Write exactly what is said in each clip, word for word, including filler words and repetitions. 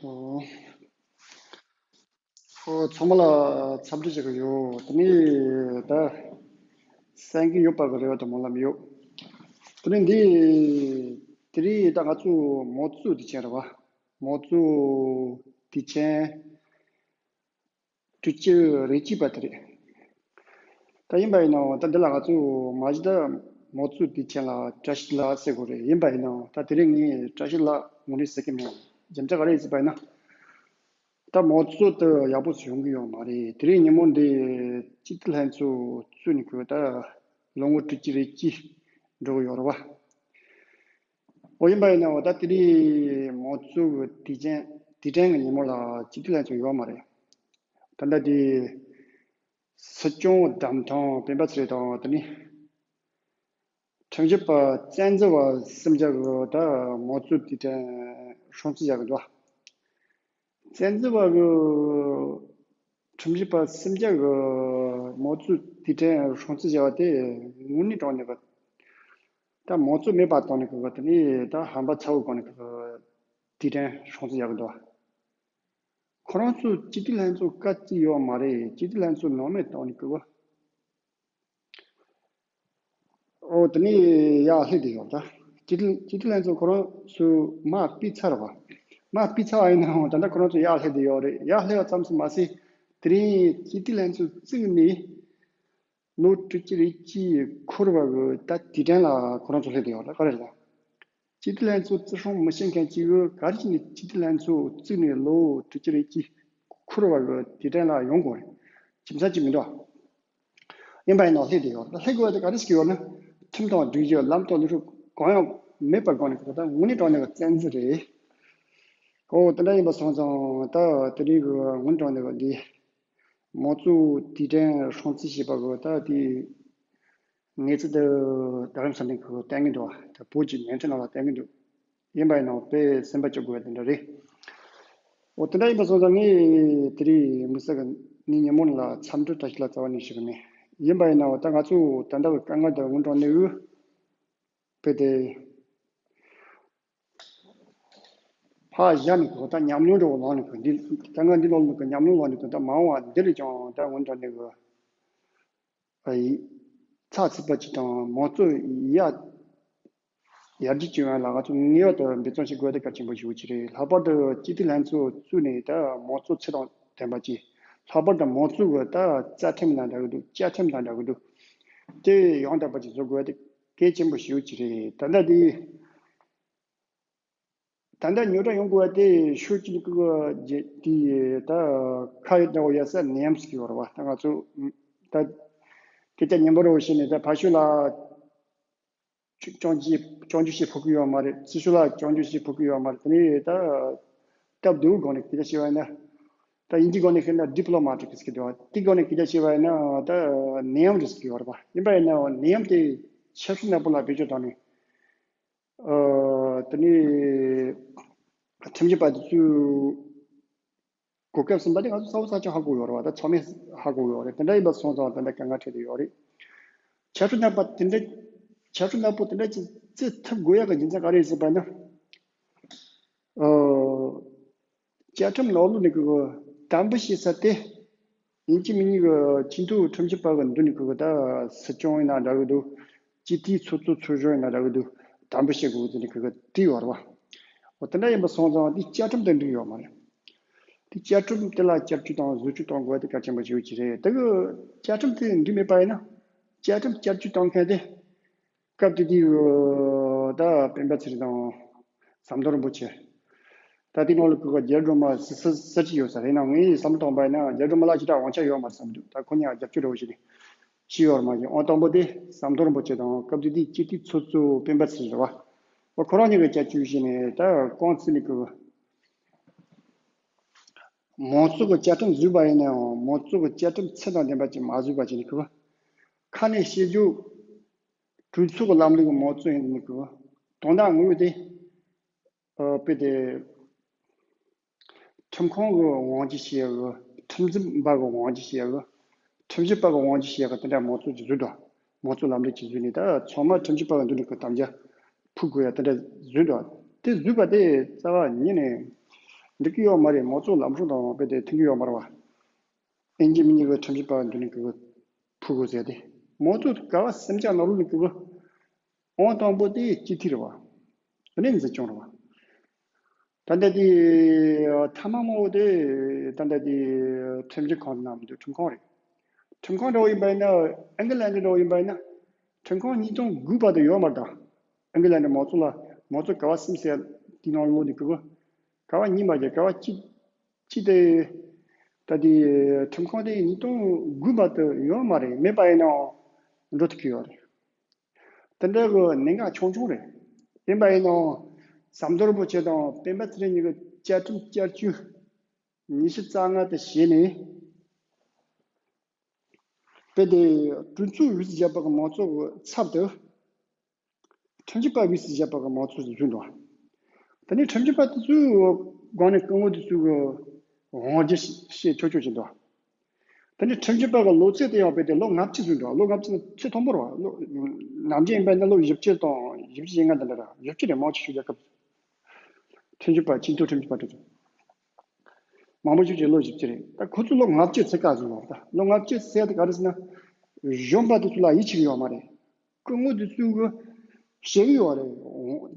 ཨོ། ཨོ། ཚང་མ་ལ་འཚམས་འདྲི་ཞུ་གི་ཡོད། དེ་ནས་ད་གསན་གྱི་ཡོད་པ་གི་རེ་བ་དང་སྨོན་ལམ་ཡོད། དེ་ནས་འདི་དེ་རིང་ད་ང་ཚོ་མའོ་ཙུའུ་དུས་ཆེན་རེད་བ། མའོ་ཙུའུ་དུས་ཆེན་དྲུག་ཅུ་རེ་གཅིག་པ་དེ་རེད། ད་ཡིན་པ་ཡིན་ནའང་ད་འདི་ལ་ང་ཚོ་མ་གཞི་ད་མའོ་ཙུའུ་དུས་ཆེན་ལ་བཀྲ་ཤིས་ལགས་ཟེར་དགོས་རེད། ཡིན་པ་ཡིན་ནའང་ད་དེ་རིང་ངས་བཀྲ་ཤིས་ལགས་ངོ་རེ་ཟེར་གི་མེད། རྒྱུ་མཚན་ག་རེ་ཡིན་ཟེར་བ་ཡིན་ན། ད་མའོ་ཙུའུ་དེ་ཡག་པོ་ཞིག་ཡོང་གི་ཡོད་མ་རེད། དེ་རིང་ཉིན་མོ་འདི་སྤྱི་འཐུས་ལྷན་ཚོགས་བཙུགས་ནས་ཁོས་ད་ལོ་ངོ་དྲུག་ཅུ་རེ་གཅིག་འགྲོ་གི་ཡོད་རེད་བ། འོ། ཡིན་པ་ཡིན་ནའང་ད་དེ་རིང་མའོ་ཙུའུ་གི་དུས་ཆེན་དུས་དྲན་གྱི་ཉིན་མོ་ལ་སྤྱི་འཐུས་ལྷན་ཚོགས་ཡོད་མ་རེད། ད་ལྟ་དེ་སྲིད་སྐྱོང་བདམས་ཐོན་སྤེན་པ་ཚེ་རིང་དང་དེ་ནས་ཁྲིམས་ཞིབ་པ་བཙན་འཛུལ་བ་སུམ་བརྒྱ་གི་ད་མའོ་ཙུའུ་དུས་དྲན་སྲུང་བརྩི་བྱ་གི་འདུག་བཙན་འཛུལ་བ་གི་ཁྲིམས་ཞིབ་པ་སུམ་བརྒྱ་གི་མའོ་ཙུའུ་དུས་དྲན་སྲུང་བརྩི་བྱ་བ་དེ་དངོས་གནས་དྲང་གནས་གི་ད་མའོ་ཙུའུ་མེད་པ་བཏང་ནས་གི་དེ་ནས་ད་ཧམ་པ་ཚ་བོ་སྒང་ནས་གི་དུས་དྲན་སྲུང་བརྩི་བྱ་གི་འདུག་ཁོ་རང་ཚོ་སྤྱི་འཐུས་ལྷན་ཚོགས་བཀའ་བརྩི་ཡོད་མ་རེད། སྤྱི་འཐུས་ལྷན་ཚོགས་ནང་མེད་བཏང་ནས་གི། ཨོ། དེ་ནས་ཡར་སླེབས་བསྡད་ཡོད་ད། སྤྱི་འཐུས་སྤྱི་འཐུས་ལྷན་ཚོགས་ཁོ་རང་ཚོས་མར་ཕུད་ཚར་བ། མར་ཕུད་ཚར་བ་ཡིན་ནའང་ད་ལྟ་ཁོ་རང་ཚོ་ཡར་སླེབས་བསྡད་ཡོད་རེད། ཡར་སླེབས་པ་ཙམ་ཞིག་མ་ཟད། དེ་རིང་སྤྱི་འཐུས་ལྷན་ཚོགས་བཙུགས་ནས་ལོ་དྲུག་ཅུ་རེ་གཅིག་འཁོར་བ་གི་ད་དུས་དྲན་ལ་ཁོ་རང་ཚོ་སླེབས་བསྡད་ཡོད་རེད། ག་རེ་རེད་ད། སྤྱི་འཐུས་ལྷན་ཚོགས་བརྩི་སྲུང་མི་བྱེད་མཁན་གཅིག་གིས་ག་རེ་བྱས་ནས་སྤྱི་འཐུས་ལྷན་ཚོགས་བཙུགས་ནས་ལོ་དྲུག་ཅུ་རེ་གཅིག་འཁོར་བ་གི་དུས་དྲན་ལ་ཡོང་དགོས་རེད། ཁྱིམ་ཚང་གཅིག་མི་འདུག་ཡིན་པ་ཡིན་ནའང་སླེབས་བསྡད་ཡོད། ད་སླེབས་དགོས་པ་དེ་ག་རེ་ཞིག་ཡོད་ན། ཁྲིམས་དང་སྒྲིག་གཞི་ལམ་སྟོན་ལུགས་སྲོལ་གང་ཡང་མེད་པའི་སྒང་ནས་ད་དངོས་གནས་དྲང་གནས་ཀྱི་བཙན་འཛུལ་རེད། ཨོ། དེ་འདྲ་ཡིན་པ་སོང་ཙང་ད་དེ་རིང་གི་དངོས་གནས་དྲང་གནས་ཀྱི་འདི་མའོ་ཙུའུ་དུས་དྲན་སྲུང་བརྩི་བྱེད་པ་གི་ད་དེ་གནས་ཚུལ་དེ་རྡ་རམ་ས་ལ་ནས་ཁོ་བསྟན་གྱི་འདུག་ད་བོད་ཀྱི་བརྙན་འཕྲིན་ནང་ལ་བསྟན་གྱི་འདུག་ཡིན་པ་ཡིན་ནའང་དཔེ་སེམས་པ་སྐྱོ་དགོས་པ་དེ་འདྲ་རེད། འོ། དེ་འདྲ་ཡིན་པ་སོང་ཙང་ངས་དེ་རིང་དམིགས་བསལ་གྱི་ངའི་ཉིན་མོ་ལ་འཚམས་འདྲི་བཀྲ་ཤིས་ལགས་རྩ་བ་ནས་ཞུ་གི་མེད། ཡིན་པ་ཡིན་ནའང་ད་ང་ཚོ་ད་ལྟ་གི་དཀའ་ངལ་དེ་དངོས་དྲང་གནས་གི་དཔེ་དེ་ཕར་བཞག་ནས་གོ་ད་ཉམས་མྱོང་འདྲ་བོ་ལངས་ནས་གོ་འདི་དཀའ་ངལ་འདི་ལོག་ནས་གོ་ཉམས་མྱོང་ལངས་ནས་གོ་ད་མ་འོངས་པ་འདི་ལས་ཀྱང་ད་དངོས་དྲང་གནས་གི་ཨ་ཡི། ཚགས་ཚུད་པ་ཅིག་དང་མང་གཙོ་ཡར་ཡར་རྒྱས་བྱུང་བ་ལ་ང་ཚོ་ངེས་པར་དུ་འབད་བརྩོན་བྱེད་དགོས་དེ་གལ་ཆེན་པོ་ཞིག་ཅིག་རེད། ལྷག་པར་དུ་སྤྱི་འཐུས་ལྷན་ཚོགས་བཙུགས་ནས་ད་མང་གཙོ་ཚད་དང་ལྡན་པ་ཅིག་ལྷག་པར་དུ་མང་གཙོ་གི་ད་རྩ་ཁྲིམས་དང་འདྲ་གི་འདུག་བཅའ་ཁྲིམས་དང་འདྲ་གི་འདུག་དེ་ཡང་དག་པ་ཅིག་བཟོ་དགོས་དེ་གལ་ཆེན་པོ་ཞིག་ཅིག་རེད། ད་ལྟ་དེ། ད་ལྟ་ཉོ་སྒྲ་ཡོང་དགོས་པ་དེ་ཤོད་ཀྱི་འདུག་གི་དེ་ད་ཁ་ཡོད་ད་འོ་ཡ་ས་ནེམ་སི་ཡོད་རེད་བ། ད་ང་ཚོ་ད་སྐད་ཆ་སྙན་པོ་རེ་བཤད་ནས་ད་ཕ་ཤུལ་ལ་སྐྱོན་བརྗོད་སྐྱོན་བརྗོད་བྱེད་ཕོད་ཀྱི་ཡོད་མ་རེད། སྲིད་ཕྱོགས་ལ་སྐྱོན་བརྗོད་བྱེད་ཕོད་ཀྱི་ཡོད་མ་རེད། དེ་ནས་ད་སྟབས་བདེ་བོའི་སྒང་ནས་སྐད་ཆ་བཤད་པ་ཡིན་ན། ད་དབྱིན་ཇིའི་སྒང་ནས་བཤད་ན་ཌི་པི་ལོ་མ་ཊིག་ཟེར་གྱི་འདུག་བ། དེའི་སྒང་ནས་སྐད་ཆ་བཤད་པ་ཡིན་ན་ད་ནེམ་རེད་ཟེར་གྱི་ཡོད་རེད་བ། ཡིན་པ་ཡིན་ནའང་ནེམ་དེ་ཆབ་སྲིད་ནག་པོ་ལ་བེད་སྤྱོད་བཏང་ནས། ཨ། དེ་ནས་ཁྲིམས་ཞིབ་པ་དེ་ཚོས་གོ་སྐབས་ཟིན་པ་དེ་ང་ཚོ་ཚ་བོ་ཚ་ཆུང་ཧ་གོ་ཡོད་རེད་བ། ད་ཚང་མས་ཧ་གོ་ཡོད་རེད། དེ་འདྲ་ཡིན་པ་སོང་ཙང་དེ་འདྲ་དཀའ་ངལ་འཕྲད་དེ་ཡོད་རེད། ཆབ་སྲིད་ནག་པ་དེ་འདྲ། ཆབ་སྲིད་ནག་པོ་དེ་འདྲ་ཅིག་བརྩི་ཐུབ་དགོས་ཡག་གི་རྒྱུ་མཚན་ག་རེ་ཡིན་ཟེར་བ་ན། ཨ། བཅའ་ཁྲིམས་ནང་ལོགས་ནས་གི་དམ་འབུལ་བྱེད་ས་དེ། ཡིན་གཅིག་མིན་གཉིས་ཀྱི་སྤྱི་འཐུས་ཁྲིམས་ཞིབ་པ་གི་མདུན་ནས་གི་ད་སྲིད་སྐྱོང་ཡིན་ན་འདྲ་གི་འདུག་སྤྱི་འཐུས་ཚོགས་གཙོ་ཚོགས་གཞོན་ཡིན་ན་འདྲ་གི་འདུག་དམ་འབུལ་བྱེད་དགོས་ཟེར་ནས་གི་བྲིས་ཡོད་རེད་བ། འོ། དེ་འདྲ་ཡིན་པ་སོང་ཙང་འདི་བཅའ་ཁྲིམས་དང་འགྲིག་ཡོད་མ་རེད། དེ་བཅའ་ཁྲིམས་དེ་ལ་བསྐྱར་བཅོས་དང་བཟོ་བཅོས་གཏོང་དགོས་དེ་གལ་ཆེན་པོ་ཞིག་ཅིག་རེད། དེ་གི་བཅའ་ཁྲིམས་དེ་འགྲིག་མེད་པ་ཡིན་ན། བཅའ་ཁྲིམས་བསྐྱར་བཅོས་གཏོང་མཁན་དེ། སྐབས་དེ་དུས་ད་སྤེན་པ་ཚེ་རིང་དང་ཟམ་གདོང་རིན་པོ་ཆེ། ད་དེ་ནང་ལ་ཁོ་ག་རྒྱ་སྒྲོལ་མ་ཟེར་ཟེར་ཟེར་གྱི་ཡོད་ས་རེད། ན་ངས་བསམ་བློ་བཏང་པ་ཡིན་ན་རྒྱ་སྒྲོལ་མ་ལ་ཅི་འདྲ་དབང་ཆ་ཡོད་མ་རེད་བསམ་འདུག་ད་ཁོ་གཉིས་རྒྱབ་སྐྱོར་རེ་བ་བྱས་ནས་ཤི་ཡོད་རེད་མ་གཞི། ཨང་དང་པོ་དེ་ཟམ་གདོང་རིན་པོ་ཆེ་དང་སྐབས་དེ་དུས་སྤྱི་འཐུས་ཚོགས་གཙོ་སྤེན་པ་ཚེ་རིང་རེད་བ། ཁོ་རང་གཉིས་ཀྱིས་རྒྱབ་སྐྱོར་བྱས་ནས་ད་རྐང་བཙུགས་ནས་ཁོ་མང་གཙོ་གི་བཅའ་ཁྲིམས་བཟོས་པ་ཡིན་ནའང་མང་གཙོ་གི་བཅའ་ཁྲིམས་ཚད་དང་ལྡན་པ་ཅིག་མ་བཟོས་པ་བྱས་ནས་ཁོ་ཁ་ནས་བཤད་རྒྱུ། གྲོས་ཚོགས་ཀྱི་ལམ་ལུགས་མང་གཙོ་ཡིན་ནི་གི་དོན་དག་དངོས་དེ། ཨ། དཔེ་དེ། ཁྲིམས་ཁང་གི་དབང་ཆ་བཤད་གི། ཁྲིམས་འཛིན་པ་གི་དབང་ཆ་བཤད་གི། ཁྲིམས་ཞིབ་པ་གི་དབང་ཆ་བཤད་གི་དེ་འདྲ་མང་གཙོ་ཅིག་བཟོས་འདུག་མང་གཙོ་ལམ་ལུགས་ཅིག་བཟོས་ནས་ད་ཚང་མ་ཁྲིམས་ཞིབ་པ་གི་མདུན་ནས་གི་དམ་བཅའ་ཕུལ་དགོས་ཡ་དེ་འདྲ་བཟོས་འདུག་དེ་བཟོས་པ་དེ་རྩ་བ་ཉིད་ནས། འགྲིག་གི་ཡོད་མ་རེད། མང་གཙོ་ལམ་སྲོལ་དང་དཔེ་དེ་མཐུན་གྱི་ཡོད་མ་རེད་བ། ཨིན་ཇི་མི་གཉིས་ཀྱི་ཁྲིམས་ཞིབ་པ་འདི་ནི་གི་ཕུ་གུ་ཟེར་ཏེ། མང་གཙོ་ག་བ་སེམས་ཅན་ནང་ལོགས་ནི་གི་ཨང་དང་པོ་དེ་སྤྱི་འཐུས་རེད་བ། དེ་ནས་འཛིན་སྐྱོང་རེད་བ། ད་ལྟ་དེ་ཐ་མ་མང་བོ་དེ་ད་ལྟ་དེ་ཁྲིམས་ཞིབ་ཁང་ནང་མི་འདུག་ཁྲིམས་ཁང་རེད། ཁྲིམས་ཁང་འདྲ་བོ་ཡིན་པ་ཡིན་ན། ཨིང་ལན་འདྲ་བོ་ཡིན་པ་ཡིན་ན། ཁྲིམས་ཁང་ཉིས་སྟོང་དགུ་བར་དུ་ཡོད་མ་རེད་ད། ཨིང་ལན་མང་གཙོ་ལ་མང་གཙོ་ག་བ་སེམས་ཟེར་དེ་ནང་ལོགས་ནི་གི་ག་བ་གཉིས་མ་རེད། ག་བ་གཅིག་གཅིག་དེ། ད་དེ་ཁྲིམས་ཁང་དེ་ཉིས་སྟོང་དགུ་བར་དུ་ཡོད་མ་རེད། མེད་པ་ཡིན་ནའང་འགྲོ་ཐུབ་ཀྱི་ཡོད་རེད། དེ་འདྲ་གི་གནད་འགག་ཆུང་ཆུང་རེད། ཡིན་པ་ཡིན་ནའང་ཟམ་གདོང་རིན་པོ་ཆེ་དང་སྤེན་པ་ཚེ་རིང་གཉིས་ཀྱི་བཅའ་ཁྲིམས་བསྐྱར་བཅོས་ཉི་ཤུ་རྩ་ལྔ་དེ་བྱས་ནས། དཔེ་དེ་གྲོས་ཚོགས་འོས་བསྡུ་བྱས་པ་གི་མང་གཙོ་གི་ཚབ་ཏུ། ཁྲིམས་ཞིབ་པ་འོས་བསྡུ་བྱས་པ་གི་མང་གཙོ་ཞིག་བཟོས་འདུག་དེ་ནས་ཁྲིམས་ཞིབ་པ་དེ་ཚོའི་སྒང་ནས་སྐུ་ངོ་དེ་ཚོའི་གི་དབང་སྒྱུར་བྱེད་ཆོག་ཆོག་བྱས་འདུག་དེ་ནས་ཁྲིམས་ཞིབ་པ་གི་ལོ་ཚད་དེ་ཡང་དཔེ་དེ་ལོ་ལྔ་བཅུ་བཟོས་འདུག་ལོ་ལྔ་བཅུ་ནི་ཚད་མཐོན་པོ་རེད་བ། ལོ་ནམ་རྒྱུན་ཡིན་པ་ཡིན་ན་ལོ་བཞི་བཅུ་དང་བཞི་བཅུ་ཞེ་ལྔ་དེ་འདྲ་རེད། བཞི་བཅུ་རེད། མང་ཆེ་ཤོས་རྒྱལ་ཁབ་ཁྲིམས་ཞིབ་པ། སྤྱི་འཐུས་ཁྲིམས་ཞིབ་པ་དེ་ཚོ་མང་པོ་ཞིག་གིས་ལོ་བཞི་བཅུ་རེད། ད་ཁོ་ཚོ་ལོ་ལྔ་བཅུ་ཚད་ཀ་བཟོས་འདུག་ད་ལོ་ལྔ་བཅུ་ཚད་དེ་ག་རེ་ཟེར་ན། གཞོན་པ་དེ་ཚོ་ལ་ཡིད་ཆེས་ཀྱི་ཡོད་མ་རེད། སྐུ་ངོ་དེ་ཚོས་གི་བཤད་གི་ཡོད་རེད།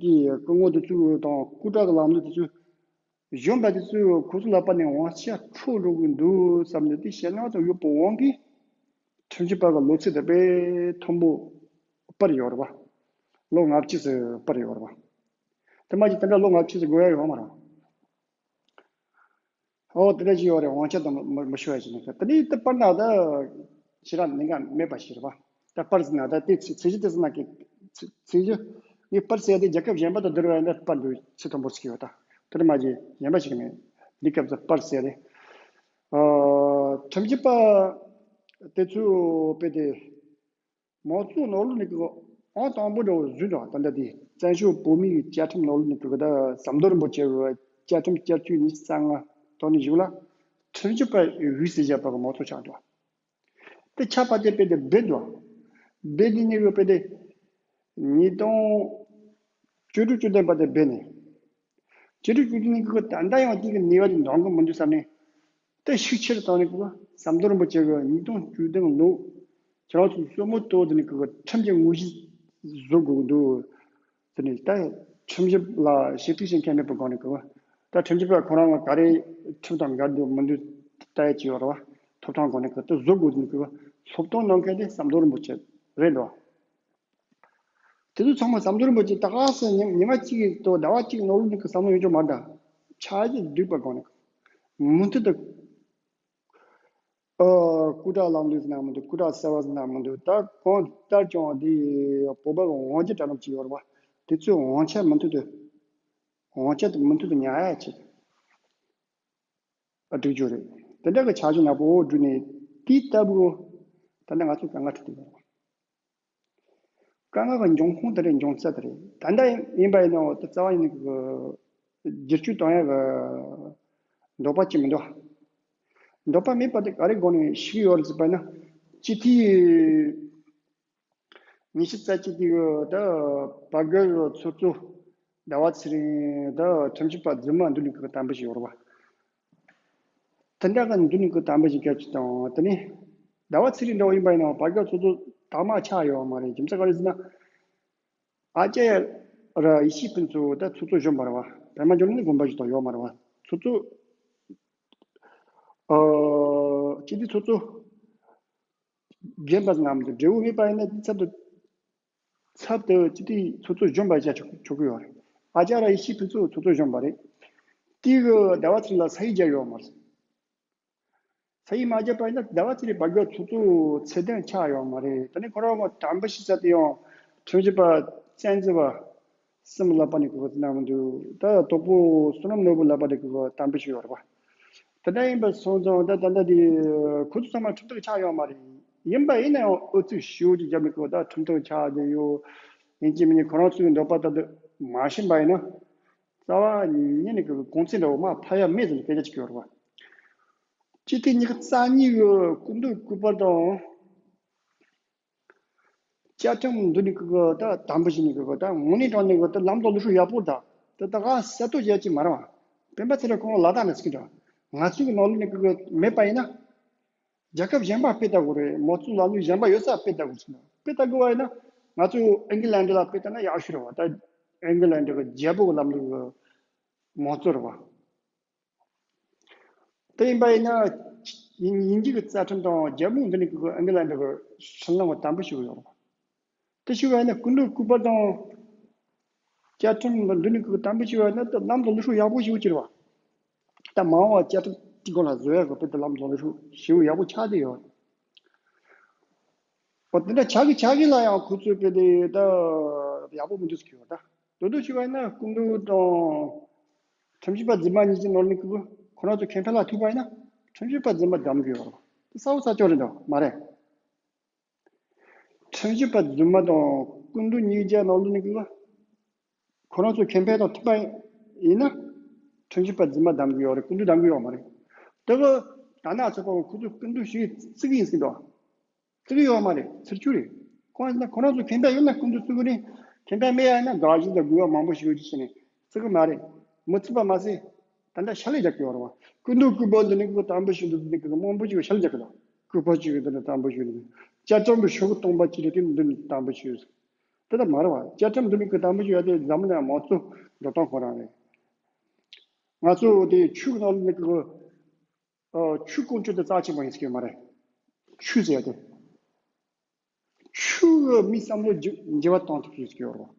དེ་སྐུ་ངོ་དེ་ཚོ་དང་སྐུ་དྲག་གི་ལམ་ལུགས་དེ་ཚོ་གཞོན་པ་དེ་ཚོས་ཁོ་ཚོ་ལག་པ་ནས་དབང་ཆ་འཕྲོག་འགྲོ་གི་འདུག་བསམ་ནས། དེ་ཞེད་སྣང་དང་གཡོ་བའི་དབང་གིས་ཁྲིམས་ཞིབ་པ་གི་ལོ་ཚད་དེ་དཔེ་མཐོན་པོ་སྤར་ཡོད་རེད་བ། ལོ་ལྔ་བཅུ་ཙམ་སྤར་ཡོད་རེད་བ། དེ་མ་གཞི་དེ་འདྲ་ལོ་ལྔ་བཅུ་ཙམ་དགོས་ཡ་ཡོད་མ་རེད། ཨོ་དེ་འདྲ་ཞིག་ཡོད་རེད། དབང་ཆ་དང་མི་མི་ཤོར་ཡ་ཞིག་ནི། དེ་ནས་དེ་སྤར་ན་ད་ཞེ་དྲག་གནད་འགག་མེད་པ་ཞིག་རེད་པ། ད་སྤར་ཟིན་ན་ད་དེ་ཚིག་ཚིག་གཞི་དེ་ཟིན་ན་གི་ཚིག་ཚིག་གཞི་ངས་སྤར་ཟེར་ཡ་དེ་རྒྱལ་ཁབ་གཞན་པ་དང་བསྡུར་བ་ཡིན་ན་སྤར་འདུག་ཚིག་མཐོན་པོ་ཞིག་ཡོད་ད། དེ་འདྲ་མ་གཞི་གཞན་པ་ཞིག་མེད། འདི་སྐབས་སུ་སྤར་ཟེར་རེད། ཨ་ཁྲིམས་ཞིབ་པ་དེ་ཚོས་དཔེ་དེ། མང་གཙོ་ནང་ལོགས་ནས་ཀྱི་ཨང་དང་པོ་འདྲ་བོ་བཟོས་འདུག་ད་ལྟ་དེ་བཙན་བྱོལ་བོད་མིའི་བཅའ་ཁྲིམས་ནང་ལོགས་ནས་ཀྱི་ད་ཟམ་གདོང་རིན་པོ་ཆེ་གི་བཅའ་ཁྲིམས་བསྐྱར་བཅོས་ཉི་ཤུ་རྩ་ལྔ་ཐོག་ནས་གཞུག་ལ་ཁྲིམས་ཞིབ་པ་འོས་བསྡུ་བྱས་པ་གི་མང་གཙོ་ཆགས་འདུག་དེ་ཆགས་པ་དེ་དཔེ་དེ་འབད་འདུག་འབད་དེ་ནས་ཀྱི་དཔེ་དེ་ཉིས་སྟོང་བཅུ་དྲུག་བཅུ་བདུན་བར་དུ་འབད་ནས། བཅུ་དྲུག་བཅུ་བདུན་གི་ད་ལྟ་ཡང་དེ་གི་ནུས་པ་དེ་འདང་གི་མི་འདུག་བསམ་ནས། དེ་ཤུགས་ཆེར་བཏང་ནས་ཀྱི་ཟམ་གདོང་རིན་པོ་ཆེ་གི་ཉིས་སྟོང་བཅུ་བདུན་ལོ་ཁྱེད་རང་ཚོ་སྲུ་མོ་ཏོ་དེ་ནས་ཀྱི་ཁྲིམས་ཀྱི་དངོས་གཞི་བཟོ་དགོས་ཀྱི་འདུག་དེ་ནས་ད་ཁྲིམས་ཞིབ་ལ་ཞིབ་འཇུག་བྱེད་མཁན་མེད་པའི་སྒང་ནས་ཀྱི་ད་ཁྲིམས་ཞིབ་པ་ཁོ་རང་ལ་ག་རེ་ཁྲིམས་དང་འགལ་འདུག་མི་འདུག་ལྟ་ཡ་ཅིག་ཡོད་རེད་བ། ཐོབ་ཐང་སྒང་ནས་ཀྱི་དེ་བཟོ་དགོས་དེ་ནས་ཀྱི་སློབ་སྟོན་གནང་མཁན་དེ་ཟམ་གདོང་རིན་པོ་ཆེ་རེད་འདུག་དེ་ཚོ་ཚང་མ་ཟམ་གདོང་རིན་པོ་ཆེ་ད་ག་སེ་ཉི་ཉི་མ་གཅིག་གི་ཐོག་ཟླ་བ་གཅིག་ནང་ལོགས་ནས་ཀྱི་བསམ་བློ་ཡོད་ཅོག་མ་འདྲ། འཆར་གཞི་འདུག་པ་སྒང་ནས་མུ་མཐུད་དུ། ཨ་སྐུ་དྲག་ལམ་ལུགས་ཟེར་ན་མི་འདུག་སྐུ་དྲག་གསར་བ་ཟེར་ན་མི་འདུག་ད་གང་ལྟར་ཀྱང་འདི་བོད་པ་གི་དབང་སྒྱུར་གྲལ་རིམ་ཅིག་ཡོད་རེད་བ། དེ་ཚོའི་དབང་ཆ་མུ་མཐུད་དུ། དབང་ཆ་དེ་མུ་མཐུད་དུ་ཉར་ཡ་ཆེད། ཨ་སྒྲིག་རྒྱུ་རེད། དེ་འདྲ་གི་འཆར་གཞི་ནག་པོ་བསྒྲིགས་ནས་དེའི་ལྟ་བུ་ད་ལྟ་ང་ཚོ་དཀའ་ངལ་འཕྲད་དེ་ཡོད་རེད། དཀའ་ངལ་གྱི་འབྱུང་ཁུངས་དེ་རེད། འབྱུང་རྩ་དེ་རེད། ད་ལྟ་ཡིན་པ་ཡིན་ནའང་དེ་རྩ་བ་ཉིད་ནས་ཀྱི་བསྒྱུར་བཅོས་གཏོང་ཡ་གི་འདོད་པ་ཅིག་མི་འདུག་འདོད་པ་མེད་པ་དེ་ག་རེ་སྒང་ནས་ཤེས་ཀྱི་ཡོད་རེད་ཟེར་བ་ཡིན་ན། སྤྱི་འཐུས་ཉི་ཤུ་རྩ་གཅིག་དེ་གི་ད་བར་བརྒལ་གྱི་ཚོགས་གཙོ་ཟླ་བ་ཚེ་རིང་ད་ཁྲིམས་ཞིབ་པ་རྫུན་མ་འདུག་ནས་ཀྱི་དམ་པོ་ཞིག་ཡོད་རེད་བ། དེ་འདྲ་གི་འདུག་ནས་ཀྱི་དམ་པོ་ཞིག་སྐད་ཆ་དང་། དེ་ནས་ཟླ་བ་ཚེ་རིང་འདྲ་བོ་ཡིན་པ་ཡིན་ན་བར་བརྒལ་ཚོགས་གཙོ་དག་མ་ཆགས་ཡོད་མ་རེད། རྒྱུ་མཚན་ག་རེ་ཟེར་ན། ཨ་ཅེ་ར་ཡེ་ཤེས་ཕུན་ཚོགས་ད་ཚོགས་གཙོ་གཞོན་པ་རེད་བ། པད་མ་འབྱུང་གནས་ནི་དགོན་པ་ཞིག་དང་ཡོད་མ་རེད་བ། ཚོགས་གཙོ་ཨ་སྤྱི་འཐུས་ཚོགས་གཙོ་རྒན་པ་ཟེར་ན་མི་འདུག་འབྲས་བུ་མེད་པ་ཡིན་ན་དེ་ཚབ་ཏུ་ཚབ་ཏུ་སྤྱི་འཐུས་ཚོགས་གཙོ་གཞོན་པ་བྱ་ཆོག་ཆོག་གི་ཡོད་རེད། ཨ་ཅེ་ར་ཡེ་ཤེས་ཕུན་ཚོགས་ཚོགས་གཙོ་གཞོན་པ་རེད། དེ་གི་ཟླ་བ་ཚེ་རིང་ལ་ས་ཡིག་བརྒྱབ་ཡོད་མ་རེད། ས་ཡིག་མ་བརྒྱབ་པ་ཡིན་ན་ཟླ་བ་ཚེ་རིང་བར་བརྒལ་ཚོགས་གཙོ་ཚད་ལྡན་ཆགས་ཡོད་མ་རེད། དེ་ནས་ཁོ་རང་ངོ་དམ་པོ་ཞིག་ས་དེ་ཡང་ཁྲིམས་ཞིབ་པ་བཙན་འཛུལ་བ་གསུམ་ལ་པ་ནི་ཁོ་ཚོ་ན་མི་འདུག་ད་དོག་པོ་བསོད་ནམས་ནོར་བུ་ལ་པ་ནི་ཁོ་དམ་པོ་ཞིག་ཡོད་རེད་པ། དེ་འདྲ་ཡིན་པ་སོང་ཙང་ད་ད་ལྟ་དེ་ཁོ་ཚོ་ཚང་མ་ཁྲིམས་ཐག་ཆགས་ཡོད་མ་རེད། ཡིན་པ་ཡིན་ན་ཡང་ཨུ་ཚུགས་ཞེ་པོ་ཅིག་བརྒྱབ་ནས་ཁོ་ད་ཁྲིམས་ཐག་ཆགས་བསྡད་ཡོད། ཡིན་གཅིག་མིན་གཅིག་ཁོ་རང་ཚོའི་འདོད་པ་ལྟར་དུ་མ་ཕྱིན་པ་ཡིན་ན། རྩ་བ་ཉིད་ནས་ཀྱི་གོང་ཚད་འདྲ་བོ་མར་འཕར་ཡ་མེད་ཟེར་ནས་སྐད་ཆ་ཅིག་ཡོད་རེད་བ། སྤྱི་འཐུས་ཉི་ཤུ་རྩ་གཉིས་ཀྱི་སྐུ་མདུན་སྐུ་པར་དང་། བཅའ་ཁྲིམས་འདི་ནི་ཀྱི་ད་དམ་པོ་ཞིག་ནི་ཀྱི་ད་དངོས་གནས་དྲང་གནས་ཀྱི་ད་ལམ་དང་ལུགས་སྲོལ་ཡག་པོ་ད་ད་ད་ག་གསལ་སྟོན་བྱས་ཀྱི་མ་རེད་བ། སྤེན་པ་ཚེ་རིང་ཁོང་ལ་དྭགས་ནས་ཟེར་གྱི་འདུག་ང་ཚོའི་ནང་ལོགས་ནས་གི་མེད་པ་ཡིན་ན། རྒྱལ་ཁབ་གཞན་པ་སྤེལ་ལྟ་དགོས་རེད། མང་གཙོའི་ལམ་ལུགས་གཞན་པ་ཡོད་ས་སྤེལ་ལྟ་དགོས་ཟེར་ན། སྤེལ་ལྟ་དགོས་པ་ཡིན་ན། ང་ཚོ་ཨིང་ལན་ལ་སྤེལ་ལྟ་ན་ཡག་ཤོས་རེད་བ། ད་ཨིང་ལན་གྱི་རྒྱལ་པོའི་ལམ་ལུགས་ཀྱི་མང་གཙོ་རེད་བ། དེ་ཡིན་པ་ཡིན་ན། དབྱིན་དབྱིན་ཇི་གི་རྩ་ཁྲིམས་དང་རྒྱལ་མོ་འདི་ནས་གི་ཨིང་ལན་གྱི་སྲིད་བློན་གྱི་དམ་པོ་ཞིག་ཡོད་རེད་བ། དེ་ཞུ་བ་ཡིན་ན་སྐུ་མདུན་སྐུ་པར་དང་བཅའ་ཁྲིམས་འདི་ནི་གི་དམ་པོ་ཞུ་བ་ཡིན་ན་ད་ལམ་དང་ལུགས་སྲོལ་ཡག་པོ་ཞིག་གྱུར་བ། ད་མ་འོངས་པ་བཅའ་ཁྲིམས་དེ་སྒང་ལ་བཟོ་ཡག་གི་དཔེ་ད་ལམ་དང་ལུགས་སྲོལ་ཞིག་ཡག་པོ་ཆགས་བསྡད་ཡོད། འོ་དེ་འདྲ་ཆགས་ཀྱི་ཆགས་ཀྱི་ལ་ཡང་ཁོ་ཚོས་དཔེ་དེ་ད་ཡག་པོ་མི་འདུག་ཟེར་གྱི་ཡོད་ད། དོ་དོ་ཞུ་བ་ཡིན་ན་སྐུ་མདུན་དང་ཁྲིམས་ཞིབ་པ་རྫུན་མ་གཉིས་ཀྱི་ནང་ནས་ཁོ་ཁོ་རང་ཚོ་ཁེ་ཕན་ལ་ཐུག་པ་ཡིན་ན་ཁྲིམས་ཞིབ་པ་རྫུན་མ་བདམས་དགོས་ཡོད་རེད། དེ་གསལ་པོ་གསལ་རྐྱང་རེད་འདུག་མ་རེད། ཁྲིམས་ཞིབ་པ་རྫུན་མ་དང་སྐུ་མདུན་གཉིས་ཀྱི་ནང་ལོགས་ནས་ཀྱི་ཁོ་རང་ཚོ་ཁེ་ཕན་དང་མཐུན་པ་ཡིན་ན། ཁྲིམས་ཞིབ་པ་རྫུན་མ་བདམས་གི་ཡོད་རེད། སྐུ་མདུན་བདམས་གི་ཡོད་མ་རེད། དེ་གི་ད་ནང་ཚོ་པ་ཁོ་ཚོ་སྐུ་མདུན་ཞིག་བརྩི་གི་ཡིན་ཟེར་གི་འདུག་བརྩི་གི་ཡོད་མ་རེད། ཚུར་ཆུ་རེད། ཁོང་ཚོ་ཁོ་རང་ཚོ་ཁེ་ཕན་ཡོད་ན་སྐུ་མདུན་བརྩི་གི་རེད། ཁེ་ཕན་མེད་ཡ་ཡིན་ན་དགག་བཞག་དང་དགོས་པ་མང་པོ་ཞིག་ཡོད་ཀྱི་ཟེར་ནས་བརྩི་གི་མ་རེད། མི་བརྩི་པ་མ་ཟད། ད་ལྟ་ཕྱག་ལས་རྒྱག་གི་ཡོད་རེད་བ། སྐུ་མདུན་སྐུ་པར་འདི་ནི་ཀུ་དམ་པོ་ཞིག་འདུག་འདི་ཀུ་མང་པོ་ཞིག་ཕྱག་ལས་རྒྱག་གི་འདུག་སྐུ་པར་ཅིག་འདི་ནི་དམ་པོ་ཞིག་འདུག་བཅའ་ཁྲིམས་པའི་ཤོག་གུ་སྟོང་པ་ཅིག་རེད། དེ་འདི་ནི་དམ་པོ་ཞིག་འདུག་དེ་ལྟ་མ་རེད་བ། བཅའ་ཁྲིམས་འདི་ནི་ཀུ་དམ་པོ་ཞིག་ཡོད་དེ་འཛམ་གླིང་མང་གཙོ་འགྲོ་སྟངས་ཁོ་རང་རེད། ང་ཚོ་དེ་ཆོས་ཀྱི་ནང་ནས་ཀུ་ཆོས་ཀུན་སྤྱོད་དེ་རྩ་ཆེན་པོ་ཡིན་ཟེར་གྱི་མ་རེད། ཆོས་ཟེར་ཡ་དེ། ཆོས་མིའི་བསམ་བློ་འགྱུར་འགྱུར་བ་གཏོང་ཐུབ་ཀྱི་ཡོད་རེད་བ།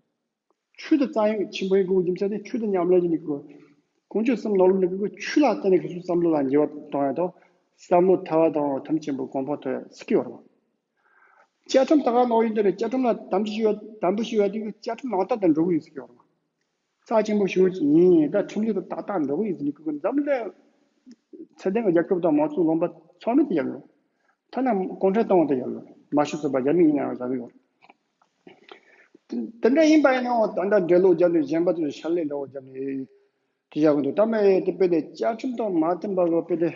ཆོས་དེ་རྩ་ཡང་ཆེན་པོ་ཡིན་དགོས་རྒྱུ་མཚན་དེ་ཆོས་དེ་ཉམས་ལེན་བྱེད་ནི་དགོས། དཀོན་མཆོག་གསུམ་ནང་ལོགས་ནས་དགོས། ཆོས་ལ་བརྟེན་ནས་ཁོ་ཚོའི་བསམ་བློ་ལ་འགྱུར་བ་གཏོང་ཡ་དང་བསམ་བློ་ཐར་བ་དང་ཐམས་ཅད་པོ་གོང་འཕེལ་ཐོབ་ཡ་ཟེར་གྱི་ཡོད་རེད་བ། བཅའ་ཁྲིམས་ད་ག་ནང་ཡིན་དེ་རེད། བཅའ་ཁྲིམས་ལ་དམ་ཆོས་ཞུ་བ་དམ་པོ་ཞུ་བ་དེ་གི་བཅའ་ཁྲིམས་ནང་ལྟར་དུ་འགྲོ་གི་ཡོད་ཟེར་གྱི་ཡོད་རེད་བ། རྩ་ཆེན་པོ་ཞིག་ཡིན། ད་ཁྲིམས་ལུགས་དང་ཏག་ཏག་འགྲོ་གི་ཡིན་ཟེར་ནས་ཁོ་འཛམ་གླིང་ཚད་ལྡན་གྱི་རྒྱལ་ཁབ་དང་མང་གཙོའི་ལུང་པ་ཚང་མས་དེ་ཡག་ཡོད། ཐ་ན་གུང་ཁྲན་ཏང་དེ་ཡག་ཡོད། མ་ཤི་ཚོད་པ་རྒྱ་མི་ཡིན་ན་ཡང་ཟ་གི་ཡོད། དེ་འདྲ་ཡིན་པ་ཡིན་ནའང་ད་ལྟ་འགྲེལ་ལོ་བརྒྱབ་ནས་གཞན་པ་ཚོས་ཕྱག་ལས་འདྲ་བོ་བརྒྱབ་ནས་དེ་ཡག་གི་འདུག་ད་མ་ཡེ་དེ་དཔེ་དེ་བཅའ་ཁྲིམས་དང་མ་མཐུན་པ་གི་དཔེ་དེ་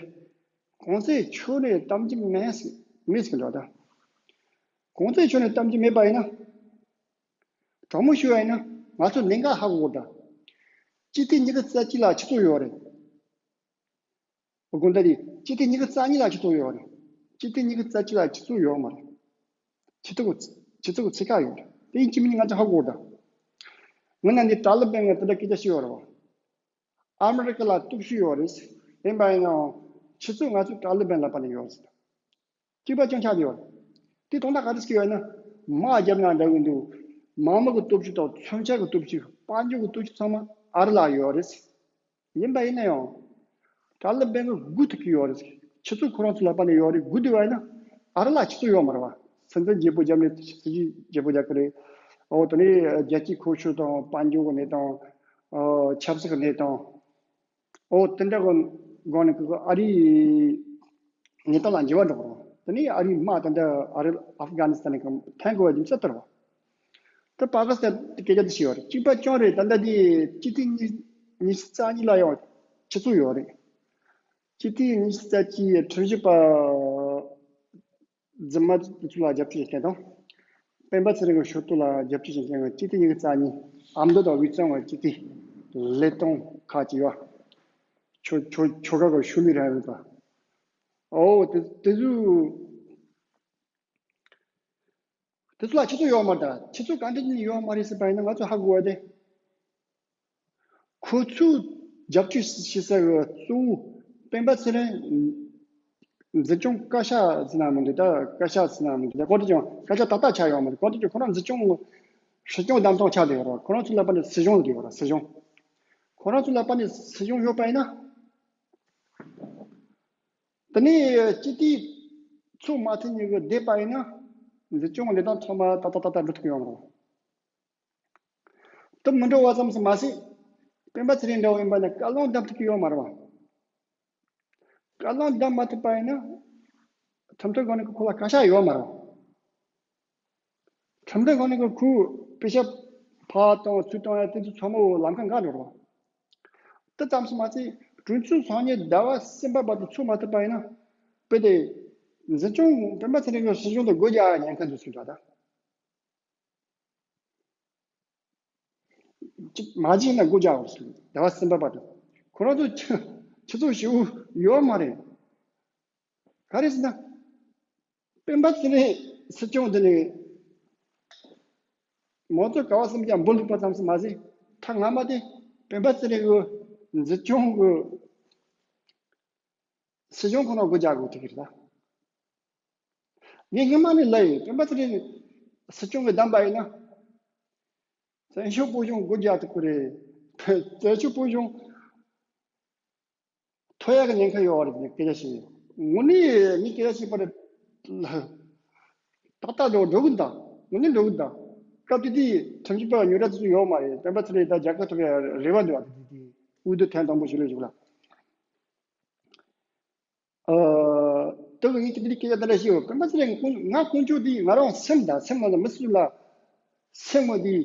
གོང་ས་མཆོག་ནས་གཏམ་རྒྱུ་མེད་མེད་ཟེར་གི་འདུག་ད་གོང་ས་མཆོག་ནས་གཏམ་རྒྱུ་མེད་པ་ཡིན་ན། དྲང་མོ་ཞུ་བ་ཡིན་ན་ང་ཚོ་གནད་འགག་ཧ་གོ་དགོས་ད། སྤྱི་ཟླ་ཉི་ཤུ་རྩ་གཅིག་ལ་ཆུ་ཚོད་ཡོད་རེད། དགོངས་དག་དེ་སྤྱི་ཟླ་ཉི་ཤུ་རྩ་གཉིས་ལ་ཆུ་ཚོད་ཡོད་རེད། སྤྱི་ཟླ་ཉི་ཤུ་རྩ་གཅིག་ལ་ཆུ་ཚོད་ཡོད་མ་རེད། ཆུ་ཚོད་ཆུ་ཚོད་ཚིག་ཁ་ཡོད་རེད། དེ་ཡིན་གཅིག་མིན་ང་ཚོ་ཧ་གོ་དགོས་ད། ངོས་ན་འདི་ཏཱ་ལི་བན་ང་དེ་འདྲ་སྐད་ཆ་ཞིག་ཡོད་རེད་བ། ཨ་མི་རི་ཀ་ལ་སྟོབས་ཤུགས་ཡོད་རེད། ཡིན་པ་ཡིན་ནའང་ཆུ་ཚོད་ང་ཚོ་ཏཱ་ལི་བན་ལ་ཕན་ནི་ཡོད་རེད། གཅིག་པ་ཅང་ཆགས་ཡོད། དེ་དོན་དག་ག་རེ་ཟེར་གྱི་ཡོད་ན། དམག་རྒྱབ་ན་འདྲ་གི་འདུག་དམག་མི་གི་སྟོབས་ཤུགས་དང་མཚོན་ཆ་གི་སྟོབས་ཤུགས་དཔལ་འབྱོར་གི་སྟོབས་ཤུགས་ཚང་མ་ཨ་རི་ལ་ཡོད་རེད། ཡིན་པ་ཡིན་ན་ཡང་། ཏཱ་ལི་བན་གི་སྒུག་ཐུབ་ཀྱི་ཡོད་རེད། ཆུ་ཚོད་ཁོ་རང་ཚོ་ལ་ཕན་ནི་ཡོད་རེད། སྒུག་བསྡད་པ་ཡིན་ན་ཨ་རི་ལ་ཆུ་ཚོད་ཡོད་མ་རེད་བ། སྲིད་འཛིན་བརྗེ་པོ་རྒྱབ་ནས་སྲིད་ཇུས་བརྗེ་པོ་རྒྱག་གི་རེད། འོ་དེ་ནས་རྒྱལ་སྤྱིའི་ཁོར་ཡུག་དང་དཔལ་འབྱོར་གི་གནས་སྟངས། ཆབ་སྲིད་གི་གནས་སྟངས། ཨོ་དེ་འདྲ་གི་སྒང་ནས་ཁོ་ཨ་རིའི་གནས་སྟངས་ལ་འགྱུར་བ་འགྲོ་གི་རེད། དེ་ནས་ཨ་རིའི་དམག་དེ་འདྲ་ཨ་རི་ཨབ་གྷ་ནི་སི་ཐན་ནས་ཐོན་དགོས་པ་རྒྱུ་མཚན་དེ་རེད་བ། ད་པ་ཀི་སི་ཐན་དེ་སྐད་ཆ་དེ་ཞིག་ཡོད་རེད། གཅིག་པ་ཅང་རེད། ད་ལྟ་དེ་སྤྱི་ཟླ་གཉིས་ཉི་ཤུ་རྩ་གཉིས་ལ་ཡང་ཆུ་ཚོད་ཡོད་རེད། སྤྱི་ཟླ་ཉི་ཤུ་རྩ་གཅིག་ཁྲིམས་ཞིབ་པ། རྫུན་མ་དེ་ཚོ་ལ་རྒྱབ་སྐྱོར་བྱེད་མཁན་དང་། སྤེན་པ་ཚེ་རིང་གི་ཤོག་ཐོག་ལ་རྒྱབ་སྐྱོར་བྱེད་མཁན་གྱི་སྤྱི་ཟླ་ཉི་ཤུ་རྩ་གཉིས་ཨ་མདོ་དང་དབུས་གཙང་བ་སྤྱི་འཐུས་ལས་སྟོང་ཁག་ཅིག་ཡོད། ཆོལ་ཆོལ་ཆོལ་ཁ་གི་ཤུལ་ལུས་རང་ཡོད་པ། ཨོ་དེ་དེ་ཚོ། དེ་ཚོ་ལ་ཆུ་ཚོད་ཡོད་མ་རེད། ད་ཆུ་ཚོད་ག་འདྲ་ཅིག་ཡོད་མ་རེད་ཟེར་བ་ཡིན་ན་ང་ཚོ་ཧ་གོ་བ་དེ། ཁོ་ཚོས་རྒྱབ་སྐྱོར་བྱེད་ས་གི་གཙོ་བོ་སྤེན་པ་ཚེ་རིང་འཛིན་སྐྱོང་བཀའ་ཤག་ཟེར་ན་མི་འདུག་ད་བཀའ་ཤག་ཟེར་ན་མི་འདུག་ད་གོ་དེ་ཀྱང་བཀའ་ཤག་ཏག་ཏག་ཆགས་ཡོད་མ་རེད། གོ་དེ་ཀྱང་ཁོ་རང་འཛིན་སྐྱོང་སྲིད་སྐྱོང་བདམས་ཐོན་ཆགས་བསྡད་ཡོད་རེད། ཁོ་རང་ཚོ་ལ་ཕན་ནི་སྲིད་གཞུང་ཡོད་རེད། སྲིད་གཞུང་། ཁོ་རང་ཚོ་ལ་ཕན་ནི་སྲིད་གཞུང་ཡོད་པ་ཡིན་ན། དེ་ནས་སྤྱི་འཐུས་ཚོ་མ་མཐུན་ཉིན་གི་བསྡད་པ་ཡིན་ན། འཛིན་སྐྱོང་ལས་དོན་ཚང་མ་ཏག་ཏག་ཏག་ཏག་འགྲོ་ཐུབ་ཀྱི་ཡོད་མ་རེད། དེ་མི་འགྲོ་བ་ཙམ་ཞིག་མ་ཟད། སྤེན་པ་ཚེ་རིང་འདྲ་བོ་ཡིན་པ་ནི་བཀའ་བློན་བདམས་ཐུབ་ཀྱི་ཡོད་མ་རེད་བ། བཀའ་བློན་བདམས་མ་ཐུབ་པ་ཡིན་ན། ཁྲིམས་མཐུན་སྒང་ནས་ཁོ་ལ་བཀའ་ཤག་ཡོད་མ་རེད་བ། ཁྲིམས་མཐུན་སྒང་ནས་ཁོས་དཔེ་ཆ་ཕབ་གཏོང་ཚུར་གཏོང་ཡ་དེ་ཚོ་ཚང་མ་ལམ་ཁ་འགག་འགྲོ་རེད་བ། དེ་ཙམ་ཞིག་མ་ཟད་གྲོས་ཚོགས་སང་ཉིན་ཟླ་བ་གསུམ་པ་བར་དུ་ཚོགས་མ་ཐུབ་པ་ཡིན་ན། དཔེ་དེ། འཛིན་སྐྱོང་སྤེན་པ་ཚེ་རིང་གི་སྲིད་གཞུང་དུ་སྒོ་རྒྱག་ཉེན་ཁ་འདུག་ཟེར་འདུག་ད། གཅིག་མ་བྱས་ན་སྒོ་རྒྱག་དགོས་ཟེར། ཟླ་བ་གསུམ་པ་བར་དུ། ཁོ་རང་ཚོ་ཆོས་ཆོས་ཚོགས་ཞུ་ཡོད་མ་རེད། ག་རེ་ཟེར་ན། སྤེན་པ་ཚེ་རིང་སྲིད་སྐྱོང་དེ་ནི་མང་གཙོ་ག་བ་བསམ་ཀྱང་འབུ་ལུག་པ་ཙམ་ཞིག་མ་ཟད། ཐ་སྔ་མ་དེ་སྤེན་པ་ཚེ་རིང་གི་འཛིན་སྐྱོང་གི་སྲིད་སྐྱོང་ཁོ་ན་སྒོ་རྒྱག་དགོས་ཐུག་གི་རེད་ད། ངས་སྔོན་མ་ནས་ལབ་ཡོད། སྤེན་པ་ཚེ་རིང་སྲིད་སྐྱོང་གི་བདམས་པ་ཡིན་ན། བཙན་བྱོལ་བོད་གཞུང་སྒོ་རྒྱག་ཐུབ་ཀྱི་རེད། བཙན་བྱོལ་བོད་གཞུང་ཐོབ་ཡག་གི་ཉེན་ཁ་ཡོད་རེད་ཟེར་ནས་སྐད་ཆ་བཤད་ཡོད། དངོས་གནས་ངས་སྐད་ཆ་བཤད་པ་རེད། ཏག་ཏག་འགྲོ་འགྲོ་གི་འདུག་དངོས་གནས་འགྲོ་གི་འདུག་སྐབས་དེ་དུས་ཁྲིམས་ཞིབ་པ་ཉོ་གྲྭ་དེ་ཚོ་ཡོད་མ་རེད། སྤེན་པ་ཚེ་རིང་ད་རྒྱལ་ཁ་ཐོབ་ཡག་རེ་བ་འདུག་བ། དེ་དུས་དེ་དབུས་སྡོད་ཐེངས་དང་པོ་ཞིག་ལ་བཞུགས་ལ། ཨ། དེ་གི་ངས་དེ་འདྲའི་སྐད་ཆ་དེ་འདྲ་བཤད་ཡོད། སྤེན་པ་ཚེ་རིང་ང་དཀོན་མཆོག་དེ་ང་རང་སེམས་དང་སེམས་ནང་ལ་མི་སུ་ལ་སེམས་མོ་དེ་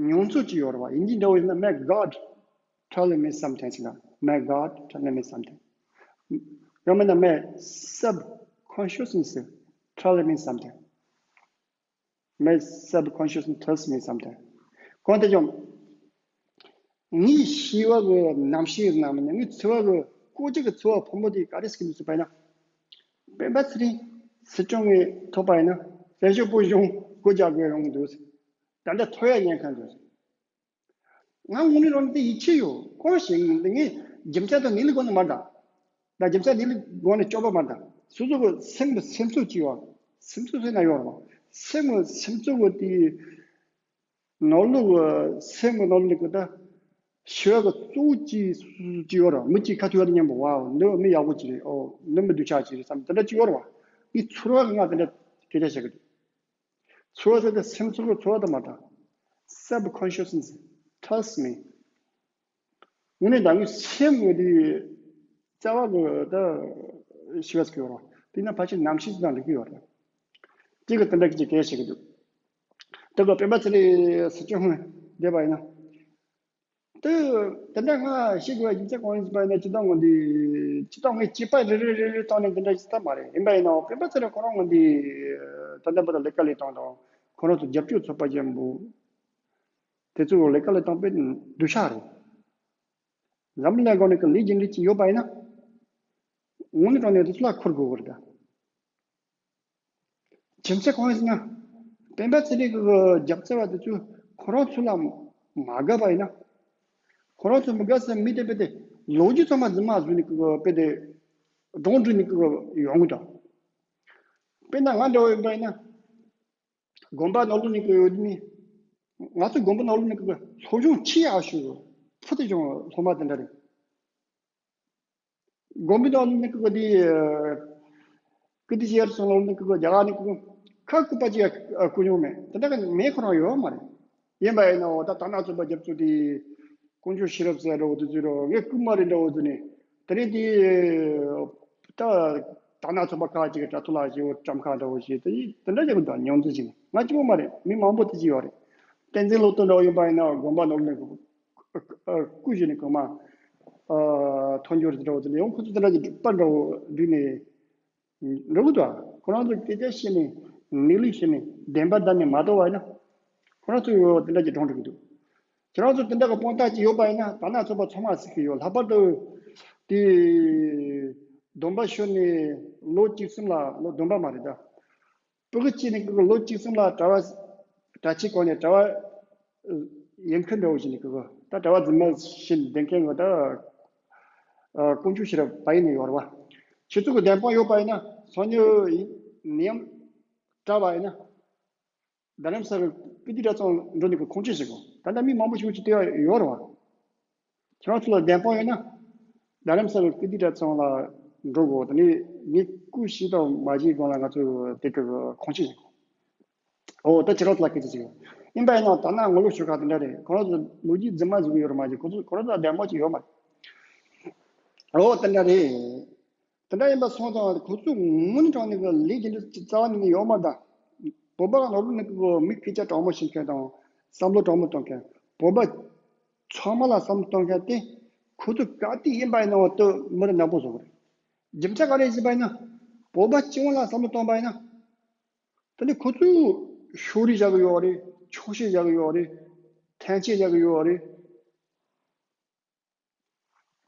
མྱོང་ཚོར་ཅིག་ཡོད་རེད་བ། དབྱིན་ཇིའི་འདྲ་བོ་ཡིན་ན། May God telling me something ཟེར་ན། May God telling me something. ཡང་མིན་ན། May subconsciousness telling me something. My subconscious tells me something. གང་ལྟར་ཀྱང་། ངའི་ཤེས་པ་གི་རྣམ་ཤེས་ནང་མིན་ན། ངའི་འཚོ་བ་གི་ཀོ་ཅི་གི་འཚོ་བ་ཕོ་མོ་དེ་ག་རེ་ཟེར་གི་འདུག་ཟེར་བ་ཡིན་ན། སྤེན་པ་ཚེ་རིང་སྲིད་སྐྱོང་གི་ཐོབ་པ་ཡིན་ན། བཙན་བྱོལ་བོད་གཞུང་སྒོ་རྒྱག་དགོས་ཡོང་གི་འདུག་ད་ལྟ་ཐོབ་ཡ་ཉེན་ཁ་འདུག་ང་དངོས་གནས་རང་དེ་ཡིད་ཆེས་ཡོད། གང་ཞིག་ངས་རྒྱུ་མཚན་དང་ནི་ལི་སྒོ་ནས་མ་འདྲ། ད་རྒྱུ་མཚན་ནི་ལི་སྒོ་ནས་སྐྱོབ་པ་མ་འདྲ། སོ་སོ་གི་སེམས་ཀྱི་སེམས་ཚོར་ཅིག་ཡོད། སེམས་ཚོར་ཟེར་ན་ཡོད་རེད་བ། སེམས་ཀྱི་སེམས་ཚོར་གི་དེ་ནོར་ལུག་གི་སེམས་ཀྱི་ནོར་ལུག་གི་ད་ཤི་བ་གི་གཙོ་བོ་ཅིག་ཅིག་ཡོད་རེད་བ། མི་གཅིག་ཁ་ཐུག་ཡ་དེ་མཉམ་པོ། ཝའོ། འདི་མི་ཡག་པོ་ཅིག་རེད། ཨོ། འདི་མི་སྡུག་ཅག་ཅིག་རེད་བསམ་དེ་འདྲ་ཅིག་ཡོད་རེད་བ། ངའི་ཚོར་བ་གི་ང་དེ་འདྲ་སྐད་ཆ་བཤད་གི་འདུག་ཚོར་བ་ཟེར་ཏེ་སེམས་ཚོར་བའི་ཚོར་བ་དང་མ་འདྲ། Subconsciousness tells me. དངོས་གནས་ད་ངའི་སེམས་ངོ་དེ་རྩ་བ་གི་ད་ཤི་བ་ཟེར་གི་ཡོད་རེད། དེ་ན་ཕལ་ཆེར་རྣམ་ཤེས་དང་འགྲིག་གི་ཡོད་རེད། གཅིག་གི་དེ་འདྲ་གི་གལ་ཆེ་གི་འདུག་དེ་ག་སྤེན་པ་ཚེ་རིང་སྲིད་སྐྱོང་བསྡད་པ་ཡིན་ན། དེ་དེ་འདྲ་ང་ཤེས་དགོས་པ་ཡིན་ཚེ་གང་ཡིན་པ་ཡིན་ན། སྤྱི་བཏང་ངོ་འདི་སྤྱི་བཏང་ངས་སྐྱེས་པ་རེ་རེ་རེ་རེ་བཏང་ནས་འདི་འདྲ་ཞིག་ཐབས་མ་རེད། ཡིན་པ་ཡིན་ནའང་སྤེན་པ་ཚེ་རིང་ཁོ་རང་ངོ་འདི་ད་ལྟ་བར་དུ་ལས་ཀ་ལས་སྟངས་དང་ཁོ་རང་ཚོ་རྒྱབ་སྐྱོར་ཚོགས་པ་ཅན་པོ་དེ་ཚོ་ལས་ཀ་ལས་སྟངས་དཔེ་སྡུག་ཤ་རེད། འཛམ་གླིང་སྒང་ནས་ཀྱི་ལས་རྒྱུ་འབྲས་ཅིག་ཡོད་པ་ཡིན་ན། དངོས་གནས་དྲང་གནས་དེ་ཚོ་ལ་འཁུར་དགོས་པ་རེད་ད། རྒྱུ་མཚན་གང་ཡིན་ཟེར་ན། སྤེན་པ་ཚེ་རིང་གི་རྒྱབ་རྩ་བ་དེ་ཚོས་ཁོ་རང་ཚོ་ལ་མ་དགའ་བ་ཡིན་ན། ཁོ་རང་ཚོ་མི་དགའ་ས་མི་དེ་དཔེ་དེ་ལོ་རྒྱུས་ཚང་མ་རྫུན་མ་བཟོས་ནས་ཀྱི་དཔེ་དེ་སྒྲུང་བསྒྲིགས་ནས་ཀྱི་ཡོང་གི་འདུག་དཔེར་ན་ང་འདྲ་བོ་ཡིན་པ་ཡིན་ན། དགོན་པ་ནང་ལོགས་ནས་ཀྱི་ཡོད་ནི། ང་ཚོ་དགོན་པ་ནང་ལོགས་ནས་ཀྱི་སློབ་སྦྱོང་ཆེ་ཡག་ཤོས་ཕུ་ཏི་ཅང་སློབ་མ་དེ་འདྲ་རེད། དགོན་པའི་ནང་ནས་ཀྱི་དེ། ཀི་ཏི་ཤེར་སོང་ལོགས་ནས་ཀྱི་རྒྱ་གར་ནས་ཀྱི་ཁ་སྐུད་པ་ཅིག་ཡ་སྐུ་མྱོང་མེད། དེ་འདྲ་གི་མེད་ཁོ་རང་ཡོད་མ་རེད། ཡིན་པ་ཡིན་ནའང་ད་དར་ནག་ཚོགས་པ་རྒྱབ་ཚོགས་དེ། དཀོན་མཆོག་ཤེས་རབ་ཟེར་འདྲ་བོ་དེ་ཚོས་རོ། ངས་རྐུན་མ་རེད་འདྲ་བོ་དེ་ནས། དེ་རིང་དེ་ད་དར་ནག་ཚོགས་པ་ཁག་ཅིག་གི་དྲ་ཐོག་ལ་བྱེད་བོ་བཀྲམ་ཁ་འདྲ་བོ་བྱེད་དེ་དེ་འདྲ་བྱེད་གི་འདུག་ཉོང་ཚོ་བྱེད་ནས་ང་གཅིག་པོ་མ་རེད། མི་མང་པོ་དེ་ཅིག་ཡོད་རེད། བསྟན་འཛིན་བློ་གཏེར་འདྲ་བོ་ཡིན་པ་ཡིན་ན་དགོན་པ་ནང་ལ་སྐུ་བཞེས་ནས་གོང་མ་སྐུ་བཞེས་ནས་གོང་མ་མཐོང་རྒྱུ་རེད་འདྲ་བོ་དེ་ནས་ཡང་ཁོ་ཚོ་དེ་འདྲ་གི་སྒྲིག་པ་འདྲ་བོ་བསྒྲིགས་ནས། འགྲོ་གི་འདུག་ཁོ་རང་ཚོ་སྐད་ཆ་བཤད་ནས་ནི་ལི་བཤད་ནས་བདེན་པ་བདའ་ནས་མ་གཏོགས་པ་ཡིན་ན། ཁོ་རང་ཚོ་ཡོད་དེ་འདྲ་གྱི་སྒྲུང་འགྲིག་གི་འདུག་ཁྱེད་རང་ཚོ་དེ་འདྲ་གི་དཔང་རྟགས་ཅིག་ཡོད་པ་ཡིན་ན་དར་ནག་ཚོགས་པ་ཚང་མ་གཟིགས་ཀྱི་ཡོད། ལྷག་པར་དུ་དེ་སྡོམ་པ་ཞུས་ནས་ལོ་གཅིག་གསུམ་ལ། ལོ་སྡོམ་པ་མ་རེད་ད། ཕྲུ་གུ་སྐྱེས་ནས་ཀྱི་ལོ་གཅིག་གསུམ་ལ་གྲྭ་བ། གྲྭ་ཆས་གོན་ནས་གྲྭ་བ་ཡིན་མཁན་འདྲ་བོ་ཞིག་ནས་ཀྱི་ད་གྲྭ་བ་རྫུན་མ་བྱས་ནས་བསྡད་མཁན་གྱི་ད། ཨ། དཀོན་མཆོག་ཤེས་རབ་པ་ཡིན་ནས་ཡོད་རེད་བ། ཁྱེད་ཚོ་གི་བདེན་དཔང་ཡོད་པ་ཡིན་ན་སང་ཉིན་ནད་ཡམས་དྲག་པ་ཡིན་ན། རྡ་རམ་ས་ལ་སྤི་ཏི་གྲྭ་ཚང་འགྲོ་ནས་ཀྱི་ཁུངས་སྐྱེལ་བྱེད་དགོས། ད་ལྟ་མི་མང་པོ་ཞིག་ཅིག་བལྟ་ཡ་ཡོད་རེད་བ། ཁྱེད་རང་ཚོ་ལ་བདེན་དཔང་ཡོད་ན། རྡ་རམ་ས་ལ་སྤི་ཏི་གྲྭ་ཚང་ལ་འགྲོ་དགོས། དེ་ནས་ངས་སྐུ་ཞིག་དང་མ་བྱས་གོང་ལ་ང་ཚོས་དེ་གི་ཁུངས་སྐྱེལ་བྱེད་དགོས། འོ། ད་ཁྱེད་རང་ཚོ་ལ་སྐད་ཆ་ཞིག་ཡོད། ཡིན་པ་ཡིན་ནའང་དར་ནག་ངོ་ལོག་ཤོག་ཁག་དེ་འདྲ་རེད། ཁོ་རང་ཚོ་ལོ་རྒྱུས་རྫུན་མ་བཟོ་གི་ཡོད་རེད་མ་གཞི་ཁོ་ཚོ་ཁོ་རང་ཚོ་ལ་བདེན་དཔང་ཅིག་ཡོད་མ་རེད། འོ། དེ་འདྲ་རེད། དེ་འདྲ་ཡིན་པ་སོང་ཙང་ཁོ་ཚོ་དངོས་གནས་དྲང་གནས་ཀྱི་ལས་ཀྱི་འདི་རྩ་བ་ཉིད་ནས་ཡོད་མ་རེད། བོད་པ་ནོར་ལུག་ནི་ཀྱི་མི་སྐད་ཆ་དྲང་མོ་བཤད་མཁན་དང་བསམ་བློ་དྲང་མོ་གཏོང་མཁན། བོད་པ་ཚང་མ་ལ་བསམ་བློ་གཏོང་མཁན་དེ་ཁོ་ཚོ་ག་དུས་ཡིན་པ་ཡིན་ནའང་དེ་མི་རེ་ནག་པོ་བཟོ་གི་རེད། རྒྱུ་མཚན་ག་རེ་ཡིན་པ་ཡིན་ན། བོད་པ་སྤྱི་དབང་ལ་བསམ་བློ་གཏོང་པ་ཡིན་ན། དེ་ནི་ཁོ་ཚོས་ཕྱོགས་རིས་བཞག་གི་ཡོད་རེད། ཆོག་ཤེས་བཞག་གི་ཡོད་རེད། ཐན་སྐྱེད་བཞག་གི་ཡོད་རེད།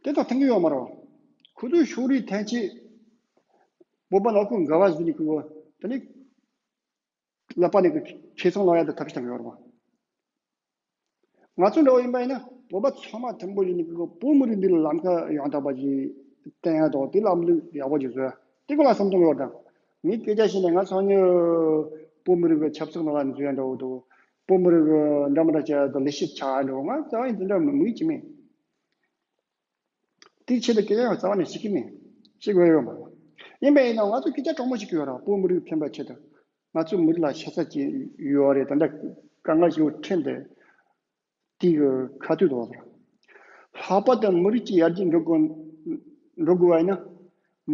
དེ་དང་མཐུན་གྱི་ཡོད་མ་རེད་བ། ཁོ་ཚོའི་ཕྱོགས་རིས་ཐམས་ཅད་བོད་པ་ནང་ཁུལ་འགལ་བ་བཟོས་ནས་ཁོ་ཚོ་དེ་ནི་ལག་པ་ནས་ཁེ་བཟང་བླང་ཡ་དང་ཐབས་ཤེས་བཏང་གི་ཡོད་རེད་བ། ང་ཚོ་འདྲ་བོ་ཡིན་པ་ཡིན་ན་བོད་པ་ཚང་མ་མཐུན་པོ་ཡིན་ནས་ཁོ་ཚོ་བོད་མི་རིགས་འདི་ལ་ལམ་ཁ་ཡང་དག་པ་ཞིག་བསྟན་ཡ་དང་དེ་ལམ་ལུགས་ཡག་པོ་ཞིག་བཟོ་ཡ་དེ་སྐོར་ལ་བསམ་བཏང་གི་ཡོད་དང་། ངས་སྐད་ཆ་བཤད་ནས་ང་སང་ཉིན་བོད་མི་རིགས་ཀྱི་ཆབ་སྲིད་ནང་ལ་འཛུལ་ཡ་འདྲ་བོ་དང་བོད་མི་རིགས་ཀྱི་འདྲ་མི་འདྲ་བྱ་ཡ་དང་ལས་བྱེད་ཆགས་ཡ་འདྲ་བོ་ང་རྩ་བ་ཡིན་དེ་འདྲ་མི་ཡིན་གྱི་མེད། དེའི་ཆེད་དུ་སྐད་ཆ་ཡང་རྩ་བ་ནས་བཤད་ཀྱི་མེད། བཤད་དགོས་ཡོད་མ་རེད། ཡིན་པ་ཡིན་ན་ང་ཚོ་སྐད་ཆ་དྲང་མོ་བཤད་ཀྱི་ཡོད་རེད་བོད་མི་རིགས་ཕན་པའི་ཆེད་དུ། ང་ཚོ་མི་རིགས་ལ་ཤ་ཚ་ཅིག་ཡོད་རེད་ད་ལྟ་དཀའ་ངལ་ཞེ་པོ་འཕྲད་འདུག་དེའི་ཁ་ཐུག་དུ་བ་ལྷག་པར་དུ་མི་རིགས་ཀྱི་ཡར་རྒྱས་འགྲོ་དགོས་འགྲོ་དགོས་བ་ཡིན་ན།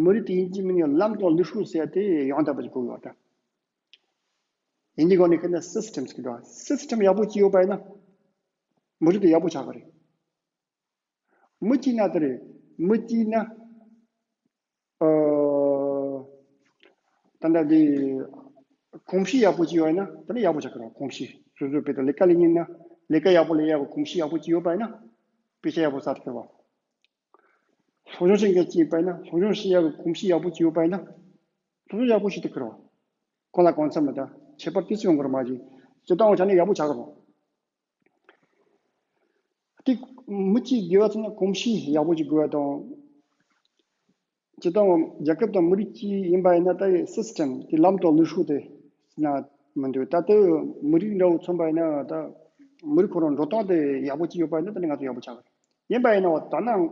མི་རིགས་དེ་ཡིན་གཅིག་མིན་གཉིས་ལམ་དང་ལུགས་སྲོལ་ཟེར་དེ་ཡང་དག་པ་ཞིག་དགོས་ཡོད་ད། ཡིན་གྱི་གོ་ནས་ཁེ་ན་སི་སི་ཊེམ་ཟེར་གི་འདུག་སི་སི་ཊེམ་ཡག་པོ་ཅིག་ཡོད་པ་ཡིན་ན། མི་རིགས་དེ་ཡག་པོ་ཆགས་ཀྱི་རེད། མི་གཅིག་ན་དེ་རེད། མི་གཅིག་ན། ཨ། ད་ལྟ་འདི། གོམས་གཤིས་ཡག་པོ་ཅིག་ཡོད་ན་དེ་ནི་ཡག་པོ་ཆགས་ཀྱི་རེད་གོམས་གཤིས་སོ་སོ་དཔེ་དེ་ལས་ཀ་ལས་ཉིན་ན་ལས་ཀ་ཡག་པོ་ལས་ཡག་གི་གོམས་གཤིས་ཡག་པོ་ཅིག་ཡོད་པ་ཡིན་ན། དཔེ་ཆ་ཡག་པོ་ཟ་ཐུབ་པ། སློབ་སྦྱོང་བྱེད་མཁན་ཅིག་ཡིན་པ་ཡིན་ན་སློབ་སྦྱོང་བྱེད་ཡག་གི་གོམས་གཤིས་ཡག་པོ་ཅིག་ཡོད་པ་ཡིན་ན། སློབ་སྦྱོང་ཡག་པོ་བྱེད་ཐུབ་ཀྱི་རེད། གང་ལ་གང་འཚམ་མི་འདྲ་ཁྱད་པར་ཏོག་ཙམ་ཡོང་གི་རེད་མ་གཞི། སྤྱིར་བཏང་བ་ཆ་ནས་ཡག་པོ་ཆགས་ཀྱི་རེད། དེ་མི་གཅིག་དགེ་བ་ཚང་ན་གོམས་གཤིས་ཡག་པོ་ཅིག་དགོས་པ་དང་། སྤྱིར་བཏང་རྒྱལ་ཁབ་དང་མི་རིགས་གཅིག་ཡིན་པ་ཡིན་ན་ད་སི་སི་ཊེམ་དེ་ལམ་དང་ལུགས་སྲོལ་དེ་ཟེར་ན་མི་འདུག་ད་ལྟ་མི་རིགས་འདྲ་བོ་མཚོན་པ་ཡིན་ན་ད་མི་རིགས་ཁོ་རང་འགྲོ་སྟངས་དེ་ཡག་པོ་ཅིག་ཡོད་པ་ཡིན་ན་ད་ནི་ང་ཚོ་ཡག་པོ་ཆགས་ཀྱི་རེད། ཡིན་པ་ཡིན་ན་བ་ད་ནང་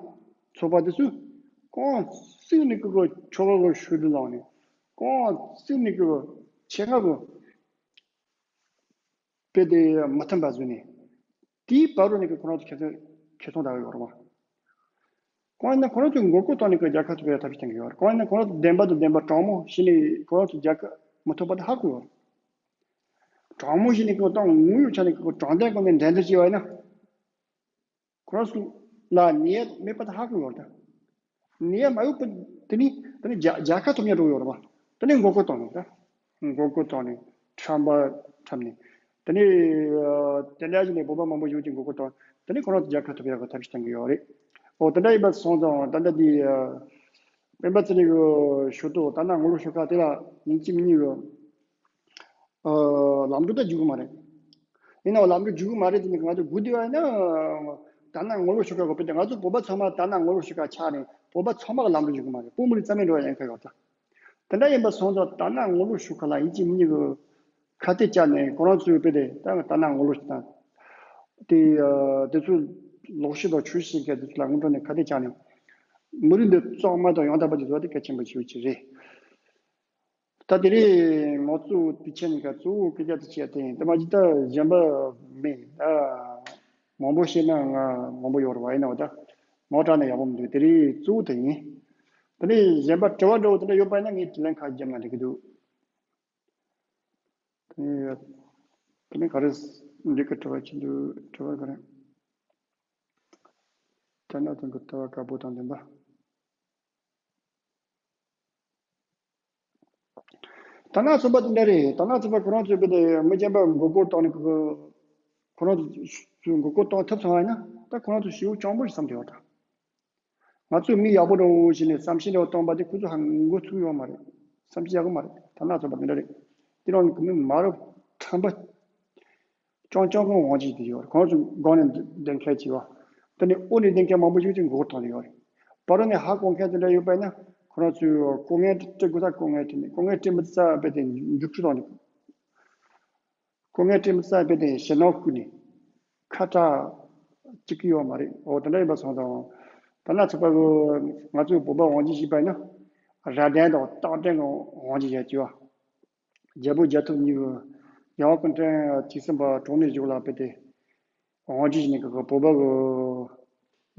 ཚོགས་པ་དེ་ཚོས་གང་ཟག་ནས་ཀི་གོ་ཆོ་ག་གི་ཤུགས་དེ་ལངས་ནས་གང་ཟག་ནས་ཀི་གོ་ཆེད་མངགས་གི་དཔེ་དེ་མི་མཐུན་པ་བཟོས་ནས། དེའི་བར་རུ་ནས་ཀྱི་ཁོ་རང་ཚོ་ཁེ་བཟང་ཁེ་བཟང་ད་ཡོད་རེད་བ། གང་ཡིན་ན་ཁོ་རང་ཚོའི་མགོ་སྐོར་བཏང་ནས་ཀྱི་རྒྱལ་ཁ་ཐོབ་པའི་ཐབས་ཤེས་བསྟན་གྱི་ཡོད་རེད། གང་ཡིན་ན་ཁོ་རང་ཚོ་བདེན་པ་དང་བདེན་པ་དྲང་མོ་བྱས་ནས་ཁོ་རང་ཚོ་རྒྱལ་ཁ་མི་ཐོབ་པ་དེ་ཧ་གོ་ཡོད་རེད། དྲང་མོ་བྱས་ནས་ཀྱི་ད་དངོས་ཡོད་ཆ་ནས་ཀྱི་དྲང་བདེན་སྒོ་ནས་འགྲན་བསྡུར་བྱས་པ་ཡིན་ན། ཁོ་རང་ཚོ་ལ་ནད་མེད་པ་དེ་ཧ་གོ་ཡོད་རེད། ནད་མ་ཡོད་པ་དེ་ནི་དེ་ནི་རྒྱལ་རྒྱལ་ཁ་ཐོབ་ཉེ་འགྲོ་ཡོད་རེད་བ། དེ་ནི་མགོ་སྐོར་བཏང་ནས་ད། མགོ་སྐོར་བཏང་ནས་ཁྲམ་པ་ཁྲམ་ནས། དེ་ནི་དེ་འདྲ་ཞིག་ནས་བོད་པ་མང་པོ་ཞིག་གིས་མགོ་སྐོར་བཏང་། དེ་ནི་ཁོ་རང་ཚོ་རྒྱལ་ཁ་ཐོབ་ཡག་གི་ཐབས་ཤེས་བཏང་གི་ཡོད་རེད། འོ་དེ་འདྲ་ཡིན་པ་སོང་ཙང་ད་ལྟ་དེ་སྤེན་པ་ཚེ་རིང་གི་ཞུ་གཏུག་ད་ནང་ངོ་ལོག་ཤོག་ཁག་དེ་ལ་ཡིན་གཅིག་མིན་གཉིས་གི་ལམ་འགྲོ་ད་རྒྱུག་གི་མ་རེད། ཡིན་ནའང་ལམ་འགྲོ་རྒྱུག་གི་མ་རེད་དེ་ནི་ང་ཚོ་སྒུག་བསྡད་པ་ཡིན་ན། ད་ནང་ངོ་ལོག་ཤོག་ཁག་གི་དཔེ་དེ་ང་ཚོ་བོད་པ་ཚང་མ་ད་ནང་ངོ་ལོག་ཤོག་ཁག་ཆགས་ནས་བོད་པ་ཚང་མ་གི་ལམ་འགྲོ་རྒྱུག་གི་མ་རེད། བོད་མི་རིགས་རྩ་མེད་འགྲོ་བ་ཡིན་ཁ་ཡོད་ད། དེ་འདྲ་ཡིན་པ་སོང་ཙང་ད་ནང་ངོ་ལོག་ཤོག་ཁག་ལ་ཡིན་གཅིག་མིན་གཉིས་གི་ཁ་གཏད་བཅག་ནས་ཁོ་རང་ཚོའི་དཔེ་དེ་ད་ད་ནང་ངོ་ལོག་ཤོག་དང་། དེ་དེ་ཚོ་ལོག་ཤེས་དང་ཆོས་ཤེས་མཁན་དེ་ཚོ་ལ་སྔོན་འགྲོ་ནས་ཁ་གཏད་བཅག་ནས། མི་རིགས་འདི་གཙང་མ་དང་ཡང་དག་པ་ཅིག་བཟོ་བ་དེ་གལ་ཆེན་པོ་ཞིག་ཅིག་རེད། ད་དེ་རིང་ང་ཚོ་དུས་ཆེན་ནི་ག་གཙོ་བོ་སྐད་ཆ་དེ་བཤད་དེ་ཡིན། དེ་མ་གཞི་ད་གཞན་པ་མེད་ད། མང་པོ་བཤད་ན་ང་མང་པོ་ཡོད་རེད་བ་ཡིན་ནའང་ད་ངོ་དྲག་ན་ཡག་པོ་མི་འདུག་དེ་རིང་གཙོ་བོ་དེ་ཡིན། དེ་ནས་གཞན་པ་དྲི་བ་འདྲ་བོ་དེ་འདྲ་ཡོད་པ་ཡིན་ན་ངས་དྲིས་ལན་ཁ་བརྒྱབ་ན་འགྲིག་གི་འདུག་དེ་ནས་དེ་ནས་ག་རེ་འགྲིག་གི་དྲི་བ་ཅི་འདུག་དྲི་བ་ག་རེ། དྲ་ནག་ཚང་གི་དྲི་བ་དཀར་པོ་དང་ལྡན་པ། དར་ནག་ཚོགས་པ་དེ་འདྲ་རེད། དར་ནག་ཚོགས་པ་ཁོ་རང་ཚོའི་དཔེ་དེ་མི་རྒན་པ་མགོ་སྐོར་བཏང་ནས་ཁོ་ཁོ་རང་ཚོ་མགོ་སྐོར་བཏང་ཐུབ་སོང་བ་ཡིན་ན་ད་ཁོ་རང་ཚོ་ཞེ་པོ་སྤྱང་པོ་ཞིག་བསམ་གྱི་ཡོད་ད། ང་ཚོས་མི་ཡག་པོ་འདྲ་བོ་བྱས་ནས་བསམ་ཤེས་འདྲ་བོ་བཏང་པ་དེ་ཁོ་ཚོ་ཧ་མགོ་ཚུགས་ཡོད་མ་རེད། བསམ་ཤེས་ཡག་པོ་མ་རེད། དར་ནག་ཚོགས་པ་དེ་འདྲ་རེད། དེ་རང་ནི་ཁོ་མི་མ་རབས་ཁྲམ་པ། ཅང་ཅང་གི་དབང་ཆ་དེ་ཡོད་རེད། ཁོང་ཚོ་སྒང་ནས་འདེམས་མཁན་བྱས་པ། དེ་ནས་དབུས་ནས་འདེམས་མཁན་མང་པོ་ཞིག་ཅིག་མགོ་སྐོར་བཏང་ཡོད་རེད། བར་ནས་ཧ་གོ་མཁན་དེ་འདྲ་ཡོད་པ་ཡིན་ན་ཁོ་རང་ཚོས་ལྐོག་རྔན་སྤྲད་དགོས་ས་ལྐོག་རྔན་སྤྲད་ནས་ལྐོག་རྔན་སྤྲད་མི་ཚར་བས་དེ་འཇུག་སྤྲོད་བཏང་ནས། ལྐོག་རྔན་སྤྲད་མི་ཚར་བས་དེ་ཞེད་སྣང་བསྐུལ་ནས་ཁ་གྲག་བཅུག་གི་ཡོད་མ་རེད། འོ་དེ་འདྲ་ཡིན་པ་སོང་ཙང་། དར་ནག་ཚོགས་པ་གི་ང་ཚོའི་བོད་པ་དབང་ཆ་ཞིག་པ་ཡིན་ན་ར་འདྲན་དང་རྟགས་འདྲན་གྱི་དབང་ཆ་བཞག་བྱས་པ། རྒྱལ་པོ་རྒྱལ་ཐབས་གཉིས་ཀྱི་ཡང་ཀུན་ཀྲེང་ཐོས་སྲིད་པ་གྲོངས་ནས་བཞུགས་ལ་དཔེ་དེ། དབང་ཆ་ཞིག་ནས་ཀྱི་བོད་པ་གི་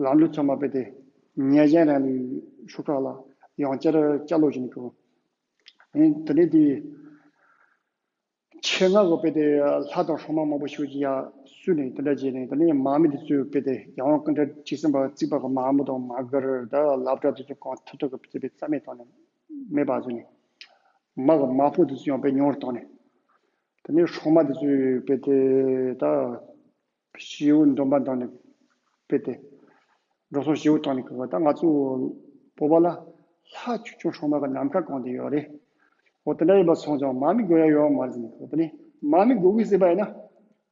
ལམ་ལུགས་ཚང་མ་དཔེ་དེ་ཉེས་ཅན་རང་ལུགས་ཤོག་ཁག་ལ་ཡང་བསྐྱར་བསྐྱར་ལོག་ཞིག་ནས་ཀྱི། དེ་ནས་དེ་ཆེད་མངགས་ཀྱི་དཔེ་དེ་ལྷ་དང་སྲུང་མ་མང་པོ་ཞིག་གིས་ཡར་བསུས་ནས་དེ་འདྲ་བྱས་ནས་དེ་ནས་དམག་མི་དེ་ཚོས་དཔེ་དེ་ཡང་ཀུན་ཀྲེང་ཐོས་སྲིད་པ་བརྩིགས་པ་གི་དམག་མི་དང་དམག་སྒར་དང་སློབ་གྲྭ་དེ་ཚོ་གང་ཐུབ་ཐུབ་ཀྱི་དཔེ་དེ་རྩ་མེད་བཏང་ནས་མེད་པ་བཟོས་ནས། མ་གི་མ་ཕོ་དེ་ཚོ་ཡང་དཔེ་ཉུང་རུ་བཏང་ནས། དེ་ནས་སྲུང་མ་དེ་ཚོས་དཔེ་དེ་ད་ཞེ་པོ་འདོན་པ་བཏང་ནས་དཔེ་དེ་ འགྲོ་སོང་ཞེ་པོ་བཏང་ནས་གི་ད་ང་ཚོ་བོད་པ་ལ་ལྷ་ཆོས་སྐྱོང་སྲུང་མ་གི་ནམ་མཁའ་གང་དེ་ཡོད་རེད། འོ་དེ་འདྲ་ཡིན་པ་སོང་ཙང་མ་མི་དགོས་ཡ་ཡོད་མ་རེད་ཟེར་ནས་གི་དེ་ནས་མ་མི་དགོས་གི་ཟེར་པ་ཡིན་ན་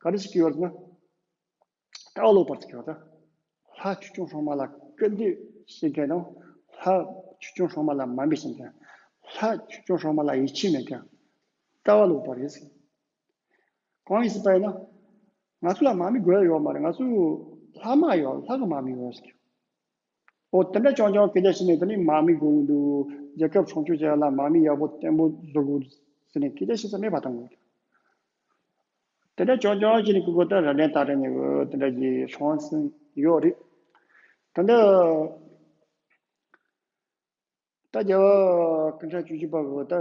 ག་རེ་ཞིག་གི་ཡོད་རེད་ཟེར་ན། ལྟ་བ་ལོག་པར་ཟེར་གྱི་ཡོད་ད། ལྷ་ཆོས་སྐྱོང་སྲུང་མ་ལ་སྐུར་འདེབས་བྱེད་མཁན་དང་། ལྷ་ཆོས་སྐྱོང་སྲུང་མ་ལ་དམའ་འབེབས་བྱེད་མཁན། ལྷ་ཆོས་སྐྱོང་སྲུང་མ་ལ་ཡིད་ཆེས་མེད་མཁན། ལྟ་བ་ལོག་པ་རེད་ཟེར། གང་ཡིན་ཟེར་པ་ཡིན་ན། ང་ཚོ་ལ་དམག་མི་དགོས་ཡ་ཡོད་མ་རེད། ང་ཚོ་ལྷ་དམག་ཡོད། ལྷ་གི་དམག་མི་ཡོད་ཟེར། འོ་དེ་འདྲ་རྐྱང་རྐྱང་སྐད་ཆ་བཤད་ནས་དེ་ནས་དམག་མི་དགོས་འདུག་རྒྱལ་ཁབ་སྲུང་སྐྱོབ་བྱེད་ཡ་ལ་དམག་མི་ཡག་པོ་བརྟན་པོ་བཟོ་དགོས་ཟེར་ནས་སྐད་ཆ་བཤད་ས་མེད་པ་བཏང་དགོས། དེ་འདྲ་ཅོག་ཅོག་བྱས་ནས་ཁོ་ཁོ་ད་ར་ལན་ད་ར་ནས་དེ་འདྲ་གྱི་སོང་ཟིན་ཡོད་རེད། ད་ལྟ་ད་རྒྱལ་བ་སྐུ་ཕྲེང་བཅུ་བཞི་པ་གི་ད་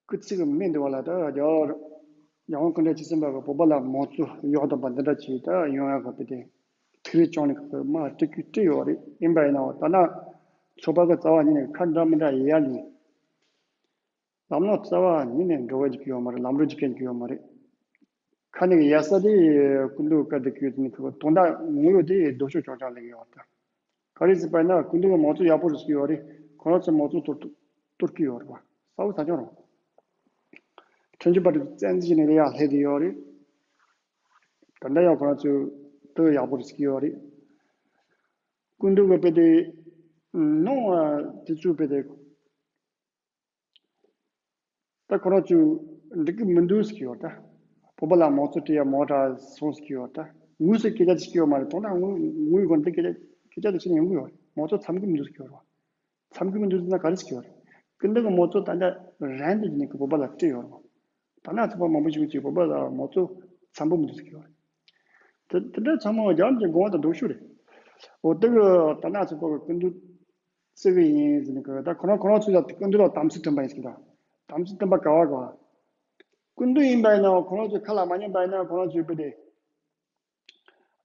སྐུ་ཚེ་གི་སྨད་འདི་བ་ལ་ད་རྒྱལ་བ་རྒྱལ་དབང་སྐུ་ཕྲེང་བཅུ་གསུམ་པ་གི་བོད་པ་ལ་དམངས་གཙོ་གཡོག་བཏང་པ་འདི་འདྲ་བྱས་ད་ཡོང་ཡ་གི་བུ་དེ་ཐིག་རེ་བཅོང་ནས་ཁོ་མ་སྤྲད་ཁུལ་སྤྲད་ཡོད་རེད། ཡིན་པ་ཡིན་ནའང་ད་ན་ཚོགས་པ་གི་རྩ་བ་ཉིད་ནས་ཁ་འདྲ་མི་འདྲ་ཡིན་ཡ་ཡིན། ལམ་ལྷོང་རྩ་བ་ཉིད་ནས་འགྲོ་བ་ཞིག་ཡོད་མ་རེད། ལམ་འགྲོ་ཞིག་གན་ཡོད་མ་རེད། ཁ་ནས་ཡ་ས་དེ་ཀུན་འདུག་བཀའ་དེ་ཀུན་ནས་ཁོ་དོན་དག་ངོ་ཡོད་དེ་རྡོ་ཤོག་ཅོག་ཅོག་ལེགས་ཡོད་ད། ག་རེ་ཟེར་པ་ན་ཀུན་འདུག་གི་མང་གཙོ་ཡག་པོ་རེད་ཟེར་གི་ཡོད་རེད། ཁོ་རང་ཚོ་མང་གཙོ་གཏོར་གཏོར་གི་ཡོད་རེད་བ། ས་བོ་ས་ཆུང་རང་། ཁྲིམས་ཞིབ་པ་དེ་བཙན་འཛུལ་བྱས་ནས་ཡར་སླེབས་དེ་ཡོད་རེད། ད་ལྟ་ཡང་ཁོ་རང་ཚོ་དོན་ཡག་པོ་རེད་ཟེར་གི་ཡོད་རེད། ཀུན་འདུག་གི་དཔེ་དེ་ནང་དེ་ཚོའི་དཔེ་དེ། ད་ཁོ་རང་ཚོས་འགྲིག་གི་མི་འདུག་ཟེར་གྱི་ཡོད་ད། བོད་པ་ལ་དམངས་གཙོ་སྤྲད་ཡ་མང་དྲགས་སོང་ཟེར་གྱི་ཡོད་ད། དངོས་སུ་སྐད་ཆ་ཅིག་བཤད་ཡོད་མ་རེད། དོན་དག་དངོས་དངོས་ཡོད་དེ་སྐད་ཆ་སྐད་ཆ་དེ་བཤད་ན་ཡོང་གི་ཡོད་རེད། དམངས་གཙོ་འཚམ་གི་མི་འདུག་ཟེར་གྱི་ཡོད་རེད་བ། འཚམ་གི་མི་འདུག་ཟེར་ན་ག་རེ་ཟེར་གྱི་ཡོད་རེད། ཀུན་ཏུ་གི་དམངས་གཙོ་ད་ལྟ་རན་དེ་ནས་གི་བོད་པ་ལ་སྤྲད་ཡོད་རེད་བ། ད་ནང་ཚོགས་པ་མང་པོ་ཞིག་གིས་བོད་པ་ལ་དམངས་གཙོ་འཚམ་པོ་མི་འདུག་ཟེར་གྱི་ཡོད་རེད། དེ་དེ་འདྲ་ཚང་མ་རྒྱ་ལམ་གྱི་དགོངས་པ་དང་ལྡོག་ཤོས་རེད། འོ་དེ་གི་ད་ནང་ཚོགས་པ་གི་ཀུན་ཏུ་བརྩི་གི་ཡིན་ཟེར་ནས་གི་ད་ཁོ་རང་ཁོ་རང་ཚོ་ལ་ཀུན་ཏུ་ལ་དམ་ཚིག་མཐུན་པ་ཡིན་ཟེར་གི་ད། དམ་ཚིག་མཐུན་པ་ག་བ་ག་བ། ཀུན་ཏུ་ཡིན་པ་ཡིན་ན་ཁོ་རང་ཚོ་ཁ་ལ་མ་ཉན་པ་ཡིན་ན་ཁོ་རང་ཚོའི་དཔེ་དེ།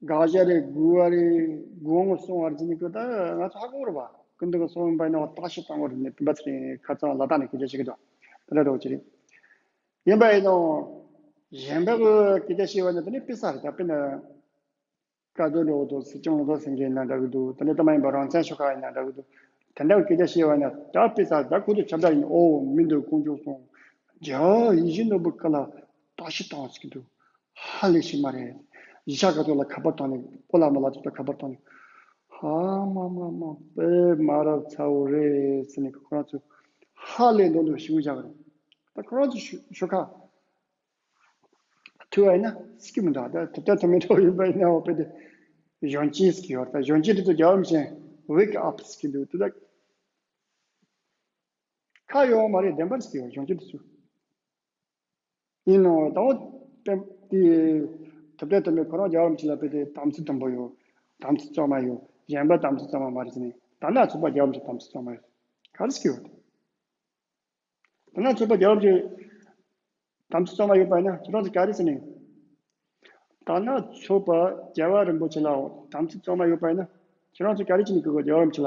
དགག་བྱ་རེད། དགོས་པ་རེད། དགོས་ངོ་སོང་བ་རེད་ཟེར་ནས་གི་ད་ང་ཚོ་ཧ་གོ་རེད་བ། ཀུན་ཏུ་གི་སོང་ཡིན་པ་ཡིན་ན་བརྟག་ཞིབ་བཏང་དགོས་རེད་ནས་བུམ་པ་ཚེ་རིང་ཁ་ཚང་ལ་དྭགས་ནས་སྐད་ཆ་བཤད་གི་འདུག་དེ་འདྲ་འདྲ་བོ་ཅིག་རེད། ཡིན་པ་ཡིན་ནའང་གཞན་པ་གི་སྐད་ཆ་བཤད་པ་ནི་དེ་ནི་དཔེ་ས་རེད་ད། དཔེར་ན། བཀའ་བསྡུ་འདྲ་བོ་དང་སྲིད་སྐྱོང་བློ་བཟང་སེང་གེ་ཡིན་ན་འདྲ་གི་འདུག་དེ་འདྲ་ལྟ་མ་ཡིན་པ་རང་བཙན་ཤོག་ཁག་ཡིན་ན་འདྲ་གི་འདུག་དེ་འདྲ་གི་སྐད་ཆ་བཤད་པ་ན་ད་དཔེ་ས་ད་ཁོ་ཚོ་ཁྱབ་བསྒྲགས་ཡིན། ཨོ་མི་འདུག་དཀོན་མཆོག་གསུམ། རྒྱལ་བ་ཡིད་བཞིན་ནོར་བུའི་བཀའ་ལ་བརྟག་ཞིབ་བཏང་ཟེར་གི་འདུག་ཧ་ལས་ཤིག་མ་རེད། གཞིས་ཆགས་ཁ་ཐོག་ལ་ཁ་པར་བཏང་ནས་སྤོ་ལགས་མོ་ལགས་ཚོ་ལ་ཁ་པར་བཏང་ནས། ཧ་མ་མ་མ་དཔེ་མ་རབས་ཚ་བོ་རེད་ཟེར་ནས་ཁོ་རང་ཚོ་ཧ་ལས་མདོག་མདོག་ཞེ་པོ་བཞག་གི་རེད། ད་ཁོ་རང་ཚོ་ཤོ་ཤོག་ཁག་ཐུག་པ་ཡིན་ན་སྲིད་ཀྱི་མི་འདུག་ད་ཐུབ་བསྟན་ཐུབ་མིན་འདྲ་བོ་ཡིན་པ་ཡིན་ན་འོ་དཔེ་དེ་གཞོན་སྐྱེས་ཟེར་གྱི་ཡོད་རེད། ད་གཞོན་སྐྱེས་དེ་ཚོ་རྒྱལ་བ་རིན་པོ་ཆེ་wake up་ཟེར་གྱི་འདུག་དེ་ད་ཁ་ཡོད་མ་རེད། བདེན་པར་ཟེར་གྱི་ཡོད་གཞོན་སྐྱེས་དེ་ཚོ། ཡིན་ནོ་ད་འོ་དེ་ཐུབ་བསྟན་ཐུབ་མིན་ཁོ་རང་རྒྱལ་བ་རིན་པོ་ཆེ་ལ་དཔེ་དེ་དམ་ཚིག་དུམ་བུ་ཡོད། དམ་ཚིག་གཙང་མ་ཡོད། གཞན་པ་དམ་ཚིག་གཙང་མ་མ་རེད་ཟེར་ནས་ད་ན་ཚོགས་པ་རྒྱལ་བ་རིན་པོ་ཆེ་དམ་ཚིག་གཙང་མ་ཡོད་ག་རེ་ཟེར་གྱི་ཡོད། ད་ནང་ཚོགས་པ་རྒྱལ་བ་རིན་པོ་ཆེ་དམ་ཚིག་གཙང་མ་ཡོད་པ་ཡིན་ན་ཁྱེད་རང་ཚོ་ག་རེ་ཟེར་ནས། ད་ནང་ཚོགས་པ་རྒྱལ་བ་རིན་པོ་ཆེ་ལ་དམ་ཚིག་གཙང་མ་ཡོད་པ་ཡིན་ན་ཁྱེད་རང་ཚོ་ག་རེ་བྱས་ནས་གི་རྒྱལ་བ་རིན་པོ་ཆེ་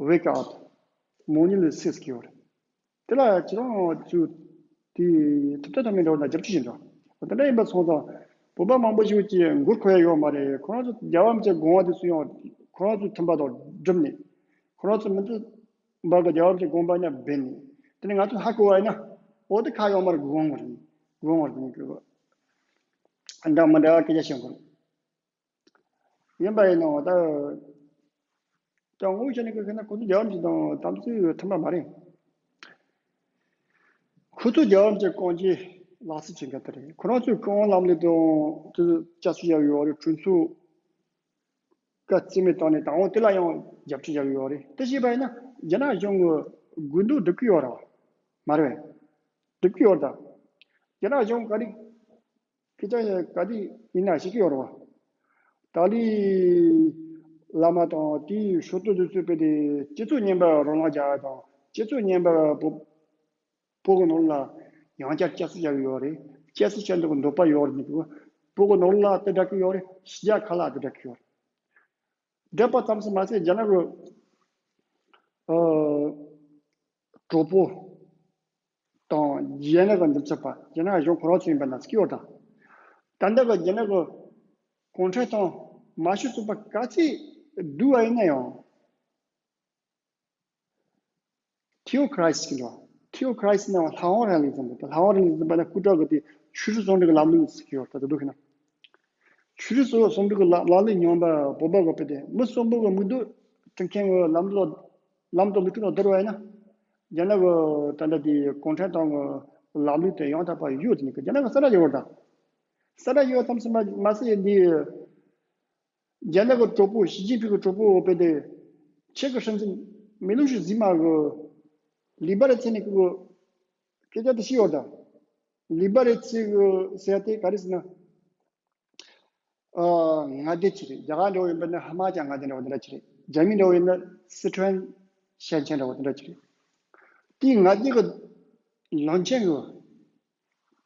ལ་wake up མོ་ཉིད་ལ་སེམས་སྐྱིད་པ་རེད། དེ་ལ་ཁྱེད་རང་ཚོ་དེ་ཐུབ་བསྟན་ཐུབ་མིན་འདྲ་བོ་ན་རྒྱབ་སྐྱོར་བྱེད་འགྲོ། དེ་འདྲ་ཡིན་པ་སོང་ཙང་བོད་པ་མང་པོ་ཞིག་གིས་མགོ་འཁོར་ཡ་ཡོད་མ་རེད། ཁོ་རང་ཚོ་རྒྱལ་བ་རིན་པོ་ཆེ་དགོངས་པ་དེ་ཚོ་ཡང་ཁོ་རང་ཚོ་མཐུན་པ་དང་སྒྲུབ་ནས་ཁོ་རང་ཚོ་མི་འདི། འབའ་གི་རྒྱལ་བ་གྱི་དགོངས་པ་ཉམས་འབད་ནས། དེ་ནས་ང་ཚོ་ཧ་གོ་བ་ཡིན་ན། འོ་དེ་ཁ་ཡོང་མར་དགོངས་པ་རེད། དགོངས་པ་རེད་ཀྱི། འདྲ་མི་འདྲ་བ་སྐད་ཆ་བཤད་དགོས་རེད། ཡིན་པ་ཡིན་ནའང་ད། ད་ངོ་བོ་བྱས་ནས་ཁ་ན་ཁོ་ཚོ་རྒྱལ་བ་གྱི་དང་དམ་ཚིག་མཐུན་པ་མ་རེད། ཁོ་ཚོ་རྒྱལ་བ་གྱི་རྐང་རྗེས་ལག་སུ་བྱེད་མཁན་དེ་རེད། ཁོ་རང་ཚོའི་ཀུན་དབང་ལམ་ལུགས་དང་དེ་ཚོ་བསྐྱར་གསོ་བྱ་ཡོད་རེད། གྲོས་ཚོགས། བཀའ་བརྩི་མེད་བཏང་ནས་དང་པོ་དེ་ལ་ཡང་རྒྱབ་སྐྱོར་བྱ་གི་ཡོད་རེད། དེ་བྱས་པ་ཡིན་ན་རྒྱ་ནག་གཞུང་གི་དགོས་འདུན་སྒྲུབ་ཀྱི་ཡོད་རེད་བ། མ་རེད་པས། སྒྲུབ་ཀྱི་ཡོད་རེད་ད། རྒྱ་ནག་གཞུང་ག་རེ་སྐད་ཆ་ག་དུས་ཡིན་ན་བཤད་ཀྱི་ཡོད་རེད་བ། ཏཱ་ལའི་བླ་མ་དང་དེའི་ཧྲུའུ་ཏུ་དེ་ཚོས་དཔེ་དེ་སྤྱི་ཚོགས་རྙིང་པ་རོ་ལངས་རྒྱག་ཡ་དང་སྤྱི་ཚོགས་རྙིང་པ་བོད་བོད་ཀྱི་ནང་ལ་ཡང་བསྐྱར་བསྐྱར་གསོ་བྱ་གི་ཡོད་རེད། བསྐྱར་གསོ་བྱ་འདོད་ཀྱི་འདོད་པ་ཡོད་རེད། འདི་གི་བོད་ཀྱི་ནང་ལ་དེ་འདྲ་གི་ཡོད་རེད། ཕྱི་རྒྱལ་ཁག་ལ་དེ་འདྲ་གི་ཡོད་རེད། འདྲ་པ་ཙམ་ཞིག་མ་ཟད་རྒྱ་ནག་གི་ཨ་གྲོགས་པོ་དང་རྒྱ་ནག་གི་འདེམས་ཚོད་པ་རྒྱ་ནག་གཞུང་ཁོ་རང་ཚོ་ཡིན་པ་ན་སྐྱིད་པ་དང་། ད་ལྟ་གི་རྒྱ་ནག་གི་གུང་ཁྲན་ཏང་ མ་ཤི་ཚོགས་པ་ག་ཚད་སྡུག་པ་ཡིན་ན་ཡང་། ཐི་ཨོ་ཁ་ར་སི་ཟེར་གྱི་འདུག་ཐི་ཨོ་ཁ་ར་སི་ཟེར་ན་ལྷ་དབང་རིང་ལུགས་ཟེར་གྱི་འདུག་ལྷ་དབང་རིང་ལུགས་ཟེར་བ་ན་སྐུ་དྲག་གི་དེ་ཆོས་རིག་ཟུང་འབྲེལ་གྱི་ལམ་ལུགས་ཟེར་གྱི་ཡོད། ད་དུ་འདུག་ཁྱེད་ན། ཆོས་རིག་ཟུང་འབྲེལ་གྱི་ལམ་ལམ་ལུགས་ཉམས་པ་བོད་པ་གི་དཔེ་དེ་མི་གསོན་པོ་གི་མིག་ལྡོག་སྒྲིལ་མཁན་གྱི་ལམ་ལུགས་ལམ་དུ་ལུགས་ཁྲིམས་ལ་བསྡུར་བ་ཡིན་ན། རྒྱ་ནག་གི་ད་ལྟ་དེ་གུང་ཁྲན་ཏང་གི་ལམ་ལུགས་དེ་ཡང་དག་པ་ཡོད་དེ་ནི་རྒྱ་ནག་གི་ས་ར་ཡོད་དང་། ས་ར་ཡོད་ཙམ་ཟིན་པ་མ་ཟད་འདི། རྒྱ་ནག་གི་གྲོགས་པོ་ཞི་ཅིན་ཕིང་གི་གྲོགས་པོ་བོད་པའི་དེ་ཆེ་གི་སྲིད་འཛིན་མི་ལུ་ཤི་ཟི་མ་གི་ལི་པ་རེ་ཚེ་ནི་གི་སྐད་ཆ་དེ་ཤི་ཡོད་དང་། ལི་པ་རེ་ཚེ་གི་ཟེར་དེ་ག་རེ་ཟེར་ན། ཨ་མངའ་སྡེ་ཅི་རེད། རྒྱ་གར་འདྲ་བོ་ཡིན་པ་ན་ཧ་མ་ཅང་མངའ་སྡེ་འདྲ་བོ་འདི་འདྲ་ཅི་རེད། རྒྱ་མི་འདྲ་བོ་ཡིན་ན་སི་ཁྲོན་ཞན་ཆེན་འདྲ་བོ་འདི་འདྲ་ཅི་རེད། དེའི་མངའ་སྡེ་གི་བློན་ཆེན་གི་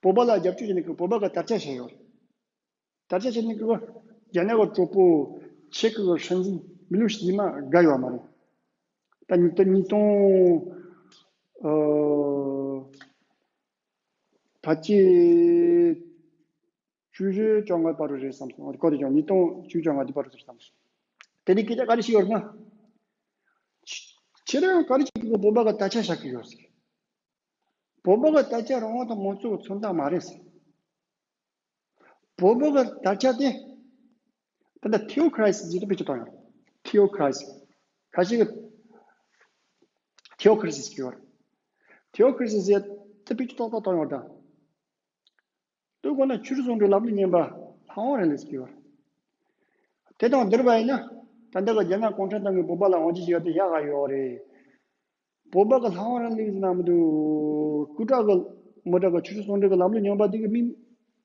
བོད་པ་ལ་རྒྱབ་སྐྱོར་བྱས་ནས་གི་བོད་པ་གི་དར་ཆ་བཞག་ཡོད་རེད། དར་ཆ་བྱས་ནས་ཀྱི་རྒྱ་ནག་གི་གྲོགས་པོ་ཆེ་གི་སྲིད་འཛིན་མི་ལུ་ཤི་ཟི་མ་དགའ་ཡོད་མ་རེད། ད་ཉིས་སྟོང་ཉིས་སྟོང་ཨ་ཕལ་ཆེར་བཅུ་བཅོ་ལྔ་བར་དུ་རེད་བསམ་སོང་། གོ་དེ་ཀྱང་ཉིས་སྟོང་བཅུ་བཅོ་ལྔ་དེ་བར་དུ་རེད་བསམ་སོང་། དེ་ནས་སྐད་ཆ་ག་རེ་ཞིག་ཡོད་ན། ཁྱེད་རང་ག་རེ་བྱེད་ཀྱི་བོད་པ་གི་དར་ཆ་བཞག་གི་ཡོད་ཟེར། བོད་པ་གི་དར་ཆ་རང་དབང་དང་མང་གཙོ་གི་མཚོན་རྟགས་མ་རེད་ཟེར། བོད་པ་གི་དར་ཆ་དེ། ད་ལྟ་ཐི་ཨོ་ཁ་ར་སི་ཟེར་དེ་བེད་སྤྱོད་བཏང་ཡོད། ཐི་ཨོ་ཁ་ར་སི། ཁ་ཤས་ཀྱིས་ཐི་ཨོ་ཁ་ར་སི་ཟེར་གྱི་ཡོད་རེད། ཐི་ཨོ་ཁ་ར་སི་ཟེར་དེ་བེད་སྤྱོད་ཏག་ཏག་བཏང་ཡོད་དང་། དེའི་སྒོ་ནས་ཆོས་རིག་ཟུང་འབྲེལ་ལམ་ལུགས་ངན་པ་ལྷ་དབང་རིང་ལུགས་ཟེར་གྱི་ཡོད་རེད། དེ་དང་བསྡུར་བ་ཡིན་ན། ད་ལྟ་གི་རྒྱ་ནག་གུང་ཁྲན་ཏང་གིས་བོད་པ་ལ་དབང་ཆ་ཞིག་ཡོད་དེ་ཡག་ག་ཡོད་རེད། བོད་པ་གི་ལྷ་དབང་རིང་ལུགས་ཟེར་ན་མི་འདུག་སྐུ་དྲག་གི་མི་དྲག་གི་ཆོས་རིག་ཟུང་འབྲེལ་གི་ལམ་ལུགས་ངན་པ་འདི་གི་མི་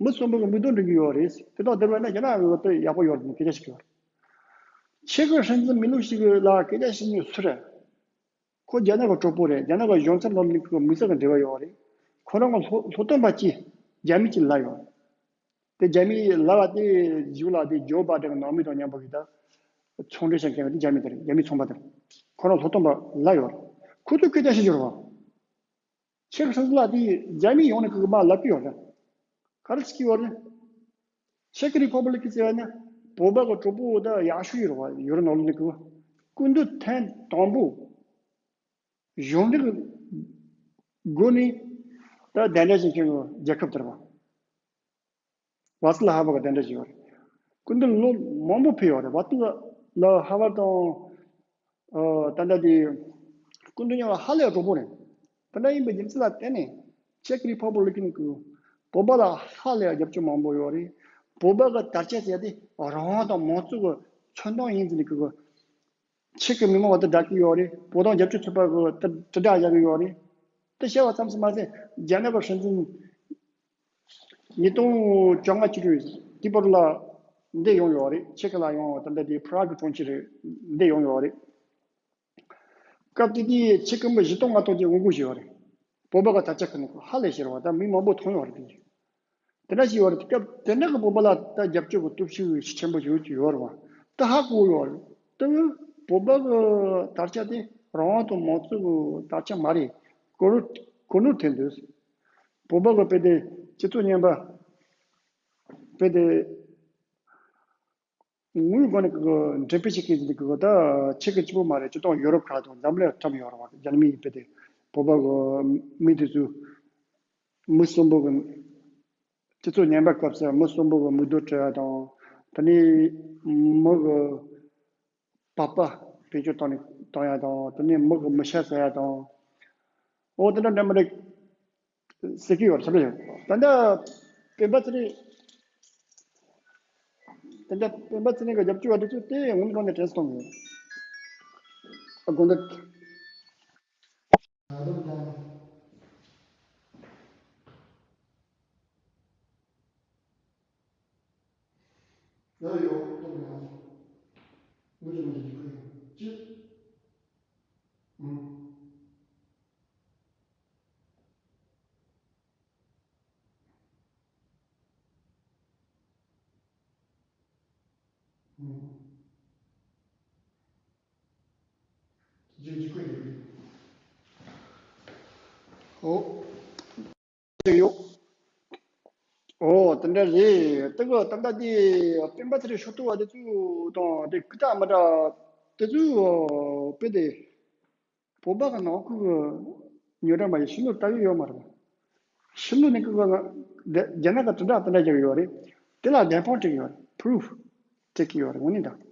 མི་གསོན་པོ་གི་མིག་ལྡོག་འགྲིག་གི་ཡོད་རེད། དེ་དག་བསྡུར་བ་ན་རྒྱ་ནག་གི་དཔེ་ཡག་པོ་ཡོད་རེད་སྐད་ཆ་ཞིག་ཡོད་རེད། ཆེ་གི་སྲིད་འཛིན་མི་ལུ་ཤི་གི་ལ་སྐད་ཆ་ཞིག་ཉོས་སུ་རེད། ཁོ་རྒྱ་ནག་གི་གྲོགས་པོ་རེད། རྒྱ་ནག་གི་གཞུང་ཚབ་ནང་ལ་ཁོ་མི་ཚེ་གི་འབྲེལ་བ་ཡོད་རེད། ཁོ་རང་གི་སློབ་སློབ་སྟོན་པ་གཅིག་རྒྱ་མི་གཅིག་ལ་ཡོད་རེད། དེ་རྒྱ་མིའི་ལབ་པ་དེ་རྗེས་ལ་དེ་ཇོ་བྷའི་ཌེན་ནང་མི་དང་མཉམ་པོ་གི་ད་ཚོང་འབྲེལ་བྱེད་མཁན་དེ་རྒྱ་མི་དེ་རེད། རྒྱ་མིའི་ཚོང་པ་དེ་རེད། ཁོ་རང་ལྷོ་སྟོན་པ་ལ་ཡོད་རེད། ཁོ་ཚོས་སྐད་ཆ་བཤད་རྒྱུ་རེད་བ། ཆེ་གི་སྲིད་འཛིན་ལགས་དེ་རྒྱ་མི་ཡོང་ནས་ཁོ་གི་མ་ལབ་ཀྱི་ཡོད་རེད། ག་རེ་ཟེར་གྱི་ཡོད་རེད། ཆེ་གི་རི་ཕབ་ལིག་གི་ཟེར་བ་ནི་བོད་པ་གི་གྲོགས་པོ་ད་ཡག་ཤོས་ཡོད་རེད་བ། ཡོད་རེད་ནོར་ལུགས་ནི་ཁོ་སྐུ་མདུན་ཐེངས་དང་པོ། གཞུང་འབྲེལ་གྱི་སྒོ་ནས་ད་གདན་འདྲེན་བྱེད་མཁན་གྱི་རྒྱལ་ཁབ་དེར་བ། ཝ་སི་ལ་ཧ་བར་གྱི་གདན་འདྲེན་བྱས་ཡོད་རེད། སྐུ་མདུན་ལོ་མང་པོ་ཕེབས་ཡོད་རེད། ཝ་སི་ལ་ཧ་བར་དང་། ཨ་ད་ལྟ་དེ་སྐུ་མདུན་ཡང་ཧ་ལས་གྲོགས་པོ་རེད། དེ་འདྲ་ཡིན་པའི་རྒྱུ་མཚན་ལ་བརྟེན་ནས་ཅེག་རི་ཕབ་ལིག་གི་བོད་པ་ལ་ཧ་ལས་རྒྱབ་སྐྱོར་མང་པོ་ཡོད་རེད། བོད་པ་གི་དར་ཆ་ཟེར་དེ་རང་དབང་དང་མང་གཙོ་གི་མཚོན་རྟགས་ཡིན་ཟེར་ནས་ཁོ་གི་ཆེ་གི་མི་མང་བར་དུ་བསྒྲགས་ཀྱི་ཡོད་རེད། བོད་དོན་རྒྱབ་སྐྱོར་ཚོགས་པ་གི་དྲིལ་བསྒྲགས་བྱ་གི་ཡོད་རེད། དེ་བཤད་པ་ཙམ་ཞིག་མ་ཟད་རྒྱ་ནག་གི་སྲིད་འཛིན་ཉིས་སྟོང་བཅོ་ལྔ་ཕྱི་དྲོ་དེ་བར་ལ་འདིར་ཡོང་ཡོད་རེད། ཆེ་གི་ལ་ཡོང་ད་ལྟ་དེ་པ་རག་གི་གྲོང་ཁྱེར་རེད། འདིར་ཡོང་ཡོད་རེད། སྐབས་དེ་དུས་ཆེ་གི་མི་བཞི་སྟོང་ལྔ་སྟོང་ཅིག་ངོ་རྒོལ་བྱས་ཡོད་རེད། བོད་པ་གི་དར་ཆ་ཁུར་ནས་ཧ་ལས་ཤེས་རེད་བ། ད་མི་མང་པོ་མཐོང་ཡོད་རེད། དེ་འདྲ་ཞིག་ཡོད་རེད། སྐབས་དེ་འདྲ་གི་བོད་པ་ལ་ད་རྒྱབ་སྐྱོར་གྱི་སྟོབས་ཤུགས་ཆེན་པོ་ཞིག་ཡོད་རེད་བ། ད་ཧ་གོ་ཡོད་རེད། ད་བོད་པ་གི་དར་ཆ་དེ་རང་དབང་དང་མང་གཙོ་གི་དར་ཆ་མ་རེད། གོ་ནོར་གོ་ནོར་ཐེབས་འདུག་བོད་པ་གི་དཔེ་དེ་སྤྱི་ཚོགས་ཉམས་པ་དཔེ་དེ། དངུལ་སྒོ་ནས་ཀྱི་འགྲེམས་སྤེལ་བྱེད་མཁན་ཟེར་གྱི་ད་ཆེ་གི་གཅིག་པོ་མ་རེད། སྤྱི་དང་ཡོ་རོབ་ཁག་དང་འཛམ་གླིང་ཁྲོམ་ཡོད་རེད་བ། རྒྱ་མི་ཡིན་པས་དེ་བོད་པ་གི་མི་དེ་ཚོ་མི་གསོན་པོ་གི་སྤྱི་ཚོགས་ཉམས་པ་སྐབས་སུ་མི་གསོན་པོ་གི་མི་རྡོ་བྲི་བ་དང་། དེ་ནས་མི་གི་པགས་པ་བེད་སྤྱོད་བཏང་ནས་བཏང་ཡ་དང་། དེ་ནས་མི་གི་མི་ཤ་ཟ་ཡ་དང་། འོ་དེ་འདྲ་འདྲ་མི་འདྲ། ཟེར་གྱི་ཡོད་རེད། ཟེར་གྱི་ཡོད། ད་ལྟ་སྤེན་པ་ཚེ་རིང་། ད་ལྟ་སྤེན་པ་ཚེ་རིང་གི་རྒྱབ་སྐྱོར་བ་དེ་ཚོ་དེ་ངོ་མ་ནས་དྲན་སོང་ཡོད། ཨ་དགོངས་དག་ཡ་ཡོ། ཏོག་ཡང་། ངུ་ཅི་ངུ་ཅི་ཅི་ཁུ་ཡང་། ཅི། ཨུམ། ཨུམ། ཅི་ཅི་ཁུ་ཡང་། ཨོ། ཡོད། ཨོ། དེ་འདྲ་རེད། དེ་གི་ད་ལྟ་དེ་སྤེན་པ་ཚེ་རིང་ཕྱོགས་གཏོགས་པ་དེ་ཚོ་དང་དེ་ཀི་ཏག་མི་འདྲ་དེ་ཚོ་དཔེ་དེ་བོད་པ་གི་ནང་ཁུལ་གི་ཉོ་གྲངས་མ་ཡིན་ཕྱི་ལོགས་ལྟ་གི་ཡོད་མ་རེད། ཕྱི་ལོགས་ནས་ཀི་གི་རྒྱ་ནག་གི་དྲིལ་བསྒྲགས་དེ་འདྲ་རྒྱག་གི་ཡོད་རེད། དེ་ལ་བདེན་དཔང་སྤྲད་གི་ཡོད་རེད། པུ་རུབ་སྤྲད་གི་ཡོད་རེད། དངོས་གནས་ད།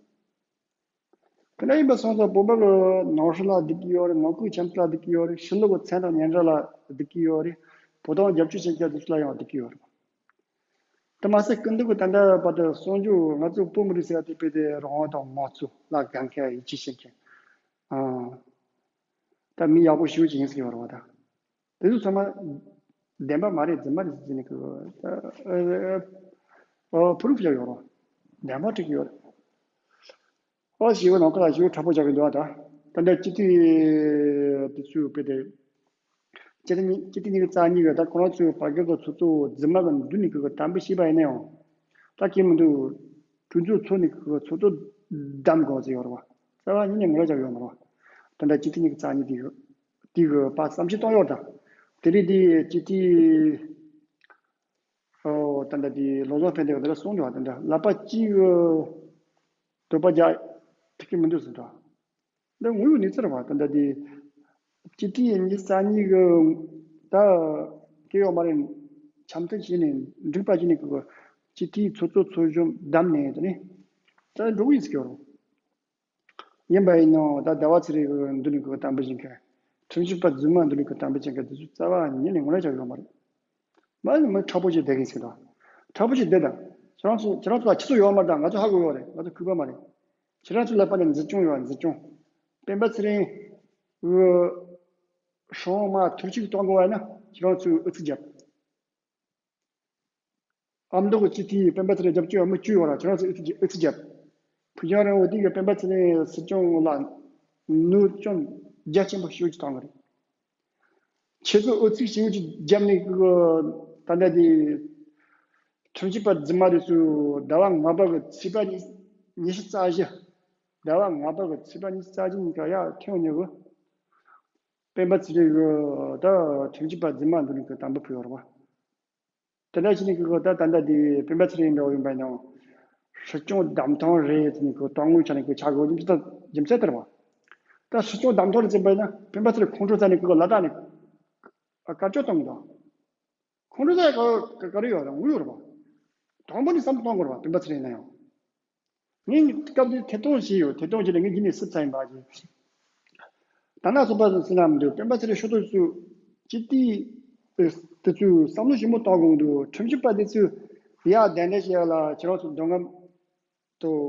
དེ་འདྲ་ཡིན་པ་སོང་ཙང་བོད་པ་གི་ནང་ཧྲི་ལ་སྡིག་གི་ཡོད་རེད། ནང་ཁུལ་ཁྱིམ་ཚང་ལ་སྡིག་གི་ཡོད་རེད། ཕྱི་ལོགས་གི་མཚན་དང་སྙན་གྲགས་ལ་སྡིག་གི་ཡོད་རེད། བོད་དོན་རྒྱབ་སྐྱོར་བྱེད་མཁན་དེ་ཚོ་ལ་ཡང་སྡིག་གི་ཡོད་རེད། དེ་མ་ཟད་སྐུ་མདུན་གི་ད་ལྟ་བར་དུ་གསུང་རྒྱུ། ང་ཚོ་བོད་མི་རིགས་ཟེར་བ་དེ་དཔེ་དེ་རང་དབང་དང་དམངས་གཙོ་ལ་དགའ་མཁན་ཡིད་ཆེས་བྱེད་མཁན། ཨ། ད་མི་ཡག་པོ་ཞེ་པོ་ཅིག་ཡིན་ཟེར་གྱི་ཡོད་རེད་བ། ད་དེ་ཚོ་ཚང་མ་བདེན་པ་མ་རེད། རྫུན་མ་རེད་ཟེར་ནས་ཀི་ཨ་ཨ་ཨ་པུ་རུབ་བྱས་ཡོད་རེད་བ། བདེན་པ་སྤྲད་ཀྱི་ཡོད་རེད། ཨོ་ཞེ་པོ་ནང་ཁ་ལ་ཞེ་པོ་དྲག་པོ་རྒྱག་གི་འདུག་ཨ། ད་ད་ལྟ་སྤྱི་འཐུས་དེ་ཚོས་དཔེ་དེ་སྤྱི་འཐུས་ཉི་སྤྱི་འཐུས་ཉི་ཤུ་རྩ་གཉིས་ཀྱིས་ད་ཁོ་རང་ཚོའི་བར་བརྒལ་གྱི་ཚོགས་གཙོ་རྫུན་མ་གི་མདུན་ནས་ཀི་ཀི་དམ་འབུལ་བྱས་པ་ཡིན་ན་ཡང་། ད་གལ་མི་འདུག་གྲོས་ཚོགས་འཚོགས་ནས་ཀི་ཀི་ཚོགས་གཙོ་བདམས་དགོས་ཟེར་ཡོད་རེད་བ། རྩ་བ་ཉིད་ནས་ངོ་ར་རྒྱག་ཡོད་མ་རེད་བ། ད་ལྟ་སྤྱི་འཐུས་ཉི་ཤུ་རྩ་གཉིས་དེ་གི་དེ་གི་པ་བསམ་ཤེས་གཏོང་ཡོད་ད། དེ་རིང་དེ་སྤྱི་འཐུས། ཨོ། ད་ལྟ་དེ་བློ་བཟང་ཕན་བདེ་ག་དེ་ལ་གསུངས་འདུག་ད་ལྟ་ལག་པ་གཅིག་གི་འདོད་པ་རྒྱག་ཐུབ་ཀྱི་མི་འདུག་ཟེར་འདུག་འདི་དངོས་ཡོད་གནས་ཚུལ་རེད་བ། ད་ལྟ་དེ་སྤྱི་འཐུས་ཉི་ཤུ་རྩ་གཉིས་གི་ད་སྐད་ཡོད་མ་རེད། འཆམ་མཐུན་བྱས་ནས་འགྲིག་པ་བྱས་ནས་ཀི་སྤྱི་འཐུས་ཚོགས་གཙོ་ཚོགས་གཞོན་བདམས་ནས་དེ་ནས་ད་འགྲོ་གི་ཡིན་ཟེར་གྱི་ཡོད་རེད། ཡིན་པ་ཡིན་ནའང་ད་ཟླ་བ་ཚེ་རིང་གི་མདུན་ནས་ཀི་དམ་འབུལ་བྱེད་མཁན། ཁྲིམས་ཞིབ་པ་རྫུན་མ་མདུན་ནས་ཀི་དམ་འབུལ་བྱེད་མཁན་དེ་ཚོ་རྩ་བ་ཉིད་ནས་ངོ་ར་ཆགས་ཡོད་མ་རེད། མ་ནི་མི་དྲག་པོ་ཞིག་བསྡད་ཀྱིན་ཟེར་དང་། དྲག་པོ་ཞིག་བསྡད་དང་། ཁྱེད་རང་ཚོ་ཁྱེད་རང་ཚོ་ལ་ཁྱི་ཚོ་ཡོད་མ་རེད་དང་། ང་ཚོ་ཧ་གོ་ཡོད་རེད། ང་ཚོ་གུས་པ་མ་རེད། ཁྱེད་རང་ཚོ་ལ་ཕ་ནས་འཛིན་སྐྱོང་ཡོད། འཛིན་སྐྱོང་། སྤེན་པ་ཚེ་རིང་གི་སྲུང་མ་ཐུག་ཅིག་གཏོང་དགོས་པ་ཡིན་ན་ཁྱེད་རང་ཚོས་ཨུ་ཚུགས་རྒྱབ། ཨ་མདོ་གི་སྤྱི་འཐུས་སྤེན་པ་ཚེ་རིང་རྒྱབ་སྐྱོར་མི་བཅུ་ཡོད་ར། ཁྱེད་རང་ཚོས་ཨུ་ཚུགས་ཨུ་ཚུགས་རྒྱབ། ཕུགས་རྒྱང་རིང་པོ་དེ་གི་སྤེན་པ་ཚེ་རིང་སྲིད་སྐྱོང་ལ་གནོད་སྐྱོན་རྒྱ་ཆེན་པོ་ཞེ་པོ་ཅིག་བཏང་གི་རེད། ཁྱེད་ཚོས་ཨུ་ཚུགས་ཞེ་པོ་ཅིག་བརྒྱབ་ནས་ཀི་ད་ལྟ་དེ་ཁྲིམས་ཞིབ་པ་རྫུན་མ་དེ་ཚོས་ཟླ་བ་ལྔ་པ་གི་ཚེས་པ་ཉི་ཉི་ཤུ་རྩ་བཞི། ཟླ་བ་ལྔ་པ་གི་ཚེས་པ་ཉི་ཤུ་རྩ་བཞི་ཉིན་ཀ་ཡར་ཐོན་ནས་གི་སྤེན་པ་ཚེ་རིང་གི་ད་ཁྲིམས་ཞིབ་པ་རྫུན་མ་འདི་ནས་ཀི་དམ་འབུལ་ཕུལ་ཡོད་རེད་བ། དེ་འདྲ་བྱས་ནས་ཀི་ད་ད་ལྟ་དེ་སྤེན་པ་ཚེ་རིང་འདྲ་བོ་ཡིན་པ་ཡིན་ནའང་སྲིད་སྐྱོང་བདམས་ཐོན་རེད་ཟེར་ནས་ཀི་དོན་དངོས་ཆ་ནས་ཀི་ཆགས་དགོས་རྒྱུ་མཚན་རྒྱུ་མཚན་དེ་རེད་བ། ད་སྲིད་སྐྱོང་བདམས་ཐོན་རེད་ཟེར་བ་ཡིན་ན་སྤེན་པ་ཚེ་རིང་ཁོང་ཁྲོ་ཟ་ནས་ཀི་ལ་དྭགས་ནས་ཨ་བཀའ་ཆོས་གཏོང་གི་འདུག་ཁོང་ཁྲོ་ཟ་ཡ་ག་ག་རེ་ཡོད་རེད། དངུལ་ཡོད་རེད་བ། དང་པོ་ནས་བསམ་བློ་གཏོང་དགོས་རེད་བ། སྤེན་པ་ཚེ་རིང་ཡིན་ན་ཡང་། ངས་སྐབས་དེ་ཐད་གཏོང་བྱས་ཡོད། ཐད་གཏོང་བྱས་ནས་ངས་འདི་ནས་སུབ་ཚར་ཡིན་པ་ཅིག་ད་ན་སོ་པ་སུ་སུ་ན་མི་འདུག་སྤེན་པ་ཚེ་རིང་ཕྱོགས་གཏོགས་ཚོས་སྤྱི་འཐུས་དེ་ཚོས་བསམ་བློ་ཞིབ་མོ་གཏོང་དགོས་འདུག་ཁྲིམས་ཞིབ་པ་དེ་ཚོས་ཡ་གདན་འདྲེན་བྱེད་ཡ་ལ་ཁྱེད་རང་ཚོ་འདོད་རྔམ་དང་།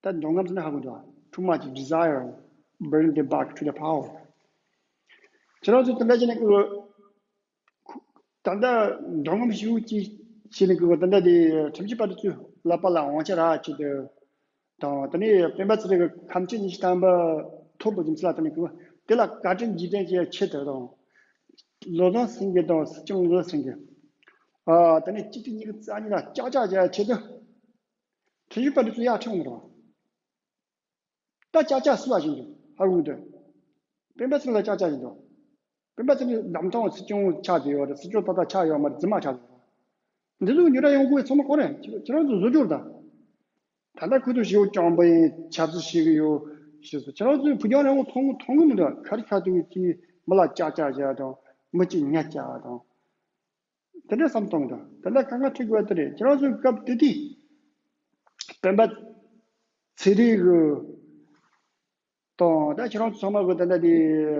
ད་འདོད་རྔམ་ཟེར་ན་ཧ་གོ་འདུག too much desire bring them back to the power. ཁྱེད་རང་ཚོ་དེ་འདྲ་བྱས་ནས་ཀི་ད་ལྟ་འདོད་རྔམ་ཞེ་པོ་ཅིག་བྱས་ནས་ཀི་ད་ལྟ་དེ་ཁྲིམས་ཞིབ་པ་དེ་ཚོའི་ལག་པ་ལ་དབང་ཆ་རག་བྱས་ཏེ་དང་། དེ་ནས་སྤེན་པ་ཚེ་རིང་གི་ཁ་མཆུ་ཉི་ཤུ་ཐམ་པ་ཐོབ་པའི་རྒྱུ་མཚན་ལ་བརྟེན་ནས་ཀི་དེ་ལ་བཀའ་དྲིན་རྗེས་དྲན་བྱེད་ཆེད་དུ་དང་། བློ་བཟང་སེང་གེ་དང་སྲིད་སྐྱོང་བློ་བཟང་སེང་གེ། ཨ་དེ་ནས་སྤྱི་འཐུས་ཉི་ཤུ་རྩ་གཉིས་ལ་ཅག་ཅག་བྱེད་ཆེད་དུ། ཁྲིམས་ཞིབ་པ་འདི་ཚོ་ཡར་ཁྲིད་འོང་གི་རེད་བ། ད་ཅག་ཅག་སུ་ལ་བྱིན་འདུག་ཧ་གོ་གི་འདུག་སྤེན་པ་ཚེ་རིང་ལ་ཅག་ཅག་བྱིན་འདུག་སྤེན་པ་ཚེ་རིང་བདམས་ཐོན་སྲིད་སྐྱོང་ཆགས་བསྡད་ཡོད་རེད། སྲིད་སྐྱོང་ཏག་ཏག་ཆགས་ཡོད་མ་རེད། རྫུན་མ་ཆགས་བསྡད་ཡོད་རེད། འདི་ཚོ་ཉོ་ར་ཡོང་དགོས་ཚང་མ་གོ་རེད། ཁྱེད་ཁྱེད་རང་ཚོ་བཟོ་རྒྱུར་ད། ད་ལྟ་ཁོ་ཚོ་ཞེ་པོ་སྐྱོན་པ་ཡིན། ཆབ་སྲིད་བྱེད་གི་ཡོད་ཞེས་སོ། ཁྱེད་རང་ཚོས་ཕུགས་རྒྱང་རིང་པོ་མཐོང་མཐོང་གི་མི་འདུག་ག་རེ་ཁ་ཐུག་གི་མི་ལ་ཅག་ཅག་བྱས་དང་། མི་གཅིག་ཉ་ཅག་དང་། དེ་འདྲ་བསམ་གཏོང་དང་། དེ་འདྲ་གང་ག་ཁྲིད་དགོས་པ་དེ་རེད། ཁྱེད་རང་ཚོའི་སྐབས་དེ་དུས་སྤེན་པ་ཚེ་རིང་གི་དང་། ད་ཁྱེད་རང་ཚོ་ཚང་མ་གི་ད་ལྟ་དེ་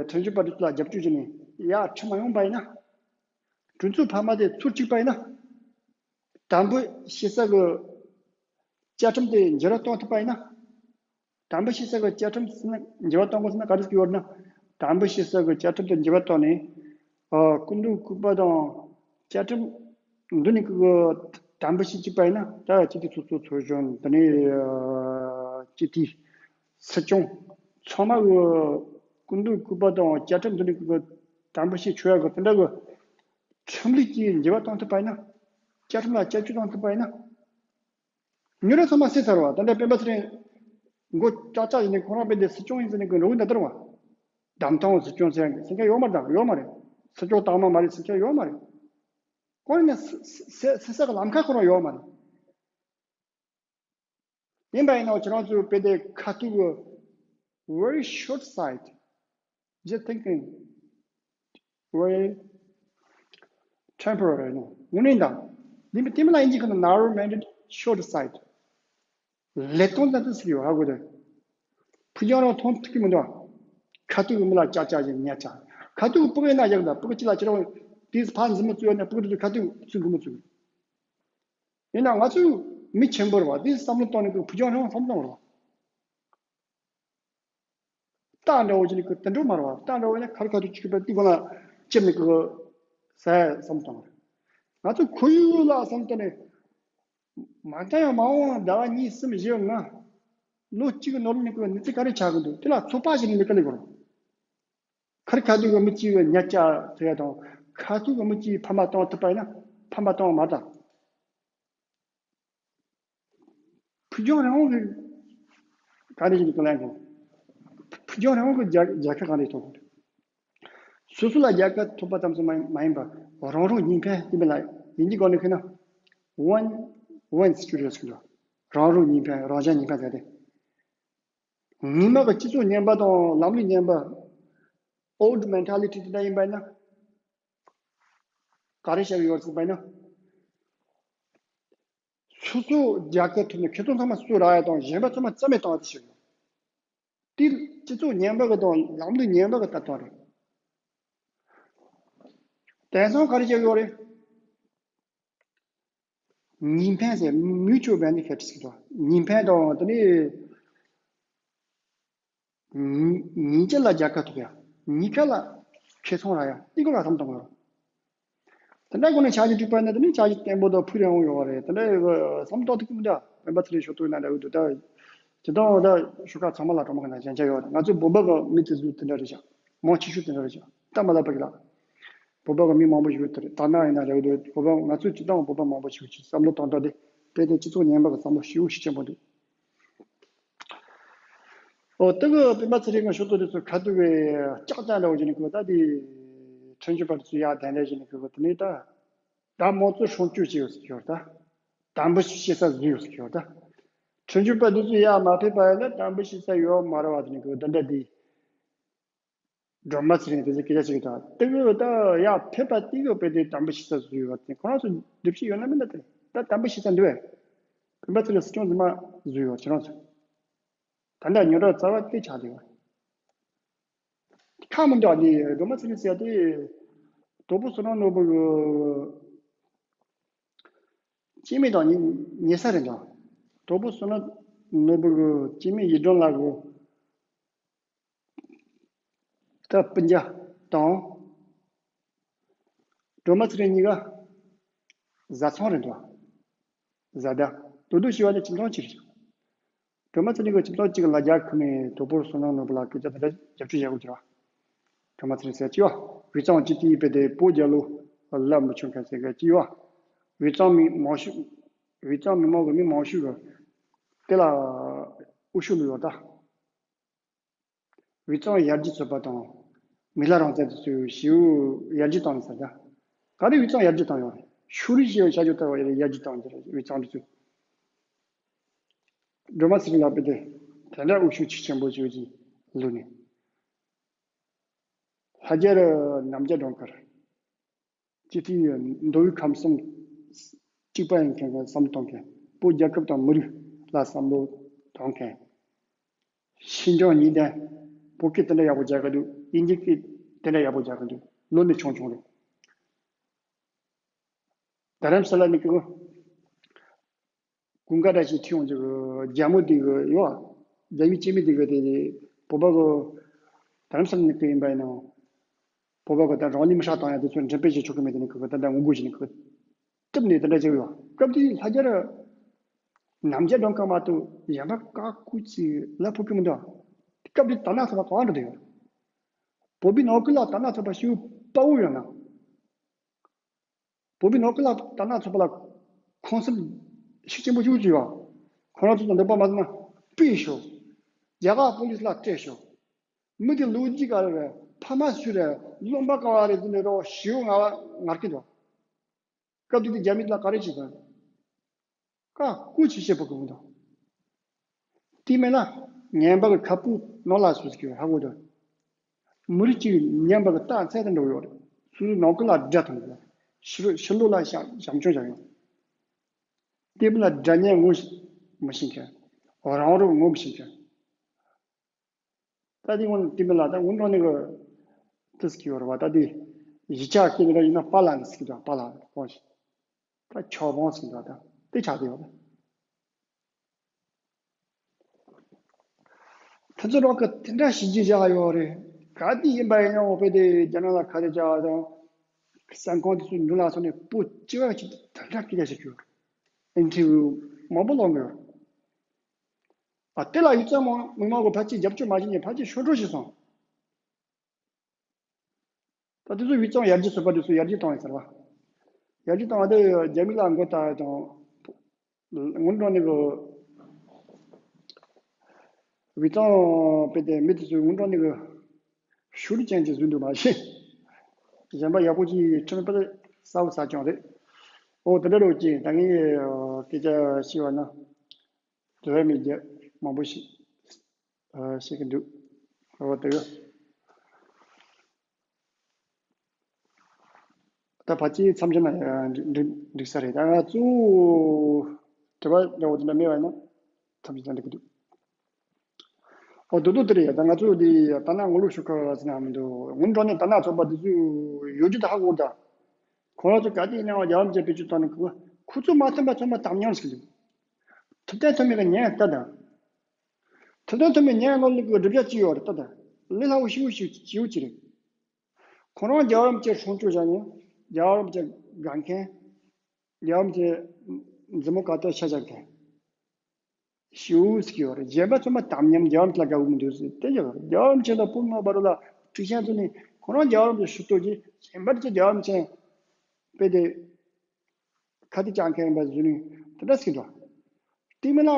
ཁྲིམས་ཞིབ་པ་དེ་ཚོ་ལ་རྒྱབ་སྐྱོར་བྱས་ནས་ཡར་ཁྲིད་མ་ཡོང་པ་ཡིན་ན། གྲོས་ཚོགས་འཕར་མ་དེ་ཚུར་བཅུག་པ་ཡིན་ན། དམ་འབུལ་བྱེད་ས་གི་བཅའ་ཁྲིམས་དེ་འགྱུར་བ་གཏོང་ཐུབ་པ་ཡིན་ན། དམ་འབུལ་བྱེད་ས་གི་བཅའ་ཁྲིམས་ཟེར་ན་འགྱུར་བ་གཏོང་དགོས་ཟེར་ན་ག་རེ་ཟེར་གྱི་ཡོད་ན། དམ་འབུལ་བྱེད་ས་གི་བཅའ་ཁྲིམས་དེ་འགྱུར་བ་གཏོང་ནས། ཨ། སྐུ་མདུན་སྐུ་པར་དང་བཅའ་ཁྲིམས་འདི་ནས་ཀྱི་དམ་འབུལ་བྱེད་བཅུག་པ་ཡིན་ན། ད་སྤྱི་འཐུས་ཚོགས་གཙོ་ཚོགས་གཞོན། དེ་ནས་ཨ་སྤྱི་འཐུས། སྲིད་སྐྱོང་། ཚང་མ་གི་སྐུ་མདུན་སྐུ་པར་དང་བཅའ་ཁྲིམས་འདི་ནས་ཀྱི་དམ་འབུལ་བྱེད་ཆོག་ཡ་གི་དེ་འདྲ་གི་ཁྲིམས་ལུགས་ཀྱི་འགྱུར་བ་གཏོང་ཐུབ་པ་ཡིན་ན། བཅའ་ཁྲིམས་ལ་བསྐྱར་བཅོས་གཏོང་ཐུབ་པ་ཡིན་ན། ཉོ་ར་ཚང་མ་སེལ་ཚར་བ། ད་ལྟ་སྤེན་པ་ཚེ་རིང་མགོ་ལྕགས་ལྕགས་ཡིན་ནས་ཁོ་རང་དཔེ་འདི་སྲིད་སྐྱོང་ཡིན་ཟེར་ནས་ཀྱི་འགྲོ་གི་འདི་ལྟར་བ། བདམས་ཐོན་སྲིད་སྐྱོང་ཟེར་ཟེར་མཁན་ཡོད་མ་རེད། ད་ཡོད་མ་རེད། སྲིད་སྐྱོང་དང་མ་མ་རེད་ཟེར་མཁན་ཡོད་མ་རེད། གང་ཡིན་ན་སེ་སེ་སེ་ས་གི་ལམ་ཁ་ཁོ་རང་ཡོད་མ་རེད། ཡིན་པ་ཡིན་ན་ཁྱེད་རང་ཚོའི་དཔེ་དེབ་ཁ་ཐུག་གི very short sight, just thinking, very temporary ནོ། དངོས་གནས་དང་འདི་མི་དེ་མི་ལ་ཡིན་གྱི་ཁ་ན་narrow minded, short sight. ལས་དོན་ཙམ་ཙམ་ཟེར་གྱི་ཡོད་ཧ་གོ་དེ། ཕུགས་རྒྱང་རང་མཐོང་ཐུབ་ཀྱི་མི་འདུག་ཁ་ཐུག་གི་མི་ལ་ཅག་ཅག་ཅིག་ཉར་ཅག་ཁ་ཐུག་གི་ཕྲུ་གུ་ཡིན་ན་ཡག་འདུག་ཕྲུ་གུ་གཅིག་ལ་ཁྱེད་རང་དེས་ཕར་མཛུབ་མོ་བཙུགས་ཡོད་ན་ཕྲུ་གུ་དེ་ཚོ་ཁ་ཐུག་བཙུགས་གི་མི་བཙུགས་གི། ཡིན་ན་ང་ཚོས་མི་ཆེན་པོ་རེད་བ། དེ་བསམ་བློ་གཏོང་ནས་ཀྱི་ཕུགས་རྒྱང་རིང་བ་བསམ་བློ་གཏོང་རེད་བ། རྟ་འདྲ་བོ་ཅིག་ནི་ཀྱི་དུད་འགྲོ་མ་རེད་བ། རྟ་འདྲ་བོ་ཡིན་ན་ཁར་ཁ་ཐུག་ཅིག་པའི་དེ་གོ་ལ་ལྕེབ་ནས་ཀྱི་ཟ་ཡ་བསམ་བློ་གཏོང་རེད། ང་ཚོ་ཁོར་ཡུག་ལ་བསམ་བློ་གཏོང་ནས་མ་མཐའ་ཡང་མ་འོངས་ཟླ་བ་གཉིས་གསུམ་བཞི་ལྔ་ལོ་གཅིག་གི་ནང་ལ་ནི་ཀྱི་གནས་ཚུལ་ག་རེ་ཆགས་ཀྱི་འདུག་དེ་ལ་ཚོད་དཔག་བྱས་ནས་ལས་ཀ་ལས་དགོས་རེད། ཁར་ཁ་ཐུག་གི་མི་གཅིག་གི་ཉ་ལྕགས་ཐུབ་ཡ་དང་། ཁ་ཐུག་གི་མི་གཅིག་ཕ་མ་གཏོང་ཐུབ་པ་ཡིན་ན་ཕ་མ་གཏོང་མ་ད། ཕུགས་རྒྱང་རིང་བོ་གི་ག་རེ་ཞིག་གི་ལན་གོ། ཕུགས་རྒྱང་རིང་བོ་གི་རྒྱལ་རྒྱལ་ཁ་ག་རེ་ཐོབ་དགོས། སོ་སོ་ལ་རྒྱལ་ཁ་ཐོབ་པ་ཙམ་ཟད་མ་མ་ཡིན་པར་རང་རང་གཉིས་ཕན་དེ་མིན་ལ་ཡིན་གྱི་གོ་ནས་ཁེ་ན། one one's curious ཟེར་གི་འདུག་རང་རང་གཉིས་ཕན་རང་གཞན་གཉིས་ཕན་ཟེར་ཏེ། མི་མང་གི་སྤྱི་ཚོགས་ངན་པ་དང་ལམ་ལུགས་ངན་པ། old mentality དེ་འདྲ་ཡིན་པ་ཡིན་ན། ག་རེ་བྱ་གི་ཡོད་ཟེར་བ་ཡིན་ན། སོ་སོ་རྒྱལ་ཁ་ཐོབ་ནས་ཁེ་ཚོང་ཚང་མ་གསོད་རག་ཡ་དང་གཞན་པ་ཚང་མ་རྩ་མེད་བཏང་བ་དེ་ཞིག་ཡོད། དེ་སྤྱི་ཚོགས་ངན་པ་གི་དང་ལམ་ལུགས་ངན་པ་གི་ལྟ་སྟངས་རེད། དེང་སང་ག་རེ་བྱ་གི་ཡོད་རེད། གཉིས་ཕན་ཟེར་mutual benefit ཟེར་གི་འདུག་གཉིས་ཕན་དང་དེ་ནས་ཉིས་ཉིས་ཀ་ལ་རྒྱལ་ཁ་ཐོབ་ཡ། གཉིས་ཀ་ལ་ཁེ་ཚོང་རག་ཡ། དེ་ཀུན་ལ་བསམ་བཏང་དགོས། དེ་འདྲ་ཀུན་ནས་ཆ་ཞིག་དཔེར་ན་དེ་ནི་ཆ་ཞིག་བརྟན་པོ་དང་ཕུགས་རིང་བོ་ཡོད་རེད། དེ་འདྲ་ཡོད་བསམ་བཏང་ཐུབ་ཀྱི་མི་འདུག་སྤེན་པ་ཚེ་རིང་ཤོག་ཐུག་ན་འདྲ་གི་འདུག་ད་ཇི་ལྟར་ད་ཤོག་ཁག་ཚང་མ་ལ་གྲོགས་མོ་གི་ན་ཞན་ཆ་ཡོད་རེད། ང་ཚོའི་བོད་པ་གི་མི་དེ་ཚོ་དེ་འདྲ་རེད་ཤག་མང་ཆེ་ཤོས་དེ་འདྲ་རེད་ཤག་སྟབས་མ་ལེགས་པ་གི་ལ། བོད་པ་གི་མི་མང་པོ་ཞིག་ཡོད་དེ་རེད། ད་ནང་ཡིན་ན་རེད་འདུག་བོད་པ་ང་ཚོས་ཇི་ལྟར་བོད་པ་མང་པོ་ཞིག་གིས་བསམ་བློ་གཏོང་སྟངས་དེ་དཔེ་དེ་སྤྱི་ཚོགས་ངན་པ་གི་བསམ་བློ་ཞེ་པོ་ཞིག་ཆེན་པོ་འདུག་ཨོ་དེ་གི་སྤེན་པ་ཚེ་རིང་གི་ཤོག་ཐུག་དེ་ཚོ་ཁ་ཐུག་གི་ལྕགས་ལྕགས་འདྲ་བོ་བྱས་ནས་ཁོ་ད་དེ་ཁྲིམས་ཞིབ་པ་དེ་ཚོ་ཡར་གདན་འདྲེན་བྱས་ནས་ཁོ་དེ་ནས་ད་ད་མང་གཙོ་སྲུང་སྐྱོབ་བྱས་ཡོད་ཟེར་གྱི་ཡོད་ད། དམ་འབུལ་བྱེད་ས་བཟོས་ཡོད་ཟེར་གྱི་ཡོད་ད། ཁྲིམས་ཞིབ་པ་དེ་ཚོ་ཡར་མ་ཕེབས་པ་ཡིན་ན་དམ་འབུལ་བྱེད་ས་ཡོད་མ་རེད་བ། དེ་ནས་ཁོ་དེ་འདྲ་དེ། སྒྲོལ་མ་ཚེ་རིང་དེ་ཚོ་སྐད་ཆ་བཤད་ཀྱི་འདུག་དེ་གི་ད་ཡར་ཕེབས་པ་དེ་གི་དཔེ་དེ་དམ་འབུལ་བྱེད་ས་བཟོས་ཡོད་པ་དེ་ཁོ་རང་ཚོ་སྒྲུབ་བྱེད་ཡོད་ན་མིན་ན་དེ་ད་དམ་འབུལ་བྱེད་ས་འདུག་བས། སྤེན་པ་ཚེ་རིང་སྲིད་སྐྱོང་འཛིན་མ་བཟོས་ཡོད་ཁྱེད་རང་ཚོ། ད་ལྟ་ཉོ་གྲབས་རྩ་བ་དེ་ཆགས་བསྡད་ཡོད། ཁག་མི་འདུག་དེ་སྒྲོལ་མ་ཚེ་རིང་ཟེར་ཡ་དེ་དོལ་པོ་བསོད་ནམས་ནོར་བུ་གི་སྐྱེ་དམན་དང་ཉེ་ཉེ་ས་རེད་འདུག་དོལ་པོ་བསོད་ནམས་ནོར་བུ་གི་སྐྱེ་དམན་ཡིད་སྒྲོན་ལགས་གི་ད་སྤུན་ཀྱག་དང་། སྒྲོལ་མ་ཚེ་རིང་གཉིས་ཀ་བཟའ་ཚང་རེད་འདུག་བཟའ་ཟླ། དོ་དོ་ཞི་བ་ནི་ཁྱིམ་ཚང་གཅིག་རེད། སྒྲོལ་མ་ཚེ་རིང་གི་ཁྱིམ་ཚང་གཅིག་གི་ལ་རྒྱ་ཁུ་མི་དོལ་པོ་བསོད་ནམས་ནོར་བུ་ལ་སྐད་ཆ་དེ་འདྲ་རྒྱབ་སྐྱོར་བྱེད་དགོས་ཀྱི་རེད། སྒྲོལ་མ་ཚེ་རིང་ཟེར་གྱི་ཡོད། དབུས་གཙང་སྤྱི་འཐུས་ཡིན་པའི་དེ་བོད་རྒྱལ་ལོ་ལ་མི་ཆོག་མཁན་ཟེར་མཁན་གཅིག་ཡོད། དབུས་གཙང་མི་མང་ཤོས། དབུས་གཙང་མི་མང་གི་མི་མང་ཤོས་གི་དེ་ལ་དབུ་ཤུགས་ལུས་ཡོད་ད། དབུས་གཙང་ཡར་རྒྱས་ཚོགས་པ་དང་མི་ལ་རང་བཙན་དེ་ཚོས་ཞེའུ་ཡར་རྒྱས་བཏང་ཡོད་ས་རེད། ག་རེ་དབུས་གཙང་ཡར་རྒྱས་བཏང་ཡོད་རེད། ཕྱོགས་རིས་ཞེས་པའི་བྱ་སྤྱོད་ལྟ་བུ་ཡར་རྒྱས་བཏང་གི་རེད། དབུས་གཙང་དེ་ཚོས། སྒྲོལ་མ་ཚེ་རིང་ལགས་དཔེ་དེ་དེ་འདྲ་དབུ་ཤུགས་ཆེ་ཆེན་པོ་ཞེའུ་ཅིག་ལུས་ནས། ལྷ་རྒྱལ་རྣམ་རྒྱལ་སྒྲོལ་དཀར། སྤྱི་འཐུས་མདོ་དབུས་ཁམས་གསུམ་གཅིག་པ་ཡིན་མཁན་གྱི་བསམ་བློ་གཏོང་མཁན། བོད་རྒྱལ་ཁབ་དང་མི་རིགས་ལ་བསམ་བློ་གཏོང་མཁན། ཤིན་སྦྱངས་ཉི་ལྡན། བོད་སྐད་དེ་འདྲ་ཡག་པོ་རྒྱག་གི་འདུག་དབྱིན་ཇི་སྐད་དེ་འདྲ་ཡག་པོ་རྒྱག་གི་འདུག་ལོ་ནི་ཆུང་ཆུང་རེད། རྡ་རམ་ས་ལ་ནི་ཀི་ཀུན་དགའ་བཀྲ་ཤིས་ཁྲིད་ཡོང་རྒྱུ་རྒྱ་མོ་དེ་གི་ཡོད། རྒྱ་ཡུལ་སྐྱེ་མི་དེ་གི་དེ་བོད་པ་གི་རྡ་རམ་ས་ལ་ནི་ཀི་ཡིན་པ་ཡིན་ནོ། བོད་པ་གི་ད་རང་ལུས་མི་ཧྲ་བཏང་ཡ་དེ་ཚོ་འགྲེམས་སྤེལ་བྱེད་ཆོག་གི་མེད་དེ་ནི་ཀི་ཀི་ད་ལྟ་ངོ་རྒོལ་བྱེད་ནི་ཀི་ཀི་གྲིབ་ནས་དེ་འདྲ་བྱེད་ཡོད། སྐབས་དེ་ལྷ་རྒྱལ་ནམ་རྒྱལ་སྒྲོལ་དཀར་མ་གཏོགས་གཞན་པ་བཀའ་བཀོད་ཅིག་ལ་ཕོག་གི་མི་འདུག་སྐབས་དེ་དར་ནག་ཚོགས་པ་གང་འགྲོ་དེ་ཡོད། བོད་པའི་ནང་ཁུལ་ལ་དར་ནག་ཚོགས་པ་ཞེ་པོ་དཔའ་བོ་ཡོད་ན། བོད་པའི་ནང་ཁུལ་ལ་དར་ནག་ཚོགས་པ་ལ་ཁོང་སེམས་ཤུགས་ཆེན་པོ་ཞིག་བྱུང་ཡོད། ཁོ་རང་ཚོ་དང་འདོད་པ་མ་བྱུང་ན་སྤེལ་ཤོག་རྒྱ་གར་པོ་ལིས་ལ་སྤྲད་ཤོག་མི་དེ་ལོ་རྒྱུས་ག་རེ་རེད། ཕ་མ་སུ་རེད། རློན་པ་ག་བ་རེད། དེ་འདྲ་རོ་ཞེ་པོ་ང་བ་ངར་གི་འདུག་སྐབས་དེ་དུས་རྒྱ་མི་ལ་ག་རེ་བྱེད་དང་། ཀ་ཀུ་ཆི་ཤེས་པོ་གི་མི་འདུག་དེ་མེད་ན་ངན་པ་གི་ཁ་སྤུ་ནོར་ལ་སུ་ཟིག་ཡོད་ཧ་གོ་དོ། མི་རིགས་གཅིག་ཉམས་པ་གི་རྟགས་མཚན་དུ་འགྲོ་ཡོད་རེད། སུ་ནང་ཁུལ་ལ་དགྲ་དང་ཕྱི་ཕྱི་ལོགས་ལ་བྱམས་སྐྱོང་བྱ་ཡོང་། དེ་མི་ལ་དགྲ་གཉེན་ངོ་མི་ཤེས་མཁན། རང་རང་ངོ་མི་ཤེས་མཁན། ད་དེ་ངོ་དེ་མི་ལ་ད་ངོ་འགྲོ་ནི་གི་དུས་ཀྱི་ཡོད་རེད་བ། ད་དེ་གཞིས་ཆགས་སྐྱེས་ནི་ཡིན་ན་པཱ་ལགས་ཟེར་གི་འདུག་པཱ་ལགས་ཁོང་ཞིག་ད་ཆོས་དབང་ཟེར་འདུག་ད་དེ་ཆགས་དེ་ཡོད་རེད། ཁྱེད་ཚོ་རང་གི་དེ་འདྲ་ཞིག་བརྗོད་བྱ་ཡོད་རེད། ག་དེ་ཡིན་པ་ཡིན་ཡང་འོ་དཔེ་དེ་རྒྱ་ནག་ལ་ཁ་གཏད་བྱ་བ་དང་གསན་ཁང་དེ་ཚོ་འདུ་ལ་སོང་ནས་པོ་ཅི་བ་ཅིག་དེ་འདྲ་སྐད་ཆ་བཤད་ཀྱི་ཡོད་རེད། ཨིན་ཊར་ཝིའུ་མང་པོ་ལོག་གི་ཡོད་རེད། ཨ་དེ་ལ་ཡུད་ཙམ་མང་མི་མང་གི་ཕལ་ཆེར་རྒྱབ་སྐྱོར་མ་བྱས་ནས་ཕལ་ཆེར་ཤོར་འགྲོ་ཞིག་སོང་། ད་དེ་ཚོ་ཡུད་ཙམ་ཡར་རྒྱས་ཚོད་པ་དེ་ཚོ་ཡར་རྒྱས་བཏང་ཡིན་ཟེར་བ། ཡར་རྒྱས་བཏང་བ་དེ་རྒྱ་མི་ལ་མགོ་ལྟ་དང་། ངོ་འདྲ་ནི་གི་ཡུད་ཙམ་དཔེ་དེ་མི་དེ་ཚོའི་ངོ་འདྲ་ནི་གི་ཤུགས་ཅན་གྱི་བཟོས་འདུག་མ་གཞི། གཞན་པ་ཡག་པོ་ཅིག་ཁྲིམས་པ་ས་བོ་ས་ཀྱང་རེད། ཨོ་དེ་འདྲ་རོགས་ཀྱིས་ད་ངས་སྐད་ཆ་བཤད་བ་ན། དེ་བས་མི་རྒྱ་མང་པོ་ཞིག་ཨ་ཤེས་ཀྱི་འདུག་ཨོ་དེ་ག་ད་ཕལ་ཆེར་མཚམས་བཞག་ན་ཡང་འགྲིག་འགྲིག་འགྲིག་ས་རེད། ད་ང་ཚོ་དྲི་བ་འདྲ་བོ་དེ་འདྲ་མེད་པ་ཡིན་ན་མཚམས་བཞག་ན་འགྲིག་གི་འདུག་ཨོ་དོ་དོ་དེ་རེད། ད་ང་ཚོ་འདི་ད་ན་ངོ་ལོག་ཤོག་ཁ་ཟེར་ན་མི་འདུག་ངོ་འགྲོ་ནས་ད་ན་ཚོགས་པ་འདི་ཚོ་ཡོད་རྒྱུ་ད་ཧ་གོ་ད། ཁོ་རང་ཚོ་ག་དུས་ཡིན་ནའང་རྒྱལ་བ་རིན་པོ་ཆེ་བེད་སྤྱོད་བཏང་ནས་ཁོ་ཁོ་ཚོ་མ་མཐུན་པ་ཚང་མ་དམ་ཉམས་ཟེར་གི་འདུག་ཐུབ་བསྟན་ཐོན་མི་ལ་ཉན་ལྟ་དང་། ཐུབ་བསྟན་ཐོན་མི་ཉན་ལོ་ལུག་གི་སྒྲུབ་བྱ་ཅི་ཡོད་རེད་ལྟ་དང་། ལས་སླ་བོ་ཞིག་ཞིག་ཅི་ཡོད་ཅི་རེད། ཁོ་རང་རྒྱལ་བ་རིན་པོ་ཆེ་སྲུང་སྐྱོབ་བྱ་ཡིན། རྒྱལ་བ་རིན་པོ་ཆེ་དགའ་མཁན། རྒྱལ་བ་རིན་པོ་ཆེ་མཛུབ་མོ་ཀ་ཏོ་ཤ་བཞག་མཁན། ཞེའུ་ཟེར་གྱི་ཡོད་རེད། གཞན་པ་ཚང་མ་དམ་ཉམས་རྒྱལ་བ་རིན་པོ་ཆེ་ལ་དགའ་བོ་མི་འདུག་ཟེར་དེ་ཡོད་རེད། རྒྱལ་བ་རིན་པོ་ཆེ་དང་བོད་མི་མང་བར་ལ་དཀྲུག་ཤིང་བཟོས་ནས་ཁོ་རང་རྒྱལ་བ་རིན་པོ་ཆེ་ཞུ་གཏུག་གིས་གཞན་པ་ཚོ་རྒྱལ་བ་རིན་པོ་ཆེ་དཔེ་དེ་ཁ་གཏད་བཅག་མཁན་ཡིན་པ་བཟོས་ནས་དེ་འདྲ་ཟེར་གྱི་འདུག་དེ་མིན་ན་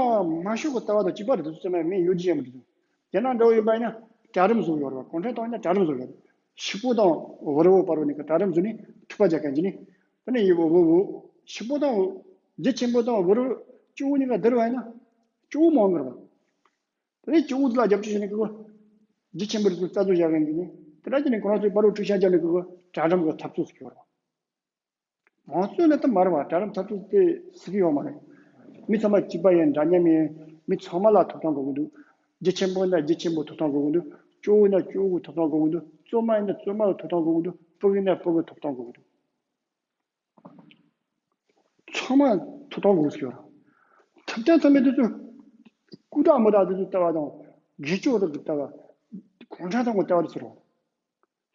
མ་ཤོག་གི་ལྟ་བ་དང་གཅིག་པ་རེད། དེ་ཚོ་ཚང་མ་མི་ཡོད་ཀྱི་ཡང་མི་འདུག་རྒྱ་ནག་འདྲ་བོ་ཡིན་པ་ཡིན་ན་གྲལ་རིམ་བཟོ་ཡོད་རེད་བ། གུང་ཁྲན་ཏང་ཡིན་ན་གྲལ་རིམ་བཟོ་ཡོད་རེད། ཕྱུག་པོ་དང་དབུལ་བོ་བར་བ་ནས་ཀྱི་གྲལ་རིམ་བཟོས་ནས་ཐུག་པ་རྒྱག་མཁན་གྱི་ནི། དེ་ནས་ཡི་བོ་བོ་བོ་ཕྱུག་པོ་དང་རྒྱུ་ཆེན་པོ་དང་དབུལ་བོ་སྐྱོ་བོ་གཉིས་ཀ་བསྡུར་བ་ཡིན་ན་སྐྱོ་བོ་མང་གི་རེད་བ། དེ་ནས་སྐྱོ་བོ་དེ་ལ་རྒྱབ་སྐྱོར་བྱས་ནས་ཀྱི་རྒྱུ་ཆེན་པོ་རེད་ཚོ་རྩ་འཛུགས་བྱ་མཁན་གྱི་ནི། དེ་འདྲ་བྱས་ནས་ཁོ་རང་ཚོའི་བར་བ་དཀྲུག་ཤིང་བརྒྱབ་ནས་ཀྱི་གྲལ་རིམ་གྱི་འཐབ་རྩོད་ཟེར་གྱི་ཡོད་རེད་བ། མང་གཙོ་ནི་དེ་མ་རེད་བ། གྲལ་རིམ་འཐབ་རྩོད་དེ་སྲིད་ཀྱི་ཡོད་མ་རེད། མི་ཚང་མ་གཅིག་པ་ཡིན། འདྲ་མཉམ་ཡིན། མི་ཚང་མ་ལ་ཐོབ་ཐང་དགོས་ཀྱི་འདུག་རྒྱུ་ཆེན་པོ་ཡིན་ན་རྒྱུ་ཆེན་པོ་ཐོབ་ཐང་དགོས་ཀྱི་འདུག་སྐྱོ་བོ་ཡིན་ན་སྐྱོ་བོ་ཐོབ་ཐང་དགོས་ཀྱི་འདུག་བཙོན་མ་ཡིན་ན་བཙོན་མ་ལ་ཐོབ་ཐང་དགོས་ཀྱི་འདུག་ཕྲུ་གུ་ཡིན་ན་ཕྲུ་གུ་ཐོབ་ཐང་དགོས་ཀྱི་འདུག་ཚང་མ་ཐོབ་ཐང་དགོས་ཀྱི་ཡོད་རེད། ཐུབ་བསྟན་ཐོན་མི་དེ་ཚོ་སྐུ་དྲག་མི་དྲག་དེ་ཚོའི་ལྟ་བ་དང་། སྒེར་གཅོད་རིགས་ཀྱི་ལྟ་བ། གུང་ཁྲན་ཏང་གི་ལྟ་བ་དེ་ཚོ་རེད།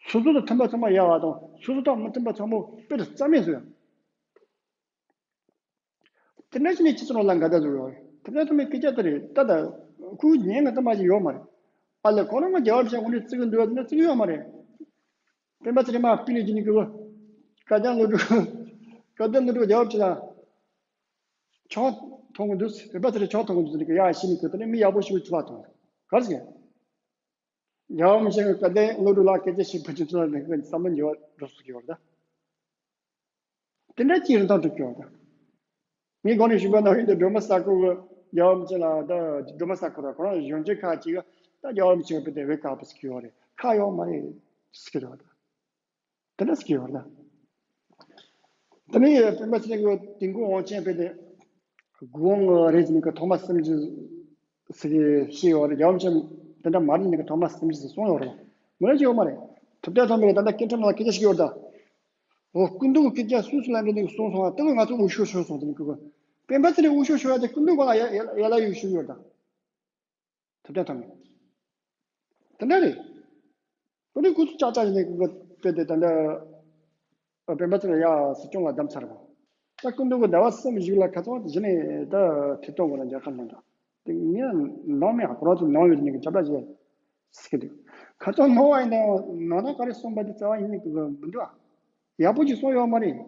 སོ་སོ་དང་མཐུན་པ་ཚང་མ་ཡག་པ་དང་། སོ་སོ་དང་མི་མཐུན་པ་ཚང་མ་དཔེ་རྩ་མེད་བཟོ་ཡ། དེ་འདྲ་བྱས་ནས་སྤྱི་ཚོགས་ནང་ལ་འགལ་ཟླ་བཟོ་ཡོད་རེད། དེ་འདྲ་ཐོན་མི་སྐད་ཆ་དེ་རེད། ད་ལྟ་ཁོའི་ཉན་ག་ལྟ་མ་ཞིག་ཡོད་མ་རེད། ཨ་ལས་ཁོ་རང་གི་རྒྱལ་བ་ཞིག་འོ་འདྲ་བརྩི་གི་འདུག་ཡ་དེ་འདྲ་བརྩི་གི་ཡོད་མ་རེད། སྤེན་པ་ཚེ་རིང་མ་སྤིན་ནས་ཀྱི་ནི་ཀི་བཀའ་རྒྱ་བློ་གྲོས། བཀའ་རྒྱ་བློ་གྲོས་རྒྱལ་བ་ཞིག་ལ་ཆང་འཐུང་གི་འདུག་སྤེན་པ་ཚེ་རིང་ཆང་འཐུང་གི་འདུག་ཟེར་ནས་ཀི་ཡ་ཤི་ནི་ཀི་དེ་ནས་མི་ཡག་པོ་ཞིག་ཚུར་ལ་ཐོངས། ག་རེ་ཟེར། རྒྱལ་བ་མི་ཆེན་གྱི་བཀའ་བསྟན་བློ་གྲོས་ལ་སྐད་ཆ་བཤད་པ་ཅིག་ཚོ་ལ་ནི་བསམ་བློ་འགྱུར་བ་འགྲོ་སྲིད་ཀྱི་ཡོད་རེད་ད། དེ་འདྲ་ཅིག་རིན་ཐང་གྲུབ་ཀྱི་ཡོད་རེད་ད། ངས་གོང་ནས་ཞུས་པ་ནང་བཞིན་དུ་སྒྲོལ་མ་ས་ཁུལ་གྱི་རྒྱལ་བ་མི་ཆེན་ལ་ད་སྒྲོལ་མ་ས་ཁུལ་ལ་ཁོ་རང་གཞོན་སྐྱེས་ཁག་ཅིག་གིས་ད་རྒྱལ་བ་མི་ཆེན་བོད་དེ་བོད་ཁག་པོ་ཟེར་གྱི་ཡོད་རེད། ཁག་ཡོད་མ་རེད་ཟེར་གྱི་རེད་ད། དེ་འདྲ་ཟེར་གྱི་ཡོད་རེད་ད། དེ་ནས་སྤེན་པ་ཚེ་རིང་གི་དིང་གུ་དབང་ཆེན་བོད་དེ་དགུ་དབང་རེད་ཟེར་ནས་ཀྱི་ཐོག་མ་སུམ་ཅུ་ཟེར་གྱི་བཤད་ཡོད་རེད། རྒྱལ་བ་མི་ཆེན་དེ་འདྲ་མ་རེད་ནས་ཀྱི་ཐོག་མ་སུམ་ཅུ་ཟེར་གསུངས་ཡོད་རེད། མི་རེད་ཅིག་ཡོད་མ་རེད། ཐུབ་བསྟན་ཐོག་མའི་ད་ལྟ་སྐད་འཕྲིན་ནང་སྐད་ཆ་ཞིག་ཡོད་རེད་ད། འོ་སྐུ་མདུན་གྱི་སྐད་ཆ་སུས་སུ་ལན་འདྲ་ནས་གསུངས་སོང་བ་དེ་ག་ང་ཚོ་འུ་ཤོད་ཤོད་སོང་དེ་ནས་ཀྱི་སྤེན་པ་ཚེ་རིང་འུ་ཤོད་ཤོད་ཡ་དེ་སྐུ་མདུན་ག་ལ་ཡ་ཡ་ལ་ཡུལ་ཤུལ་ཡོད་ད། ཐུབ་བསྟན་ཐོག་མའི། དེ་འདྲ་རེད། དེ་ནས་ཁོ་ཚོ་ཅག་ཅག་ཡིན་ནས་ཁོ་ཚོ་དེ་དེ་ད་ལྟ་སྤེན་པ་ཚེ་རིང་ཡ་སྲིད་སྐྱོང་ལ་བདམས་ཚར་བ། ད་སྐུ་མདུན་གྱི་ཟླ་བ་གསུམ་བཞུགས་ལ་ཁ་ཚང་གཞི་ནས་ད་ཐད་གཏོང་དགོས་ན་རྒྱལ་ཁབ་ནང་དུ། དེ་ངས་ནང་མི་ཁོ་རང་ཚོ་ནང་ཡོད་ནས་ཁྱབ་བསྒྲགས་བྱས་ཟེར་གི་འདུག་ཁ་ཚང་ནང་བ་ཡིན་ནའང་ནང་ན་ག་རེ་གསུངས་པ་དེ་རྩ་བ་ཡིན་ནས་གི་མི་འདུག་ཨ། ཡག་པོ་ཅིག་གསུངས་ཡོད་མ་རེད།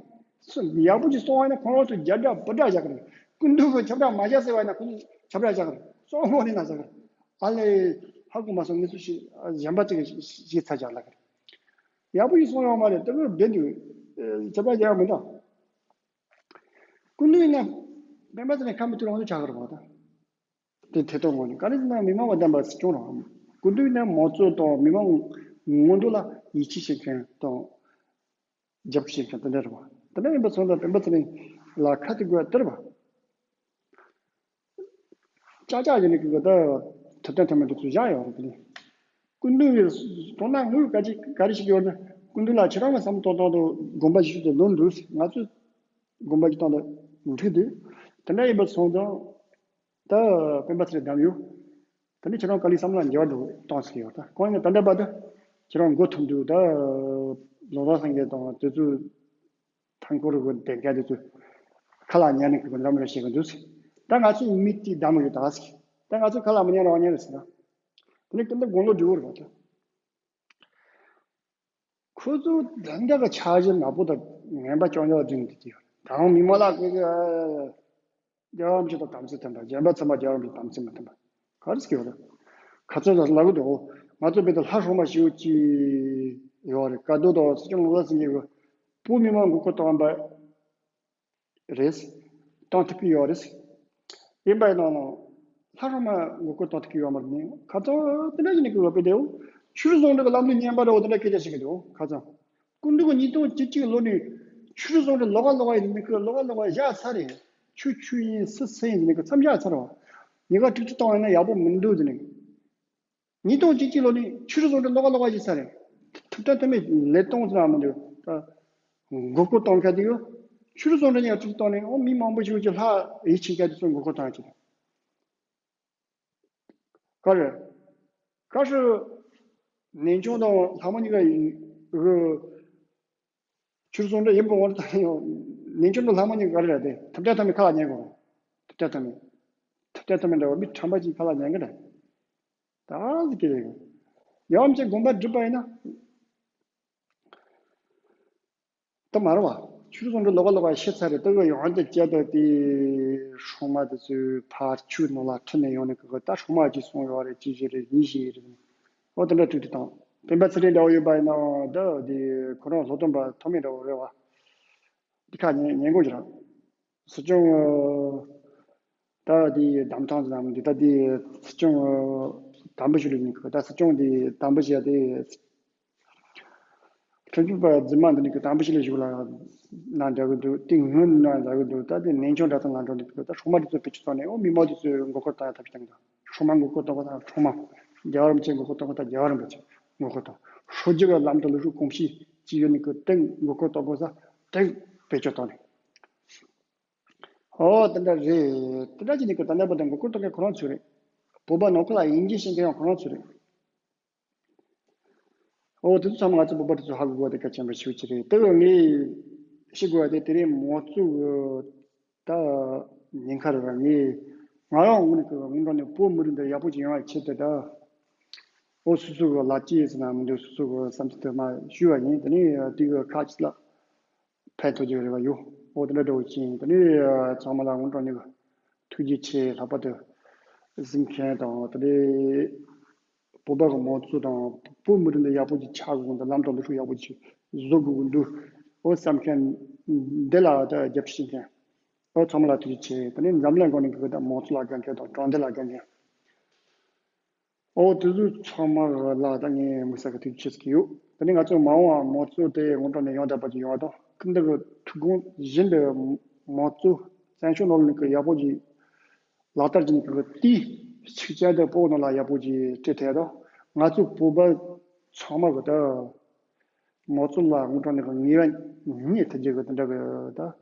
ཡག་པོ་ཅིག་གསུངས་པ་ཡིན་ན་ཁོང་རང་ཚོ་རྒྱབ་བསྒྲགས་སྦུག་བསྒྲགས་བཞག་གི་རེད། སྐུ་མདུན་གྱིས་ཁྱབ་བསྒྲགས་མ་བྱས་ཟེར་བ་ཡིན་ན་ཁོང་ཚོས་ཁྱབ་བསྒྲགས་བཞག་གི་རེད། གསུང་དངོས་གནས་ན་བཞག་གི་རེད། ཨ་ལས། ཧ་གོ་མ་སོང་། ངེད་ཚོ་ཞིག་གཞན་པ་ཅིག་གིས་ཤེས་ཚར་བཞག་ལབ་གི་རེད། ཡག་པོ་ཅིག་གསུངས་ཡོད་མ་རེད། དེ་གར་བསྡད་འདུག་ཁྱབ་བསྒྲགས་རྒྱག་ཡག་མི་འདུག་སྐུ་མདུན་ཡིན་ན་སྤེན་པ་ཚེ་རིང་ཁ་མི་ཐུག་རང་དུ་ཆགས་ཀྱི་རེད་པ་ད། དེ་ཐད་གཏོང་ངོས་ནས་ག་རེ་ཟེར་ན་མི་མང་བ་བདམས་པ་སྲིད་སྐྱོང་རང་། སྐུ་མདུན་ཡིན་ན་མང་གཙོ་དང་མི་མང་མང་འདུ་ལ་ཡིད་ཆེས་བྱེད་མཁན་དང་། རྒྱབ་སྐྱོར་བྱེད་མཁན་དེ་འདྲ་རེད་པ། དེ་འདྲ་ཡིན་པ་སོང་ཙང་སྤེན་པ་ཚེ་རིང་ལ་ཁ་ཐུག་དགོས་དེ་རེད་པ། ཅག་ཅག་ཡིན་ནི་གི་ད་ཐུབ་བསྟན་ཐོན་མི་འདི་ཚོ་བཞག་ཡོད་རེད་དེ་ནི། སྐུ་མདུན་གྱི་དོ་སྣང་དངོས་ག་ཅིག་ག་རེ་ཞིག་ཡོད་ན་སྐུ་མདུན་ལ་ཁྱེད་རང་གི་བསམ་བློ་གཏོང་སྟངས་དང་དགོངས་པ་བཞེས་ཏེ་ལོན་འདུག་ང་ཚོས་དགོངས་པ་བཞེས་སྟངས་དང་འགྲིག་འདུག་དེ་འདྲ་ཡིན་པ་སོང་ཙང་ད་སྤེན་པ་ཚེ་རིང་བདམས་ཡོད། དེ་ནི་ཁྱེད་རང་ག་ལེར་བསམ་བློ་འགྱུར་བ་འགྲོ་གཏོང་ཟེར་གྱི་ཡོད་ད། གང་ཡིན་ན་ད་ལྟ་བར་དུ་ཁྱེད་རང་མགོ་ཐོན་དུས་ད་ལོ་ཙཱ་སེང་གེ་དང་དེ་ཚོའི་ཐང་སྐོར་གྱི་བདེན་སྐད་དེ་ཚོ་ཁ་ལ་ཉན་ནས་གི་འདྲ་མི་འདྲ་བྱེད་གི་འདུག་ད་ང་ཚོ་མི་དེ་བདམས་ཡོད་ད་ཟེར། ད་ང་ཚོ་ཁ་ལ་མི་ཉན་རང་ཉན་རེད་ཟེར་ན། དེ་ནི་ཀུན་ཏུ་དགུང་ལོ་བསྒྲིགས་པ་རེད་ད། ཁོ་ཚོ་དེ་འདྲ་གི་འཆར་གཞི་ནག་པོ་དང་ངན་པ་རྐྱང་རྐྱང་བསྒྲིགས་འདུག་ཀྱི་ཡོད། ད་རུང་མི་མང་ལ་ཀི་ཀི་རྒྱལ་བ་རིན་པོ་ཆེ་དང་དམ་ཚིག་མཐུན་པ། གཞན་པ་ཚང་མ་རྒྱལ་བ་རིན་པོ་ཆེ་དམ་ཚིག་མི་མཐུན་པ། ག་རེ་ཟེར་གྱི་ཡོད་རེད། ཁ་ཚོན་ལ་ལབ་གི་འདུག་ང་ཚོ་བོད་དུ་ལྷ་སྲུང་མ་ཞེ་པོ་ཅིག་ཡོད་རེད། བཀའ་སྡོད་དང་སྲིད་སྐྱོང་ལོ་ཙཱ་སེང་གེ་གི་བོད་མི་མང་མགོ་སྐོར་གཏོང་བ་རེད། གཏོང་ཐུབ་ཀྱི་ཡོད་རེད། ཡིན་པ་ཡིན་ནའང་ལྷ་སྲུང་མ་མགོ་སྐོར་གཏོང་ཐུབ་ཀྱི་ཡོད་མ་རེད། ནི་ཁ་ཚོན་དེ་འདྲ་ཞིག་ནི་གི་འོས་པའི་དེའུ་ཆོས་རིག་ཟུང་འབྲེལ་གྱི་ལམ་ལུགས་ངན་པ་རེད། འོ་དེ་འདྲ་སྐད་ཆ་བཤད་ཀྱི་འདུག་ཁ་ཚོན། སྐུ་མདུན་གྱི་ཉིས་སྟོང་བཅུ་གཅིག་ལོ་ནས་ཆོས་རིག་ཟུང་འབྲེལ་ལོགས་ཀ་ལོགས་ཀ་ཡིན་ནི་གི་ལོགས་ཀ་ལོགས་ཀ་བཞག་ཚར་རེད། ཆོས་ཆོས་ཡིན་སྲིད་སྲིད་ཡིན་ནི་གི་མཚམས་བཞག་ཚར་བ། ཉེན་ཁ་དཀྲུག་ཁྲིག་བཏང་ཡིན་ན་ཡག་པོ་མི་འདུག་ཟེར་ནས། ཉིས་སྟོང་བཅུ་གཅིག་ལོ་ནས་ཆོས་རིག་ཟུང་འབྲེལ་ལོགས་ཀ་ལོགས་ཀ་བྱས་ཚར་རེད། ཐུབ་བསྟན་ཐོན་མི་ལས་གཏོང་ཟེར་ན་མི་འདུག་ད་མགོ་སྐོར་གཏོང་མཁན་དེ་གི་ཆོས་རིག་ཟུང་འབྲེལ་ཉག་ཅིག་གཏོང་ནས་འོ་མི་མང་པོ་ཞིག་གི་ལྷ་ཡིད་ཆེས་མཁན་དེ་ཚོ་མགོ་སྐོར་གཏོང་ཡ་ཅིག་ག་རེ། ག་རེ། ནན་ཆུང་དང་ལྷ་མོ་གཉིས་ཀ་ཡིན། ཆོས་རིག་ཟུང་འབྲེལ་ཡིན་པ་ངོ་ཐག་ཡོད། ནན་ཆུང་དང་ལྷ་མོ་གཉིས་ཀ་ག་རེ་རེད་དེ། ཐུབ་བསྟན་ཐོན་མི་ཁ་ལ་ཉན་དགོས། ཐུབ་བསྟན་ཐོན་མི། ཐུབ་བསྟན་ཐོན་མི་འདྲ་བ་མི་ཁྲམ་པ་ཅིག་ཁ་ལ་ཉན་གི་རེད། ད་ཟིག་གི་རེད། ཡང་བྱས་དགོངས་པ་སྒྲུབ་པ་ཡིན་ན། ད་མ་རེད་བ། ཆོས་རིག་ཟུང་འབྲེལ་ལོགས་ཀ་ལོགས་ཀ་ཤི་ཚར་རེད། ད་གི་ཡང་དེ་སྐྱེ་ད་དེ་སྲུང་མ་དེ་ཚོའི་ཕར་ཆོས་ནང་ལ་ཁྲིད་ནས་ཡོང་ནས་གི་ད་སྲུང་མ་གཅིག་སོང་ཡོད་རེད། གཅིག་བྱས་རེད། གཉིས་བྱས་རེད། འོ་དེ་འདྲ་དྲིས་དེ་དང་། སྤེན་པ་ཚེ་རིང་འདྲ་བོ་ཡོད་པ་ཡིན་ན་ད་དེ་ཁོ་རང་ལྷོ་སྟོན་པ་ཐོགས་མེད་འདྲ་བོ་རེད་བ། འདི་ཁ་ཉན་ཉན་དགོས་ཀྱི་རེད། སྲིད་སྐྱོང་ད་དེ་གདམ་ཐང་ཟེར་ནམ་འདི་ད་དེ་སྲིད་སྐྱོང་དམ་པོ་ཞིག་ལ་ཉན་གི། ད་སྲིད་སྐྱོང་དེ་དམ་པོ་བྱས་ཏེ། ཁྲིམས་ཞིབ་པ་རྫུན་མ་འདི་ནི་གི་དམ་པོ་ཞིག་ལ་བཞུགས་ལ་ན་འདྲ་གི་འདུག་དེ་སྔོན་ན་འདྲ་གི་འདུག་ད་དེ་ནན་ཆུང་འདྲ་ཚང་ལ་འགྲོ་འདུག་ད་སྲུང་མ་དེ་ཚོ་བེད་སྤྱོད་བཏང་ནས་འོ་མི་མང་དེ་ཚོའི་མགོ་སྐོར་བཏང་ཡ་ཐབས་ཤེས་བཏང་གི། ད་སྲུང་མ་མགོ་སྐོར་གཏོང་གི་ད་སྲུང་མ། རྒྱལ་བ་རིན་པོ་ཆེ་མགོ་སྐོར་གཏོང་གི་ད་རྒྱལ་བ་རིན་པོ་ཆེ་མགོ་སྐོར་གཏོང་། ཧྲོ་རྒྱུད་ཀྱི་ལམ་དུ་ལུགས་སྲོལ་གོམས་གཤིས་ཅི་ཡོད་ནི་གི་དེ་མགོ་སྐོར་གཏོང་དགོས་ས་དེ་བེད་སྤྱོད་བཏང་ནས། ཨོ་དེ་འདྲ་རེད། དེ་འདྲ་ཅིག་ནི་གི་ད་ལྟ་བར་དུ་མགོ་སྐོར་གཏོང་མཁན་ཁོ་རང་ཚོ་རེད། བོད་པ་ནང་ཁུལ་ལ་དབྱིན་ཇི་ཤེས་མཁན་ཡང་ཁོ་རང་ཚོ་རེད། ཨོ་དེ་ཚོ་ཚང་མ་ང་ཚོ་བོད་པ་དེ་ཚོ་ཧ་གོ་དགོས་དེ་གལ་ཆེན་པོ་ཞིག་ཅིག་རེད། དེ་གི་ངས་ཤེས་དགོས་པ་དེ་དེ་རིང་མང་གཙོ་གི་ད་ཉེན་ཁ་རེད་པ། ངས་ང་རང་ངོས་ནས་གི་ངོས་འདྲ་ནས་བོད་མི་རིགས་འདི་ཡག་པོ་ཅིག་ཡོང་བའི་ཆེད་དུ་ད། ཨོ་སོ་སོ་གི་ལག་སྐྱེས་ཟེར་ན་མི་འདུག་སོ་སོ་གི་བསམ་ཚུལ་དེ་མར་ཞུས་པ་ཡིན། དེ་ནས་དེ་གི་ཁ་ཅིག་ལ་ཕན་ཐོགས་ཀྱི་རེ་བ་ཡོད། ཨོ་དེ་འདྲ་འདྲ་བོ་ཅིག་ཡིན། དེ་ནས་ཚང་མ་ལ་ངོས་འདྲ་ནས་གི་ཐུགས་རྗེ་ཆེ། ལྷག་པར་དུ་གཟིགས་མཁན་དང་དེ་ནས་བོད་པ་གི་མང་གཙོ་དང་བོད་མི་རིགས་འདི་ཡག་པོ་ཅིག་ཆགས་དགོས་འདི་ལམ་དང་ལུགས་སྲོལ་ཡག་པོ་ཅིག་བཟོ་དགོས་ཀྱི་འདུག་ཨོ་བསམ་མཁན་འདི་ལ་ད་རྒྱབ་སྐྱོར་བྱེད་མཁན། ཨོ་ཚང་མ་ལ་ཐུགས་རྗེ་ཆེ། དེ་ནས་འཛམ་གླིང་སྒང་ནས་གི་ད་མང་གཙོ་ལ་དགའ་མཁན་དང་དྲང་བདེན་ལ་དགའ་མཁན། ཨོ་དེ་ཚོ་ཚང་མ་ལ་ད་ངས་དམིགས་བསལ་གྱི་ཐུགས་རྗེ་ཆེ་ཟེར་གྱི་ཡོད། དེ་ནས་ང་ཚོ་མ་འོངས་པ་མང་གཙོ་དེ་དངོས་གྲུབ་ནས་ཡང་དག་པ་ཅིག་ཡོང་བ་དང་། ཁོང་ཚོ་གི་ཐུགས་དགོངས་བཞིན་པའི་མང་གཙོ་བཙན་བྱོལ་ནང་ལ་ནི་གི་ཡག་པོ་ཅིག་ལག་བསྟར་བྱེད་ནི་གི་དེའི་ཕྱག་རྒྱ་དེ་བོད་ནང་ལ་ཡག་པོ་ཅིག་སྤྲད་ཐལ་དང་། ང་ཚོ་བོད་པ་ཚང་མ་གི་ད་མང་གཙོ་ལ་དངོས་གྲུབ་ནས་གི་ངེས་པ་རྙེད་ཐུབ་རྒྱུ་གི་དེ་འདྲ་གི་ད།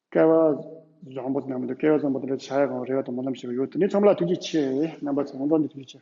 སྐལ་བ་བཟང་པོ་དེ་འདྲ་མི་འདུག་སྐལ་བ་བཟང་པོ་དེ་འདྲ་བྱ་ཡག་གང་རེ་བ་དང་སྨོན་ལམ་ཞུ་གི་ཡོད། དེ་ནས་ཚང་མ་ལ་ཐུགས་རྗེ་ཆེ། རྣམ་པ་ཚོ་དངོས་གནས་ཐུགས་རྗེ་ཆེ།